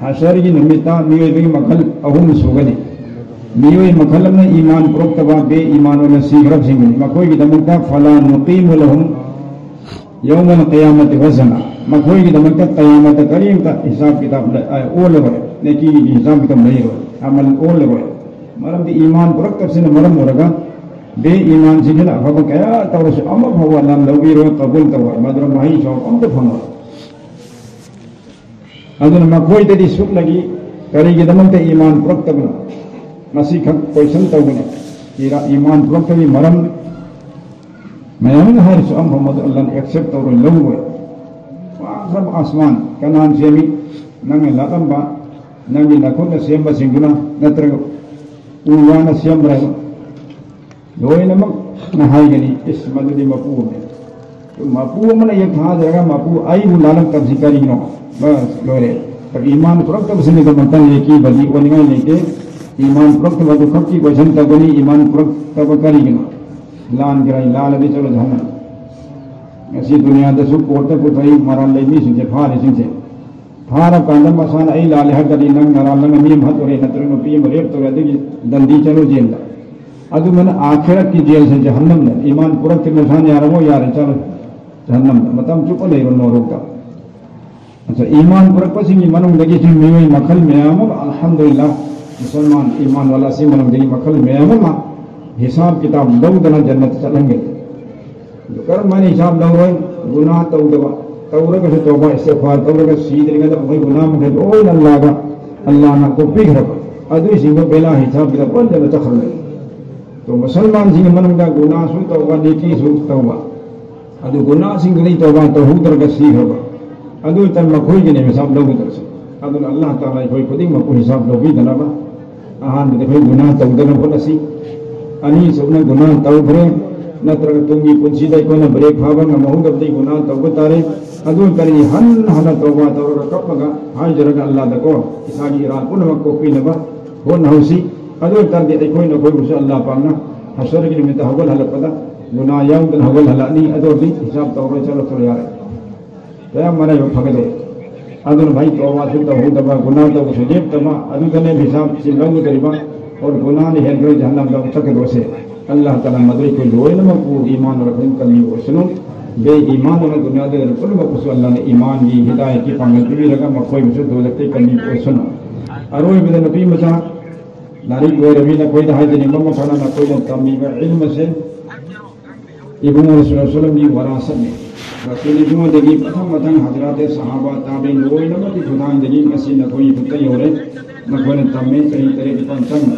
ꯍꯁꯔꯒꯤ ꯅꯨꯃꯤꯠꯇ ꯃꯤꯑꯣꯏꯕꯒꯤ ꯃꯈꯜ ꯑꯍꯨꯝ ꯁꯨꯒꯅꯤ꯫ ꯃꯤꯑꯣꯏ ꯃꯈꯜ ꯑꯃꯅ ꯏꯃꯥꯟ ꯄꯨꯔꯛꯇꯕ, ꯕꯦ ꯏꯃꯥꯟ ꯑꯣꯏꯅ ꯁꯤꯈ꯭ꯔꯕꯁꯤꯡꯗꯨꯅꯤ꯫ ꯃꯈꯣꯏꯒꯤꯗꯃꯛꯇ ꯐꯂꯥ ꯅꯨꯀꯤꯃꯨ ꯂꯍꯨꯝ ꯌꯧꯃꯜ ꯀꯤꯌꯥꯃꯇꯤ ꯋꯥꯖꯅ꯫ ꯃꯈꯣꯏꯒꯤꯗꯃꯛꯇ ꯀꯌꯥꯃꯠꯇ ꯀꯔꯤꯝꯇ ꯍꯤꯁꯥꯕ ꯀꯤꯇꯥꯕ ꯂꯩ-, ꯑ, ꯑꯣꯜꯂꯔꯣꯏ꯫ ꯅꯦꯀꯤꯒꯤ ꯍꯤꯁꯥꯕ ꯀꯤꯇꯥꯕ ꯂꯩꯔꯣꯏ꯫ ꯑꯃꯜ ꯑꯣꯜꯂꯔꯣꯏ꯫ ꯃꯔꯝꯗꯤ ꯏꯃꯥꯟ ꯄꯨꯔꯛꯇꯕꯁꯤꯅ ꯃꯔꯝ ꯑꯣꯏꯔꯒ ꯕꯦ ꯏꯃꯥꯟꯁꯤꯡꯁꯤꯅ ꯑꯐꯕ ꯀꯌꯥ ꯇꯧꯔꯁꯨ ꯑꯃ ꯐꯥꯎꯕ ꯅꯪ ꯂꯧꯕꯤꯔꯣꯏ, ꯀꯕꯨꯜ ꯇꯧꯔꯣꯏ꯫ ꯃꯗꯨꯅ ꯃꯍꯩꯁꯨ ꯑꯝꯇ ꯐꯪꯉꯣꯏ꯫ ꯑꯗꯨꯅ ꯃꯈꯣꯏꯗꯗꯤ ꯁꯨꯞꯅꯒꯤ ꯀꯔꯤꯒꯤꯗꯃꯛꯇ ꯏꯃꯥꯟ ꯄꯨꯔꯛꯇꯕꯅꯣ? ꯃꯁꯤꯈꯛ ꯀꯣꯏꯁꯟ ꯇꯧꯒꯅꯤ꯫ ꯏꯔꯥ-, ꯏꯃꯥꯟ ꯄꯨꯔꯛꯇꯕꯒꯤ ꯃꯔꯝ ꯃꯌꯥꯝ ꯑꯃ ꯍꯥꯏꯔꯁꯨ ꯑꯃꯐꯥꯎ ꯃꯗꯨ ꯑꯜꯂꯥꯍꯅ ꯑꯦꯛꯁꯦꯞ ꯇꯧꯔꯣꯏ, ꯂꯧꯔꯣꯏ꯫ ꯋꯥꯈ꯭ꯔꯕ ꯑꯁꯃꯥꯟ ꯀꯅꯥꯅ ꯁꯦꯝꯃꯤ? ꯅꯪꯅ ꯂꯥꯛꯂꯝꯕ, ꯅꯪꯒꯤ ꯅꯈꯨꯠꯅ ꯁꯦꯝꯕꯁꯤꯡꯗꯨꯅ ꯅꯠꯇ꯭ꯔꯒ ꯎ ꯋꯥꯅ ꯁꯦꯝꯕ꯭ꯔꯥ? ꯂꯣꯏꯅꯃꯛꯅ ꯍꯥꯏꯒꯅꯤ, "ꯏꯁ, ꯃꯗꯨꯗꯤ ꯃꯄꯨ ꯑꯃꯅꯤ꯫" ꯃꯄꯨ ꯑꯃꯅ ꯌꯦꯛ ꯊꯥꯖꯔꯒ ꯃꯄꯨ ꯑꯩꯕꯨ ꯂꯥꯜꯂꯛꯇꯕꯁꯤ ꯀꯔꯤꯒꯤꯅꯣ? ꯕꯁ, ꯂꯣꯏꯔꯦ꯫ ꯏꯃꯥꯟ ꯄꯨꯔꯛꯇꯕꯁꯤꯡꯒꯤꯗꯃꯛꯇ ꯅꯦꯀꯤ ꯕꯗꯤ ꯑꯣꯟꯅꯤꯡꯉꯥꯏ ꯂꯩꯇꯦ꯫ ꯏꯃꯥꯟ ꯄꯨꯔꯛꯇꯕ ꯑꯗꯨ ꯈꯛꯀꯤ ꯀꯣꯏꯁꯟ ꯇꯧꯒꯅꯤ, ꯏꯃꯥꯟ ꯄꯨꯔꯛꯇꯕ ꯀꯔꯤꯒꯤꯅꯣ? ꯂꯥꯟꯒꯦꯔꯥ, ꯂꯥꯜꯂꯗꯤ ꯆꯠꯂꯣ ꯖꯍꯟꯅꯝ꯫ ꯉꯁꯤ ꯗꯨꯅꯤꯌꯥꯗꯁꯨ ꯀꯣꯔꯠꯇ ꯄꯨꯊꯣꯛꯏ, ꯃꯔꯥꯜ ꯂꯩ ꯃꯤꯁꯤꯡꯁꯦ, ꯐꯥꯔꯤꯁꯤꯡꯁꯦ꯫ ꯐꯥꯔꯀꯥꯟꯗ ꯃꯁꯥꯅ ꯑꯩ ꯂꯥꯜꯂꯦ ꯍꯥꯏꯔꯒꯗꯤ ꯅꯪ ꯅꯔꯥꯜ, ꯅꯪꯅ ꯃꯤ ꯑꯃ ꯍꯥꯠꯇꯣꯔꯦ, ꯅꯠꯇ꯭ꯔꯒ ꯅꯨꯄꯤ ꯑꯃ ꯔꯦꯞ ꯇꯧꯔꯦ, ꯑꯗꯨꯒꯤ ꯗꯟꯗꯤ ꯆꯠꯂꯣ ꯖꯦꯜꯗ꯫ ꯑꯗꯨꯃꯥꯏꯅ ꯑꯥꯈꯤꯔꯠꯀꯤ ꯖꯦꯜꯁꯦ ꯖꯍꯟꯅꯝꯅꯦ꯫ ꯏꯃꯥꯟ ꯄꯨꯔꯛꯇ꯭ꯔꯤ ꯃꯁꯥꯅ ꯌꯥꯔꯝꯃꯣꯏ, ꯌꯥꯔꯦ, ꯆꯠꯂꯣ꯫ ꯖꯍꯟꯅꯝꯗ ꯃꯇꯝ ꯆꯨꯞꯄ ꯂꯩꯔꯣ ꯅꯣꯔꯣꯛꯇ꯫ ꯑꯆꯥ, ꯏꯃꯥꯟ ꯄꯨꯔꯛꯄꯁꯤꯡꯒꯤ ꯃꯅꯨꯡꯗꯒꯤꯁꯨ ꯃꯤꯑꯣꯏ ꯃꯈꯜ ꯃꯌꯥꯝ ꯑꯃ, ꯑꯜꯍꯝꯗꯨꯂꯤꯜꯂꯥꯍ, ꯃꯨꯁꯜꯃꯥꯟ ꯏꯃꯥꯟ ꯋꯥꯂꯥꯁꯤꯡ ꯃꯅꯨꯡꯗꯒꯤ ꯃꯈꯜ ꯃꯌꯥꯝ ꯑꯃ ꯍꯤꯁꯥꯕ ꯀꯤꯇꯥꯕ ꯂꯧꯗꯅ ꯖꯟꯅꯠꯇ ꯆꯠꯍꯟꯒꯅꯤ꯫ ꯑꯗꯨ ꯀꯔꯝꯍꯥꯏꯅ ꯍꯤꯁꯥꯕ ꯂꯧꯔꯣꯏ? ꯒꯨꯅꯥ ꯇꯧꯗꯕ, ꯇꯧꯔꯒꯁꯨ ꯇꯧꯕ, ꯏꯁꯇꯤꯒꯐꯥꯔ ꯇꯧꯔꯒ ꯁꯤꯗ꯭ꯔꯤꯉꯩꯗ ꯃꯈꯣꯏ ꯒꯨꯅꯥ ꯃꯈꯩ ꯂꯣꯏꯅ ꯑꯜꯂꯥꯍꯒ, ꯑꯜꯂꯥꯍꯅ ꯀꯣꯛꯄꯤꯈ꯭ꯔꯕ꯫ ꯑꯗꯨꯏꯁꯤꯡꯗꯣ ꯕꯦꯂꯥ ꯍꯤꯁꯥꯕ ꯀꯤꯇꯥꯕ ꯂꯣꯏꯅ ꯆꯠꯈ꯭ꯔꯅꯤ꯫ ꯑꯗꯣ ꯃꯨꯁꯜꯃꯥꯟꯁꯤꯡꯒꯤ ꯃꯅꯨꯡꯗ ꯒꯨꯅꯥꯁꯨ ꯇꯧꯕ, ꯅꯤꯇꯤꯁꯨ ꯇꯧꯕ, ꯑꯗꯨ ꯒꯨꯅꯥꯁꯤꯡꯗꯨꯅ ꯇꯧꯕ ꯇꯧꯍꯧꯗ꯭ꯔꯒ ꯁꯤꯈ꯭ꯔꯕ, ꯑꯗꯨ ꯑꯣꯏꯇꯥꯔꯗꯤ ꯃꯈꯣꯏꯒꯤꯅꯦ ꯍꯤꯁꯥꯕ ꯂꯧꯒꯗꯧꯔꯤꯁꯦ꯫ ꯑꯗꯨꯅ ꯑꯜꯂꯥꯍ ꯇꯥꯂꯥ ꯑꯩꯈꯣꯏ ꯈꯨꯗꯤꯡꯃꯛꯄꯨ ꯍꯤꯁꯥꯕ ꯂꯧꯕꯤꯗꯅꯕ ꯑꯍꯥꯟꯕꯗ ꯑꯩꯈꯣꯏ ꯒꯨꯅꯥ ꯇꯧꯗꯅꯕ ꯍꯣꯠꯅꯁꯤ꯫ ꯑꯅꯤꯁꯨꯕꯅ ꯒꯨꯅꯥ ꯇꯧꯈ꯭ꯔꯦ, ꯅꯠꯇ꯭ꯔꯒ ꯇꯨꯡꯒꯤ ꯄꯨꯟꯁꯤꯗ ꯑꯩꯈꯣꯏꯅ ꯕ꯭ꯔꯦꯛ ꯐꯥꯕ ꯉꯝꯍꯧꯗꯕꯗꯒꯤ ꯒꯨꯅꯥ ꯇꯧꯕ ꯇꯥꯔꯦ꯫ ꯑꯗꯨ ꯑꯣꯏꯇꯥꯔꯗꯤ ꯍꯟꯅ ꯍꯟꯅ ꯇꯧꯕ ꯇꯧꯔꯒ ꯀꯞꯄꯒ ꯍꯥꯏꯖꯔꯒ ꯑꯜꯂꯥꯍꯗꯀꯣ ꯏꯁꯥꯒꯤ ꯏꯔꯥꯜ ꯄꯨꯝꯅꯃꯛ ꯀꯣꯛꯄꯤꯅꯕ ꯍꯣꯠꯅꯍꯧꯁꯤ꯫ ꯑꯗꯨ ꯑꯣꯏꯇꯥꯔꯗꯤ ꯑꯩꯈꯣꯏꯅ ꯑꯩꯈꯣꯏꯕꯨꯁꯨ ꯑꯜꯂꯥꯍ ꯄꯥꯛꯅ ꯍꯁꯔꯒꯤ ꯅꯨꯃꯤꯠꯇ ꯍꯧꯒꯠꯍꯜꯂꯛꯄꯗ ꯒꯨꯅꯥ ꯌꯥꯎꯗꯅ ꯍꯧꯒꯠꯍꯜꯂꯛꯑꯅꯤ꯫ ꯑꯗꯨ ꯑꯣꯏꯔꯗꯤ ꯍꯤꯁꯥꯕ ꯇꯧꯔꯣꯏ, ꯆꯠꯂꯣ, ꯆꯠꯂꯣ, ꯌꯥꯔꯦ꯫ ꯃꯌꯥꯝ ꯃꯔꯥꯏꯕꯛ ꯐꯒꯗꯧꯕ꯫ ꯑꯗꯨꯅ ꯚꯥꯏ, ꯇꯧꯕꯥꯁꯨ ꯇꯧꯍꯧꯗꯕ, ꯒꯨꯅꯥ ꯇꯧꯕꯁꯨ ꯂꯦꯞꯇꯕ, ꯑꯗꯨꯗꯅꯦ ꯍꯤꯁꯥꯕꯁꯤ ꯂꯧꯒꯗꯧꯔꯤꯕ꯫ ꯑꯣꯔ ꯒꯨꯅꯥꯅ ꯍꯦꯟꯈ꯭ꯔꯦ ꯖꯍꯟꯅꯝꯗ ꯑꯃꯨꯛ ꯆꯠꯀꯗꯧꯕꯁꯦ꯫ ꯑꯜꯂꯥꯍ ꯇꯥꯂꯥ ꯃꯗꯨ ꯑꯩꯈꯣꯏ ꯂꯣꯏꯅꯃꯛꯄꯨ ꯏꯃꯥꯟ ꯑꯣꯏꯔꯛꯄ ꯀꯜꯂꯤꯕ ꯑꯣꯏꯁꯅꯨ꯫ ꯕꯦ ꯏꯃꯥꯟ ꯑꯃ ꯗꯨꯅꯤꯌꯥꯗ ꯂꯩꯔꯕ ꯄꯨꯝꯅꯃꯛꯄꯨꯁꯨ ꯑꯜꯂꯥꯍꯅ ꯏꯃꯥꯟꯒꯤ ꯍꯤꯗꯥꯌꯠꯀꯤ ꯄꯥꯡꯒꯜ ꯄꯤꯕꯤꯔꯒ ꯃꯈꯣꯏꯕꯨꯁꯨ ꯗꯣꯖꯈꯇꯒꯤ ꯀꯟꯕꯤꯕ ꯑꯣꯏꯁꯅꯨ꯫ ꯑꯔꯣꯏꯕꯗ ꯅꯨꯄꯤ ꯃꯆꯥ, ꯂꯥꯏꯔꯤꯛ ꯂꯣꯏꯔꯕꯤ ꯅꯈꯣꯏꯗ ꯍꯥꯏꯖꯅꯤꯡꯕ ꯑꯃ ꯈꯔꯅ ꯅꯈꯣꯏꯅ ꯇꯝꯃꯤꯕ ꯏꯜꯝ ꯑꯁꯦ ꯏꯕꯨꯡꯉꯣ ꯁꯨꯂꯁꯨꯂꯝꯒꯤ ꯋꯥꯔꯥꯁꯠꯅꯤ꯫ ꯔꯁꯨꯜ ꯏꯕꯨꯡꯉꯣꯗꯒꯤ ꯃꯊꯪ ꯃꯊꯪ ꯍꯖꯔꯥꯠ ꯁꯍꯥꯕꯥ ꯇꯥꯕꯤꯟ ꯂꯣꯏꯅꯃꯛꯀꯤ ꯈꯨꯊꯥꯡꯗꯒꯤ ꯉꯁꯤ ꯅꯈꯣꯏꯒꯤ ꯈꯨꯠꯇ ꯌꯧꯔꯦ꯫ ꯅꯈꯣꯏꯅ ꯇꯝꯃꯦ, ꯆꯍꯤ ꯇꯔꯦꯠ ꯅꯤꯄꯥꯜ ꯆꯪꯅ꯫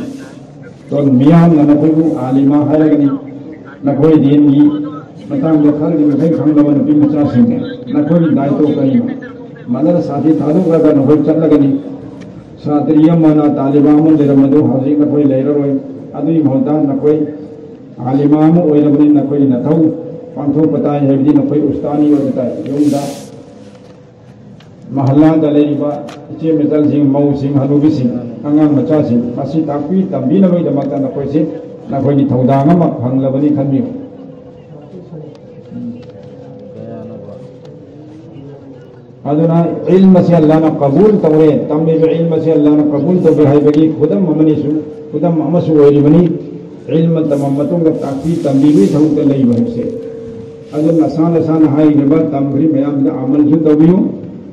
ꯑꯗꯨꯅ ꯃꯤꯌꯥꯝꯅ ꯅꯈꯣꯏꯕꯨ ꯑꯥꯂꯤꯃꯥ ꯍꯥꯏꯔꯒꯅꯤ꯫ ꯅꯈꯣꯏ ꯗꯤꯟꯒꯤ ꯃꯇꯥꯡꯗ ꯈꯔꯒꯤ ꯃꯈꯩ ꯈꯪꯂꯕ ꯅꯨꯄꯤ ꯃꯆꯥꯁꯤꯡꯅꯤ꯫ ꯅꯈꯣꯏꯒꯤ ꯗꯥꯏꯇꯣ ꯀꯔꯤꯅꯣ? ꯃꯗꯔꯁꯥꯗꯤ ꯊꯥꯗꯣꯛꯂꯒ ꯅꯈꯣꯏ ꯆꯠꯂꯒꯅꯤ꯫ ꯁꯥꯇ꯭ꯔꯤ ꯑꯃꯅ ꯇꯥꯂꯤꯕꯥ ꯑꯃ ꯂꯩꯔꯝꯕꯗꯨ ꯍꯧꯖꯤꯛ ꯅꯈꯣꯏ ꯂꯩꯔꯔꯣꯏ꯫ ꯑꯗꯨꯒꯤ ꯃꯍꯨꯠꯇ ꯅꯈꯣꯏ ꯑꯥꯂꯤꯃꯥ ꯑꯃ ꯑꯣꯏꯔꯕꯅꯤꯅ ꯅꯈꯣꯏꯒꯤ ꯅꯊꯧ ꯄꯥꯡꯊꯣꯛꯄ ꯇꯥꯏ, ꯍꯥꯏꯕꯗꯤ ꯅꯈꯣꯏ ꯎꯁꯇꯥꯅꯤ ꯑꯣꯏꯕ ꯇꯥꯏ꯫ ꯌꯨꯝꯗ, ꯃꯍꯜꯂꯥꯗ ꯂꯩꯔꯤꯕ ꯏꯆꯦ ꯃꯆꯜꯁꯤꯡ, ꯃꯧꯁꯤꯡ, ꯍꯅꯨꯕꯤꯁꯤꯡ, ꯑꯉꯥꯡ ꯃꯆꯥꯁꯤꯡ, ꯃꯁꯤ ꯇꯥꯛꯄꯤ ꯇꯝꯕꯤꯅꯕꯒꯤꯗꯃꯛꯇ ꯅꯈꯣꯏꯁꯤ, ꯅꯈꯣꯏꯒꯤ ꯊꯧꯗꯥꯡ ꯑꯃ ꯐꯪꯂꯕꯅꯤ ꯈꯟꯕꯤꯌꯨ꯫ ꯑꯗꯨꯅ ꯏꯜꯝ ꯑꯁꯤ ꯑꯜꯂꯥꯍꯅ ꯀꯕꯨꯜ ꯇꯧꯔꯦ, ꯇꯝꯂꯤꯕ ꯏꯜꯝ ꯑꯁꯤ ꯑꯜꯂꯥꯍꯅ ꯀꯕꯨꯜ ꯇꯧꯔꯦ ꯍꯥꯏꯕꯒꯤ ꯈꯨꯗꯝ ꯑꯃꯅꯤꯁꯨ, ꯈꯨꯗꯝ ꯑꯃꯁꯨ ꯑꯣꯏꯔꯤꯕꯅꯤ꯫ ꯏꯜꯃ ꯇꯝꯃ ꯃꯇꯨꯡꯗ ꯇꯥꯛꯄꯤ ꯇꯝꯕꯤꯕꯒꯤ ꯊꯕꯛꯇ ꯂꯩꯕ ꯍꯥꯏꯕꯁꯦ, ꯑꯗꯨ ꯅꯁꯥ ꯅꯁꯥꯅ ꯍꯥꯏꯈ꯭ꯔꯤꯕ ꯇꯝꯈ꯭ꯔꯤ ꯃꯌꯥꯝꯗ ꯑꯃꯜꯁꯨ ꯇꯧꯕꯤꯌꯨ꯫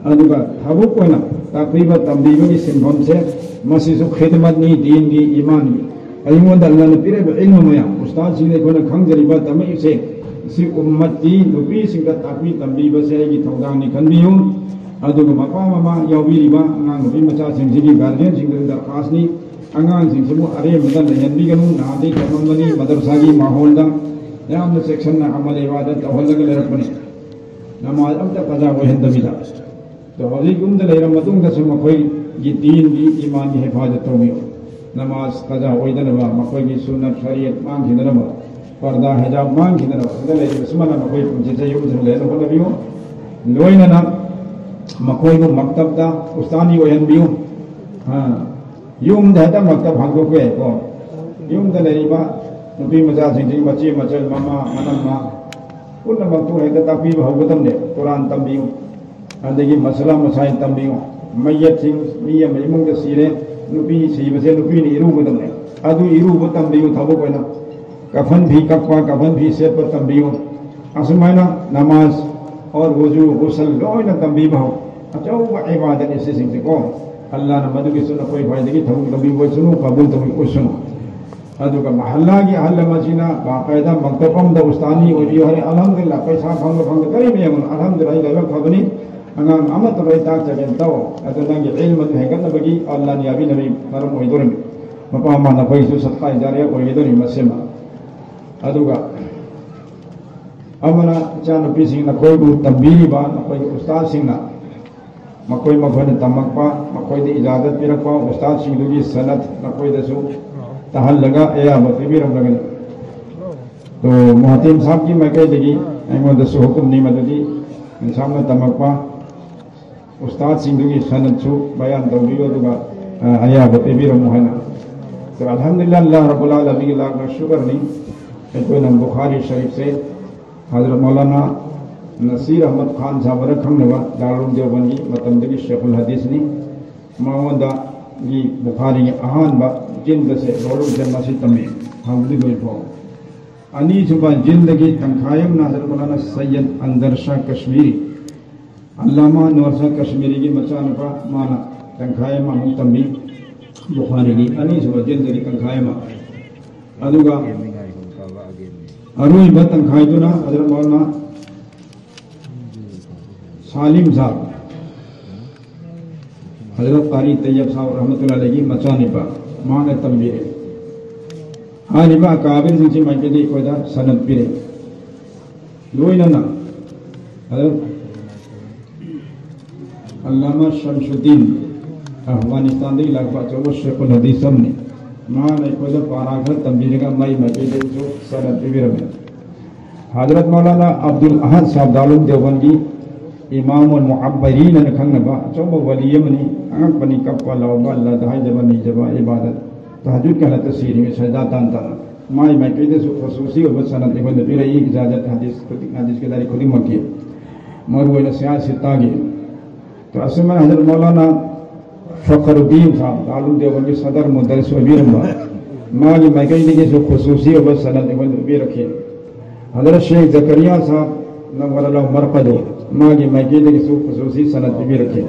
ꯑꯗꯨꯒ ꯊꯕꯛ ꯑꯣꯏꯅ ꯇꯥꯛꯄꯤꯕ ꯇꯝꯕꯤꯕꯒꯤ ꯁꯤꯟꯐꯝꯁꯦ, ꯃꯁꯤꯁꯨ ꯈꯤꯗꯃꯠꯅꯤ, ꯗꯤꯟꯒꯤ, ꯏꯃꯥꯟꯒꯤ꯫ ꯑꯩꯉꯣꯟꯗ ꯑꯜꯂꯥꯍꯅ ꯄꯤꯔꯛꯏꯕ ꯏꯜꯃ ꯃꯌꯥꯝ, ꯎꯁꯇꯥꯗꯁꯤꯡꯅ ꯑꯩꯈꯣꯏꯅ ꯈꯪꯖꯔꯤꯕ ꯇꯝꯃꯛꯏꯁꯦ, ꯁꯤ ꯎꯝꯃꯠꯀꯤ ꯅꯨꯄꯤꯁꯤꯡꯗ ꯇꯥꯛꯄꯤ ꯇꯝꯕꯤꯕꯁꯦ ꯑꯩꯒꯤ ꯊꯧꯗꯥꯡꯅꯤ ꯈꯟꯕꯤꯌꯨ꯫ ꯑꯗꯨꯒ ꯃꯄꯥ ꯃꯃꯥ ꯌꯥꯎꯕꯤꯔꯤꯕ ꯑꯉꯥꯡ ꯅꯨꯄꯤ ꯃꯆꯥꯁꯤꯡꯁꯤꯒꯤ ꯒꯥꯔꯖꯤꯌꯟꯁꯤꯡꯗꯁꯨ ꯗꯔꯈꯥꯁꯅꯤ, ꯑꯉꯥꯡꯁꯤꯡꯁꯤꯕꯨ ꯑꯔꯦꯝꯕꯗ ꯂꯩꯍꯟꯕꯤꯒꯅꯨ, ꯅꯍꯥꯟꯗꯒꯤ ꯇꯝꯃꯝꯕꯅꯤ, ꯃꯗꯔꯁꯥꯒꯤ ꯃꯥꯍꯣꯜꯗ ꯌꯥꯝꯅ ꯆꯦꯛꯁꯤꯟꯅ ꯑꯃꯜ ꯏꯕꯥꯗꯠ ꯇꯧꯍꯜꯂꯒ ꯂꯩꯔꯛꯄꯅꯤ, ꯅꯃꯥꯖ ꯑꯝꯇ ꯀꯖꯥ ꯑꯣꯏꯍꯟꯗꯕꯤꯗ꯫ ꯑꯗꯣ ꯍꯧꯖꯤꯛ ꯌꯨꯝꯗ ꯂꯩꯔ ꯃꯇꯨꯡꯗꯁꯨ ꯃꯈꯣꯏꯒꯤ ꯗꯤꯟꯒꯤ, ꯏꯃꯥꯟꯒꯤ ꯍꯤꯐꯥꯖꯠ ꯇꯧꯕꯤꯌꯨ꯫ ꯅꯃꯥꯖ ꯀꯖꯥ ꯑꯣꯏꯗꯅꯕ, ꯃꯈꯣꯏꯒꯤ ꯁꯨꯟꯅꯠ ꯁꯔꯤꯌꯠ ꯃꯥꯡꯈꯤꯗꯅꯕ, ꯄꯔꯗꯥ ꯍꯤꯖꯥꯕ ꯃꯥꯡꯈꯤꯗꯅꯕ, ꯁꯤꯗ ꯂꯩꯔꯤꯕ ꯁꯨꯃꯥꯏꯅ ꯃꯈꯣꯏ ꯄꯨꯟꯁꯤꯁꯦ ꯌꯨꯝꯗ ꯂꯩꯅ ꯍꯣꯠꯅꯕꯤꯌꯨ꯫ ꯂꯣꯏꯅꯅ ꯃꯈꯣꯏꯕꯨ ꯃꯛꯇꯕꯇ ꯎꯁꯇꯥꯅꯤ ꯑꯣꯏꯍꯟꯕꯤꯌꯨ꯫ ꯑꯥ, ꯌꯨꯝꯗ ꯍꯦꯛꯇ ꯃꯛꯇꯕ ꯍꯥꯡꯗꯣꯛꯄ ꯌꯥꯏꯀꯣ꯫ ꯌꯨꯝꯗ ꯂꯩꯔꯤꯕ ꯅꯨꯄꯤ ꯃꯆꯥꯁꯤꯡꯁꯤ ꯃꯆꯦ ꯃꯆꯜ, ꯃꯃꯥ ꯃꯅꯝꯃ ꯄꯨꯝꯅꯃꯛꯄꯨ ꯍꯦꯛꯇ ꯇꯥꯛꯄꯤꯕ ꯍꯧꯒꯗꯕꯅꯦ꯫ ꯀꯨꯔꯥꯟ ꯇꯝꯕꯤꯌꯨ, ꯑꯗꯒꯤ ꯃꯁꯂꯥ ꯃꯁꯥꯏꯜ ꯇꯝꯕꯤꯌꯨ꯫ ꯃꯩꯌꯠꯁꯤꯡ, ꯃꯤ ꯑꯃ ꯏꯃꯨꯡꯗ ꯁꯤꯔꯦ, ꯅꯨꯄꯤ ꯁꯤꯕꯁꯦ ꯅꯨꯄꯤꯅ ꯏꯔꯨꯒꯗꯕꯅꯦ꯫ ꯑꯗꯨ ꯏꯔꯨꯕ ꯇꯝꯕꯤꯌꯨ ꯊꯕꯛ ꯑꯣꯏꯅ꯫ ꯀꯐꯟ ꯐꯤ ꯀꯛꯄ, ꯀꯐꯟ ꯐꯤ ꯁꯦꯠꯄ ꯇꯝꯕꯤꯌꯨ꯫ ꯑꯁꯨꯃꯥꯏꯅ ꯅꯃꯥꯖ ꯑꯣꯔ ꯋꯨꯖꯨ, ꯒꯨꯁꯜ ꯂꯣꯏꯅ ꯇꯝꯕꯤꯕ ꯍꯧ꯫ ꯑꯆꯧꯕ ꯏꯕꯥꯗꯠꯅꯤ ꯁꯤꯁꯤꯡꯁꯦꯀꯣ꯫ ꯑꯜꯂꯥꯍꯅ ꯃꯗꯨꯒꯤꯁꯨ ꯅꯈꯣꯏ ꯈ꯭ꯋꯥꯏꯗꯒꯤ ꯊꯕꯛ ꯂꯧꯕꯤꯕ ꯑꯣꯏꯁꯅꯨ, ꯀꯕꯨꯜ ꯇꯧꯕꯤꯕ ꯑꯣꯏꯁꯅꯨ꯫ ꯑꯗꯨꯒ ꯃꯍꯜꯂꯥꯒꯤ ꯑꯍꯜ ꯂꯃꯟꯁꯤꯅ ꯕꯥꯀꯥꯏꯗ ꯃꯛꯇꯕ ꯑꯃꯗ ꯎꯁꯇꯥꯅꯤ ꯑꯣꯏꯕꯤꯌꯨ ꯍꯥꯏꯔꯦ꯫ ꯑꯜꯍꯝꯗꯨꯂꯤꯜꯂꯥꯍ, ꯄꯩꯁꯥ ꯐꯪꯕ ꯐꯪꯗ ꯀꯔꯤꯝ ꯌꯦꯡꯉꯨꯅꯨ꯫ ꯑꯜꯍꯝꯗꯨꯂꯤꯜꯂꯥꯍ, ꯑꯩ ꯂꯥꯏꯕꯛ ꯐꯕꯅꯤ, ꯑꯉꯥꯡ ꯑꯃꯠꯇ ꯂꯣꯏ ꯇꯥꯛꯆꯒꯦꯅ ꯇꯧ꯫ ꯑꯗꯨ ꯅꯪꯒꯤ ꯏꯜꯃꯗꯨ ꯍꯦꯟꯒꯠꯅꯕꯒꯤ ꯑꯜꯂꯥꯍꯅ ꯌꯥꯕꯤꯅꯕꯒꯤ ꯃꯔꯝ ꯑꯣꯏꯗꯣꯔꯤꯃꯤ꯫ ꯃꯄꯥ ꯃꯃꯥ ꯅꯈꯣꯏꯒꯤꯁꯨ ꯁꯗꯀꯥ ꯖꯥꯔꯤꯌꯥ ꯑꯣꯏꯒꯗꯣꯔꯤꯃꯤ ꯃꯁꯤꯃ꯫ ꯑꯗꯨꯒ ꯑꯃꯅ ꯏꯆꯥꯅꯨꯄꯤꯁꯤꯡ ꯅꯈꯣꯏꯕꯨ ꯇꯝꯕꯤꯔꯤꯕ ꯅꯈꯣꯏꯒꯤ ꯎꯁꯇꯥꯗꯁꯤꯡꯅ ꯃꯈꯣꯏ ꯃꯈꯣꯏꯅ ꯇꯝꯃꯛꯄ, ꯃꯈꯣꯏꯗ ꯏꯖꯥꯖꯠ ꯄꯤꯔꯛꯄ ꯎꯁꯇꯥꯗꯁꯤꯡꯗꯨꯒꯤ ꯁꯅꯠ ꯅꯈꯣꯏꯗꯁꯨ ꯇꯥꯍꯜꯂꯒ ꯑꯌꯥꯕ ꯄꯤꯕꯤꯔꯝꯂꯒꯅꯤ꯫ ꯑꯗꯣ ꯃꯨꯍꯇꯤꯝ ꯁꯥꯍꯕꯀꯤ ꯃꯥꯏꯀꯩꯗꯒꯤ ꯑꯩꯉꯣꯟꯗꯁꯨ ꯍꯨꯀꯨꯝꯅꯤ, ꯃꯗꯨꯗꯤ ꯁꯥꯍꯕꯅ ꯇꯝꯃꯛꯄ ꯎꯁꯇꯥꯗꯁꯤꯡꯗꯨꯒꯤ ꯁꯅꯠꯁꯨ ꯕꯌꯥꯟ ꯇꯧꯕꯤꯌꯨ, ꯑꯗꯨꯒ, ꯑ, ꯑꯌꯥꯕ ꯄꯤꯕꯤꯔꯝꯃꯨ ꯍꯥꯏꯅ꯫ ꯑꯗꯣ ꯑꯜꯍꯝꯗꯨꯂꯤꯜꯂꯥꯍ, ꯑꯜꯂꯥꯍ ꯔꯕꯨꯜ ꯑꯥꯂꯃꯤꯟꯒꯤ ꯂꯥꯛꯅ ꯁꯨꯀꯔꯅꯤ꯫ ꯑꯩꯈꯣꯏꯅ ꯕꯨꯈꯥꯔꯤ ꯁꯔꯤꯐꯁꯦ ꯍꯖꯔꯠ ꯃꯧꯂꯥꯅꯥ ꯅꯁꯤꯔ ꯑꯍꯃꯗ ꯈꯥꯟ ꯁꯥꯍꯕꯅ ꯈꯪꯅꯕ ꯗꯥꯔꯨꯜ ꯗꯦꯋꯕꯟꯒꯤ ꯃꯇꯝꯗꯒꯤ ꯁꯦꯈꯨꯜ ꯍꯗꯤꯁꯅꯤ꯫ ꯃꯉꯣꯟꯗꯒꯤ ꯕꯨꯈꯥꯔꯤꯒꯤ ꯑꯍꯥꯟꯕ ꯖꯤꯜꯗꯁꯦ, ꯚꯣꯂꯨꯝꯁꯦ ꯃꯁꯤ ꯇꯝꯃꯤ꯫ ꯍꯧꯕꯗꯤ ꯂꯣꯏ ꯐꯥꯎ꯫ ꯑꯅꯤꯁꯨꯕ ꯖꯤꯜꯗꯒꯤ ꯇꯪꯈꯥꯏ ꯑꯃꯅ ꯍꯖꯔꯠ ꯃꯧꯂꯥꯅꯥ ꯁꯩꯌꯗ ꯑꯟꯗꯔ ꯁꯥꯍ ꯀꯥꯁꯃꯤꯔꯤ, ꯑꯜꯂꯥꯃꯥ ꯑꯟꯋꯔ ꯁꯥꯍ ꯀꯥꯁꯃꯤꯔꯤꯒꯤ ꯃꯆꯥꯅꯨꯄꯥ, ꯃꯥꯅ ꯇꯪꯈꯥꯏ ꯑꯃ ꯑꯃꯨꯛ ꯇꯝꯃꯤ꯫ ꯕꯨꯈꯥꯔꯤꯒꯤ ꯑꯅꯤꯁꯨꯕ ꯖꯤꯜꯗꯒꯤ ꯇꯪꯈꯥꯏ ꯑꯃ꯫ ꯑꯗꯨꯒ ꯑꯔꯣꯏꯕ ꯇꯪꯈꯥꯏꯗꯨꯅ ꯍꯖꯔꯠ ꯃꯧꯂꯥꯅꯥ ꯁꯥꯂꯤꯝ ꯁꯥꯍꯕ, ꯍꯖꯔꯠ ꯀꯥꯔꯤ ꯇꯩꯌꯕ ꯁꯥꯍꯕ ꯔꯍꯃꯇꯨꯜꯂꯥꯍꯤ ꯑꯂꯩꯍꯤꯒꯤ ꯃꯆꯥꯅꯨꯄꯥ, ꯃꯥꯅ ꯇꯝꯕꯤꯔꯦ꯫ ꯍꯥꯏꯔꯤꯕ ꯑꯀꯥꯕꯤꯔꯁꯤꯡꯁꯤ ꯃꯥꯏꯀꯩꯗꯒꯤ ꯑꯩꯈꯣꯏꯗ ꯁꯅꯗ ꯄꯤꯔꯦ꯫ ꯂꯣꯏꯅꯅ ꯍꯖꯔꯠ ꯑꯜꯂꯥꯃꯥ ꯁꯝꯁꯨꯗꯗꯤꯟ, ꯑꯐꯒꯥꯅꯤꯁꯇꯥꯟꯗꯒꯤ ꯂꯥꯛꯄ ꯑꯆꯧꯕ ꯁꯦꯈꯨꯜ ꯍꯗꯤꯁ ꯑꯃꯅꯤ꯫ ꯃꯥꯅ ꯑꯩꯈꯣꯏꯗ ꯄꯥꯔꯥ ꯈꯔ ꯇꯝꯕꯤꯔꯒ ꯃꯥꯏ ꯃꯥꯏꯀꯩꯗꯒꯤꯁꯨ ꯁꯅꯗ ꯄꯤꯕꯤꯔꯝꯃꯤ꯫ ꯍꯖꯔꯠ ꯃꯧꯂꯥꯅꯥ ꯑꯕꯗꯨꯜ ꯑꯍꯗ ꯁꯥꯍꯕ ꯗꯥꯔꯨꯜ ꯗꯦꯋꯕꯟꯒꯤ ꯏꯃꯥꯃꯨꯜ ꯃꯨꯑꯕꯕꯔꯤꯟ ꯑꯅ ꯈꯪꯅꯕ ꯑꯆꯧꯕ ꯋꯥꯂꯤ ꯑꯃꯅꯤ꯫ ꯑꯉꯛꯄꯅꯤ, ꯀꯞꯄ ꯂꯥꯎꯕ, ꯑꯜꯂꯥꯗ ꯍꯥꯏꯖꯕ ꯅꯤꯖꯕ, ꯏꯕꯥꯗꯠ, ꯇꯍꯖꯨꯗꯀ ꯍꯜꯂꯛꯇ ꯁꯤꯔꯤꯕ ꯁꯖꯗꯥ ꯇꯥꯟ ꯇꯥꯅ꯫ ꯃꯥꯏ ꯃꯥꯏꯀꯩꯗꯁꯨ ꯈꯨꯁꯨꯁꯤ ꯑꯣꯏꯕ ꯁꯅꯗ ꯑꯩꯈꯣꯏꯅ ꯄꯤꯔꯛꯏ, ꯏꯖꯥꯖꯠ ꯍꯗꯤꯁ ꯈꯨꯗꯤꯡ, ꯍꯗꯤꯁꯀꯤ ꯂꯥꯏꯔꯤꯛ ꯈꯨꯗꯤꯡꯃꯛꯀꯤ, ꯃꯔꯨꯑꯣꯏꯅ ꯁꯤꯌꯥ ꯁꯤꯠꯇꯥꯒꯤ꯫ ꯇꯣ ꯑꯁꯨꯃꯥꯏꯅ ꯍꯖꯔꯠ ꯃꯧꯂꯥꯅꯥ ꯐꯈꯔꯨꯗꯗꯤꯟ ꯁꯥꯍꯕ, ꯗꯥꯔꯨꯜ ꯗꯦꯋꯕꯟꯒꯤ ꯁꯗꯔ ꯃꯨꯗꯔꯔꯤꯁ ꯑꯣꯏꯕꯤꯔꯝꯕ, ꯃꯥꯒꯤ ꯃꯥꯏꯀꯩꯗꯒꯤꯁꯨ ꯈꯨꯁꯨꯁꯤ ꯑꯣꯏꯕ ꯁꯅꯗ ꯑꯩꯈꯣꯏꯅ ꯄꯤꯔꯛꯈꯤ꯫ ꯍꯖꯔꯠ ꯁꯦꯈ ꯖꯀꯔꯤꯌꯥ ꯁꯥꯍꯕ, ꯅꯋꯔ ꯑꯜꯂꯥꯍꯨ ꯃꯔꯀꯗꯨ, ꯃꯥꯒꯤ ꯃꯥꯏꯀꯩꯗꯒꯤꯁꯨ ꯈꯨꯁꯨꯁꯤ ꯁꯅꯗ ꯄꯤꯕꯤꯔꯛꯈꯤ꯫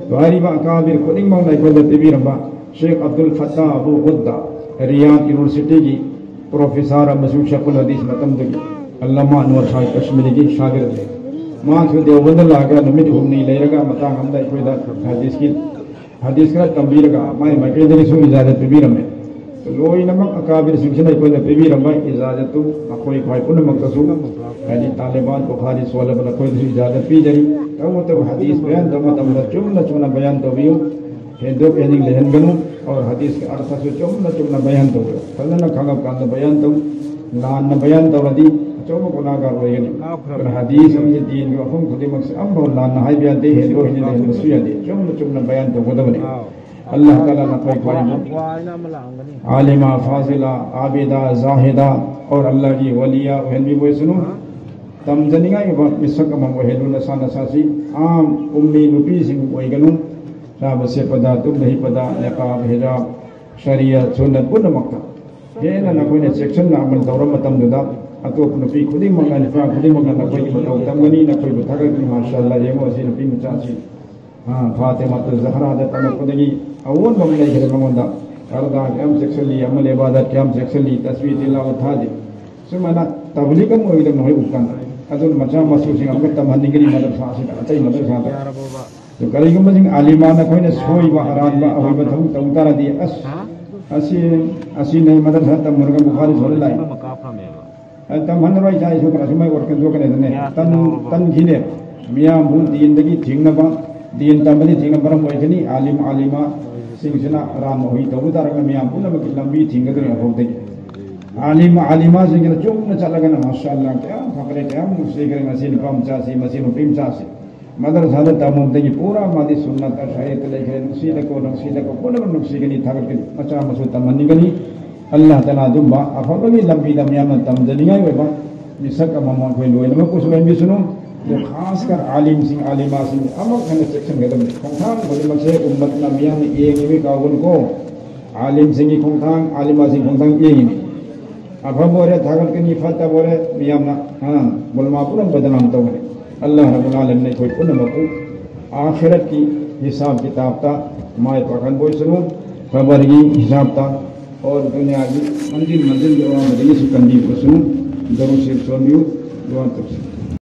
ꯍꯥꯏꯔꯤꯕ ꯑꯀꯥꯕꯤꯔ ꯈꯨꯗꯤꯡꯃꯛꯅ ꯑꯩꯈꯣꯏꯗ ꯄꯤꯕꯤꯔꯝꯕ ꯁꯦꯈ ꯑꯕꯗꯨꯜ ꯐꯠꯇꯥꯍ ꯑꯕꯨ ꯒꯨꯗꯗ, ꯔꯤꯌꯥꯗ ꯌꯨꯅꯤꯚꯔꯁꯤꯇꯤꯒꯤ ꯄ꯭ꯔꯣꯐꯦꯁꯔ ꯑꯃꯁꯨꯡ ꯁꯦꯈꯨꯜ ꯍꯗꯤꯁ ꯃꯇꯝꯗꯨꯒꯤ ꯑꯜꯂꯥꯃꯥ ꯑꯟꯋꯔ ꯁꯥꯍꯕ ꯀꯥꯁꯃꯤꯔꯤꯒꯤ ꯁꯥꯒꯤꯔꯗꯅꯤ꯫ ꯃꯥꯁꯨ ꯗꯦꯋꯕꯟꯗ ꯂꯥꯛꯑꯒ ꯅꯨꯃꯤꯠ ꯍꯨꯝꯅꯤ ꯂꯩꯔꯒ ꯃꯇꯥꯡ ꯑꯃꯗ ꯑꯩꯈꯣꯏꯗ ꯍꯗꯤꯁꯀꯤ, ꯍꯗꯤꯁ ꯈꯔ ꯇꯝꯕꯤꯔꯒ ꯃꯥꯏ ꯃꯥꯏꯀꯩꯗꯒꯤꯁꯨ ꯏꯖꯥꯖꯠ ꯄꯤꯕꯤꯔꯝꯃꯦ꯫ ꯂꯣꯏꯅꯃꯛ ꯑꯀꯥꯕꯤꯔꯁꯤꯡꯁꯤꯅ ꯑꯩꯈꯣꯏꯗ ꯄꯤꯕꯤꯔꯝꯕ ꯏꯖꯥꯖꯠꯇꯨ ꯃꯈꯣꯏ ꯈ꯭ꯋꯥꯏ ꯄꯨꯝꯅꯃꯛꯇꯁꯨ, ꯍꯥꯏꯗꯤ ꯇꯥꯂꯤꯕꯥꯟ, ꯕꯨꯈꯥꯔꯤ, ꯁꯣꯜꯂꯕ ꯅꯈꯣꯏꯗꯁꯨ ꯏꯖꯥꯖꯠ ꯄꯤꯖꯔꯤ꯫ ꯇꯧꯕꯇꯕꯨ ꯍꯗꯤꯁ ꯕꯌꯥꯟ ꯇꯧꯕ ꯃꯇꯝꯗ ꯆꯨꯝꯅ ꯆꯨꯝꯅ ꯕꯌꯥꯟ ꯇꯧꯕꯤꯌꯨ꯫ ꯍꯦꯟꯗꯣꯛ ꯍꯦꯟꯖꯤꯟ ꯂꯩꯍꯟꯒꯅꯨ꯫ ꯑꯣꯔ ꯍꯗꯤꯁꯀꯤ ꯑꯔꯊꯁꯨ ꯆꯨꯝꯅ ꯆꯨꯝꯅ ꯕꯌꯥꯟ ꯇꯧꯕꯤꯌꯨ꯫ ꯐꯖꯅ ꯈꯪꯉꯀꯥꯟꯗ ꯕꯌꯥꯟ ꯇꯧ꯫ ꯂꯥꯟꯅ ꯕꯌꯥꯟ ꯇꯧꯔꯗꯤ ꯑꯆꯧꯕ ꯒꯨꯅꯥꯒꯥꯔ ꯑꯣꯏꯒꯅꯤ꯫ ꯑꯗꯨꯅ ꯍꯗꯤꯁ ꯑꯃꯗꯤ ꯗꯤꯟꯒꯤ ꯋꯥꯐꯝ ꯈꯨꯗꯤꯡꯃꯛꯁꯦ ꯑꯃꯐꯥꯎ ꯂꯥꯟꯅ ꯍꯥꯏꯕ ꯌꯥꯗꯦ, ꯍꯦꯟꯗꯣꯛ ꯍꯦꯟꯖꯤꯟ ꯂꯩꯍꯟꯕꯁꯨ ꯌꯥꯗꯦ꯫ ꯆꯨꯝꯅ ꯆꯨꯝꯅ ꯕꯌꯥꯟ ꯇꯧꯒꯗꯕꯅꯤ꯫ ꯑꯜꯂꯥꯍ ꯇꯥꯂꯥꯅ ꯑꯩꯈꯣꯏ ꯈ꯭ꯋꯥꯏꯗꯒꯤ ꯑꯥꯂꯤꯃꯥ, ꯐꯥꯖꯤꯂꯥ, ꯑꯥꯕꯤꯗꯥ, ꯖꯥꯍꯤꯗꯥ, ꯑꯣꯔ ꯑꯜꯂꯥꯍꯒꯤ ꯋꯥꯂꯤꯌꯥ ꯑꯣꯏꯍꯟꯕꯤꯕ ꯑꯣꯏꯁꯅꯨ꯫ ꯇꯝꯖꯅꯤꯡꯉꯥꯏ ꯑꯣꯏꯕ ꯃꯤꯁꯛ ꯑꯃ ꯑꯣꯏꯍꯜꯂꯨ꯫ ꯅꯁꯥ ꯅꯁꯥꯁꯤ ꯑꯥꯝ ꯎꯝꯃꯤ ꯅꯨꯄꯤꯁꯤꯡ ꯑꯣꯏꯒꯅꯨ꯫ ꯆꯥꯕ ꯁꯦꯠꯄꯗ, ꯇꯨꯝꯕ ꯍꯤꯞꯄꯗ, ꯅꯤꯀꯥꯕ, ꯍꯤꯖꯥꯕ, ꯁꯔꯤꯌꯠ, ꯁꯨꯟꯅꯠ ꯄꯨꯝꯅꯃꯛꯇ ꯍꯦꯟꯅ ꯅꯈꯣꯏꯅ ꯆꯦꯛꯁꯤꯟꯅ ꯑꯃꯜ ꯇꯧꯔ ꯃꯇꯝꯗꯨꯗ ꯑꯇꯣꯞꯄ ꯅꯨꯄꯤ ꯈꯨꯗꯤꯡꯃꯛꯅ, ꯅꯨꯄꯥ ꯈꯨꯗꯤꯡꯃꯛꯅ ꯅꯈꯣꯏꯒꯤ ꯃꯇꯧ ꯇꯝꯒꯅꯤ, ꯅꯈꯣꯏꯕꯨ ꯊꯥꯒꯠꯀꯅꯤ꯫ ꯃꯥꯁꯥ ꯑꯜꯂꯥ, ꯌꯦꯡꯉꯣ, ꯑꯁꯤ ꯅꯨꯄꯤ ꯃꯆꯥꯁꯤ, ꯑꯥ, ꯐꯥꯇꯤꯃꯥꯇꯨ ꯖꯍꯔꯥꯗ ꯇꯝꯃꯛꯄꯗꯒꯤ ꯑꯑꯣꯟꯕ ꯑꯃ ꯂꯩꯈ꯭ꯔꯦ ꯃꯉꯣꯟꯗ꯫ ꯄꯔꯗꯥ ꯀꯌꯥꯝ ꯆꯦꯛꯁꯤꯜꯂꯤ, ꯑꯃꯜ ꯏꯕꯥꯗꯠ ꯀꯌꯥꯝ ꯆꯦꯛꯁꯤꯜꯂꯤ, ꯇꯁꯕꯤꯍ ꯇꯤꯂꯥꯋꯠ ꯊꯥꯗꯦ꯫ ꯁꯨꯃꯥꯏꯅ ꯇꯕꯂꯤꯒ ꯑꯃ ꯑꯣꯏꯒꯗꯕꯅꯤ ꯍꯣꯏ ꯎꯀꯥꯟꯗ꯫ ꯑꯗꯨꯅ ꯃꯆꯥ ꯃꯁꯨꯁꯤꯡ ꯑꯃꯨꯛꯀ ꯇꯝꯍꯟꯅꯤꯡꯒꯅꯤ ꯃꯗꯔꯁꯥꯁꯤꯗ, ꯑꯇꯩ ꯃꯗꯔꯁꯥꯗ꯫ ꯑꯗꯨ ꯀꯔꯤꯒꯨꯝꯕꯁꯤꯡ ꯑꯥꯂꯤꯃꯥꯅ ꯑꯩꯈꯣꯏꯅ ꯁꯣꯏꯕ, ꯑꯔꯥꯟꯕ, ꯑꯍꯣꯏꯕ ꯊꯕꯛ ꯇꯧ ꯇꯥꯔꯗꯤ, ꯑꯁ, ꯑꯁꯤ, ꯑꯁꯤ ꯅꯣꯏ ꯃꯗꯔꯁꯥ ꯇꯝꯃꯨꯔꯒ ꯕꯨꯈꯥꯔꯤ ꯁꯣꯜꯂ ꯂꯥꯛꯏ꯫ ꯑ, ꯇꯝꯍꯜꯂꯔꯣꯏ, ꯏꯆꯥ ꯏꯁꯨ ꯈꯔ ꯁꯨꯃꯥꯏ ꯑꯣꯏꯔꯛꯀꯅꯤ ꯈꯟꯗꯣꯛꯀꯅꯤ ꯑꯗꯨꯅꯦ꯫ ꯇꯟ-, ꯇꯟꯈꯤꯅꯦ꯫ ꯃꯤꯌꯥꯝꯕꯨ ꯗꯤꯟꯗꯒꯤ ꯊꯤꯡꯅꯕ, ꯗꯤꯟ ꯇꯝꯕꯗꯤ ꯊꯤꯡꯅꯕ ꯃꯔꯝ ꯑꯣꯏꯒꯅꯤ꯫ ꯑꯥꯂꯤꯝ, ꯑꯥꯂꯤꯃꯥꯁꯤꯡꯁꯤꯅ ꯑꯔꯥꯟꯕ ꯍꯨꯏ ꯇꯧꯕ ꯇꯥꯔꯒ ꯃꯤꯌꯥꯝ ꯄꯨꯝꯅꯃꯛꯀꯤ ꯂꯝꯕꯤ ꯊꯤꯡꯒꯗꯣꯏꯅꯤ ꯑꯐꯧꯗꯒꯤ꯫ ꯑꯥꯂꯤꯝ, ꯑꯥꯂꯤꯃꯥꯁꯤꯡꯁꯤꯅ ꯆꯨꯝꯅ ꯆꯠꯂꯒꯅ, ꯃꯥꯁꯥ ꯑꯜꯂꯥ, ꯀꯌꯥꯝ ꯐꯈ꯭ꯔꯦ, ꯀꯌꯥꯝ ꯅꯨꯡꯁꯤꯈ꯭ꯔꯦ ꯉꯁꯤ ꯅꯨꯄꯥ ꯃꯆꯥꯁꯤ, ꯃꯁꯤ ꯅꯨꯄꯤ ꯃꯆꯥꯁꯤ꯫ ꯃꯗꯔꯁꯥꯗ ꯇꯝꯃꯨꯕꯗꯒꯤ ꯄꯨꯔꯥ ꯃꯥꯗꯤ ꯁꯨꯟꯅꯠꯇ, ꯁꯔꯤꯌꯠꯇ ꯂꯩꯈ꯭ꯔꯦ꯫ ꯅꯨꯡꯁꯤꯗꯀꯣ, ꯅꯨꯡꯁꯤꯗꯀꯣ, ꯄꯨꯝꯅꯃꯛ ꯅꯨꯡꯁꯤꯒꯅꯤ, ꯊꯥꯒꯠꯀꯅꯤ꯫ ꯃꯆꯥ ꯃꯁꯨ ꯇꯝꯍꯟꯅꯤꯡꯒꯅꯤ꯫ ꯑꯜꯂꯥꯍ ꯇꯥꯂꯥ ꯑꯗꯨꯝꯕ ꯑꯐꯕꯒꯤ ꯂꯝꯕꯤꯗ ꯃꯤꯌꯥꯝꯅ ꯇꯝꯖꯅꯤꯡꯉꯥꯏ ꯑꯣꯏꯕ ꯃꯤꯁꯛ ꯑꯃꯃꯝ ꯑꯩꯈꯣꯏ ꯂꯣꯏꯅꯃꯛꯄꯨꯁꯨ ꯑꯣꯏꯍꯟꯕꯤꯁꯅꯨ꯫ ꯑꯗꯨ ꯈꯥꯁꯀꯔ ꯑꯥꯂꯤꯝꯁꯤꯡ, ꯑꯥꯂꯤꯃꯥꯁꯤꯡ ꯑꯃꯨꯛ ꯍꯦꯟꯅ ꯆꯦꯛꯁꯤꯟꯒꯗꯕꯅꯤ꯫ ꯈꯣꯡꯊꯥꯡ ꯈꯨꯗꯤꯡꯃꯛꯁꯦ ꯎꯝꯃꯠꯅ ꯃꯤꯌꯥꯝꯅ ꯌꯦꯡꯉꯤꯃꯤ ꯀꯥꯎꯒꯅꯨꯀꯣ꯫ ꯑꯥꯂꯤꯝꯁꯤꯡꯒꯤ ꯈꯣꯡꯊꯥꯡ, ꯑꯥꯂꯤꯃꯥꯁꯤꯡꯒꯤ ꯈꯣꯡꯊꯥꯡ ꯌꯦꯡꯉꯤꯃꯤ꯫ ꯑꯐꯕ ꯑꯣꯏꯔꯦ ꯊꯥꯒꯠꯀꯅꯤ, ꯐꯠꯇꯕ ꯑꯣꯏꯔꯦ ꯃꯤꯌꯥꯝꯅ, ꯑ, ꯒꯨꯂꯃꯥ ꯄꯨꯝꯅꯃꯛ ꯕꯗꯅꯥꯝ ꯇꯧꯒꯅꯤ꯫ ꯑꯜꯂꯥꯍ ꯔꯕꯨꯜ ꯑꯥꯂꯃꯤꯟꯅ ꯑꯩꯈꯣꯏ ꯄꯨꯝꯅꯃꯛꯄꯨ ꯑꯥꯈꯤꯔꯠꯀꯤ ꯍꯤꯁꯥꯕ ꯀꯤꯇꯥꯕꯇ ꯃꯥꯏ ꯄꯥꯛꯍꯟꯕ ꯑꯣꯏꯁꯅꯨ꯫ ꯈꯕꯔꯒꯤ ꯍꯤꯁꯥꯕꯇ ꯑꯣꯔ ꯗꯨꯅꯤꯌꯥꯒꯤ ꯃꯟꯖꯤꯜ ꯃꯟꯖꯤꯜꯒꯤ ꯑꯋꯥꯡꯕꯗꯒꯤꯁꯨ ꯀꯟꯕꯤꯕ ꯑꯣꯏꯁꯅꯨ꯫ ꯗꯔꯨꯗ ꯁꯔꯤꯐ ꯁꯣꯟꯕꯤꯌꯨ, ꯗꯨꯋꯥ ꯇꯧꯁꯤ꯫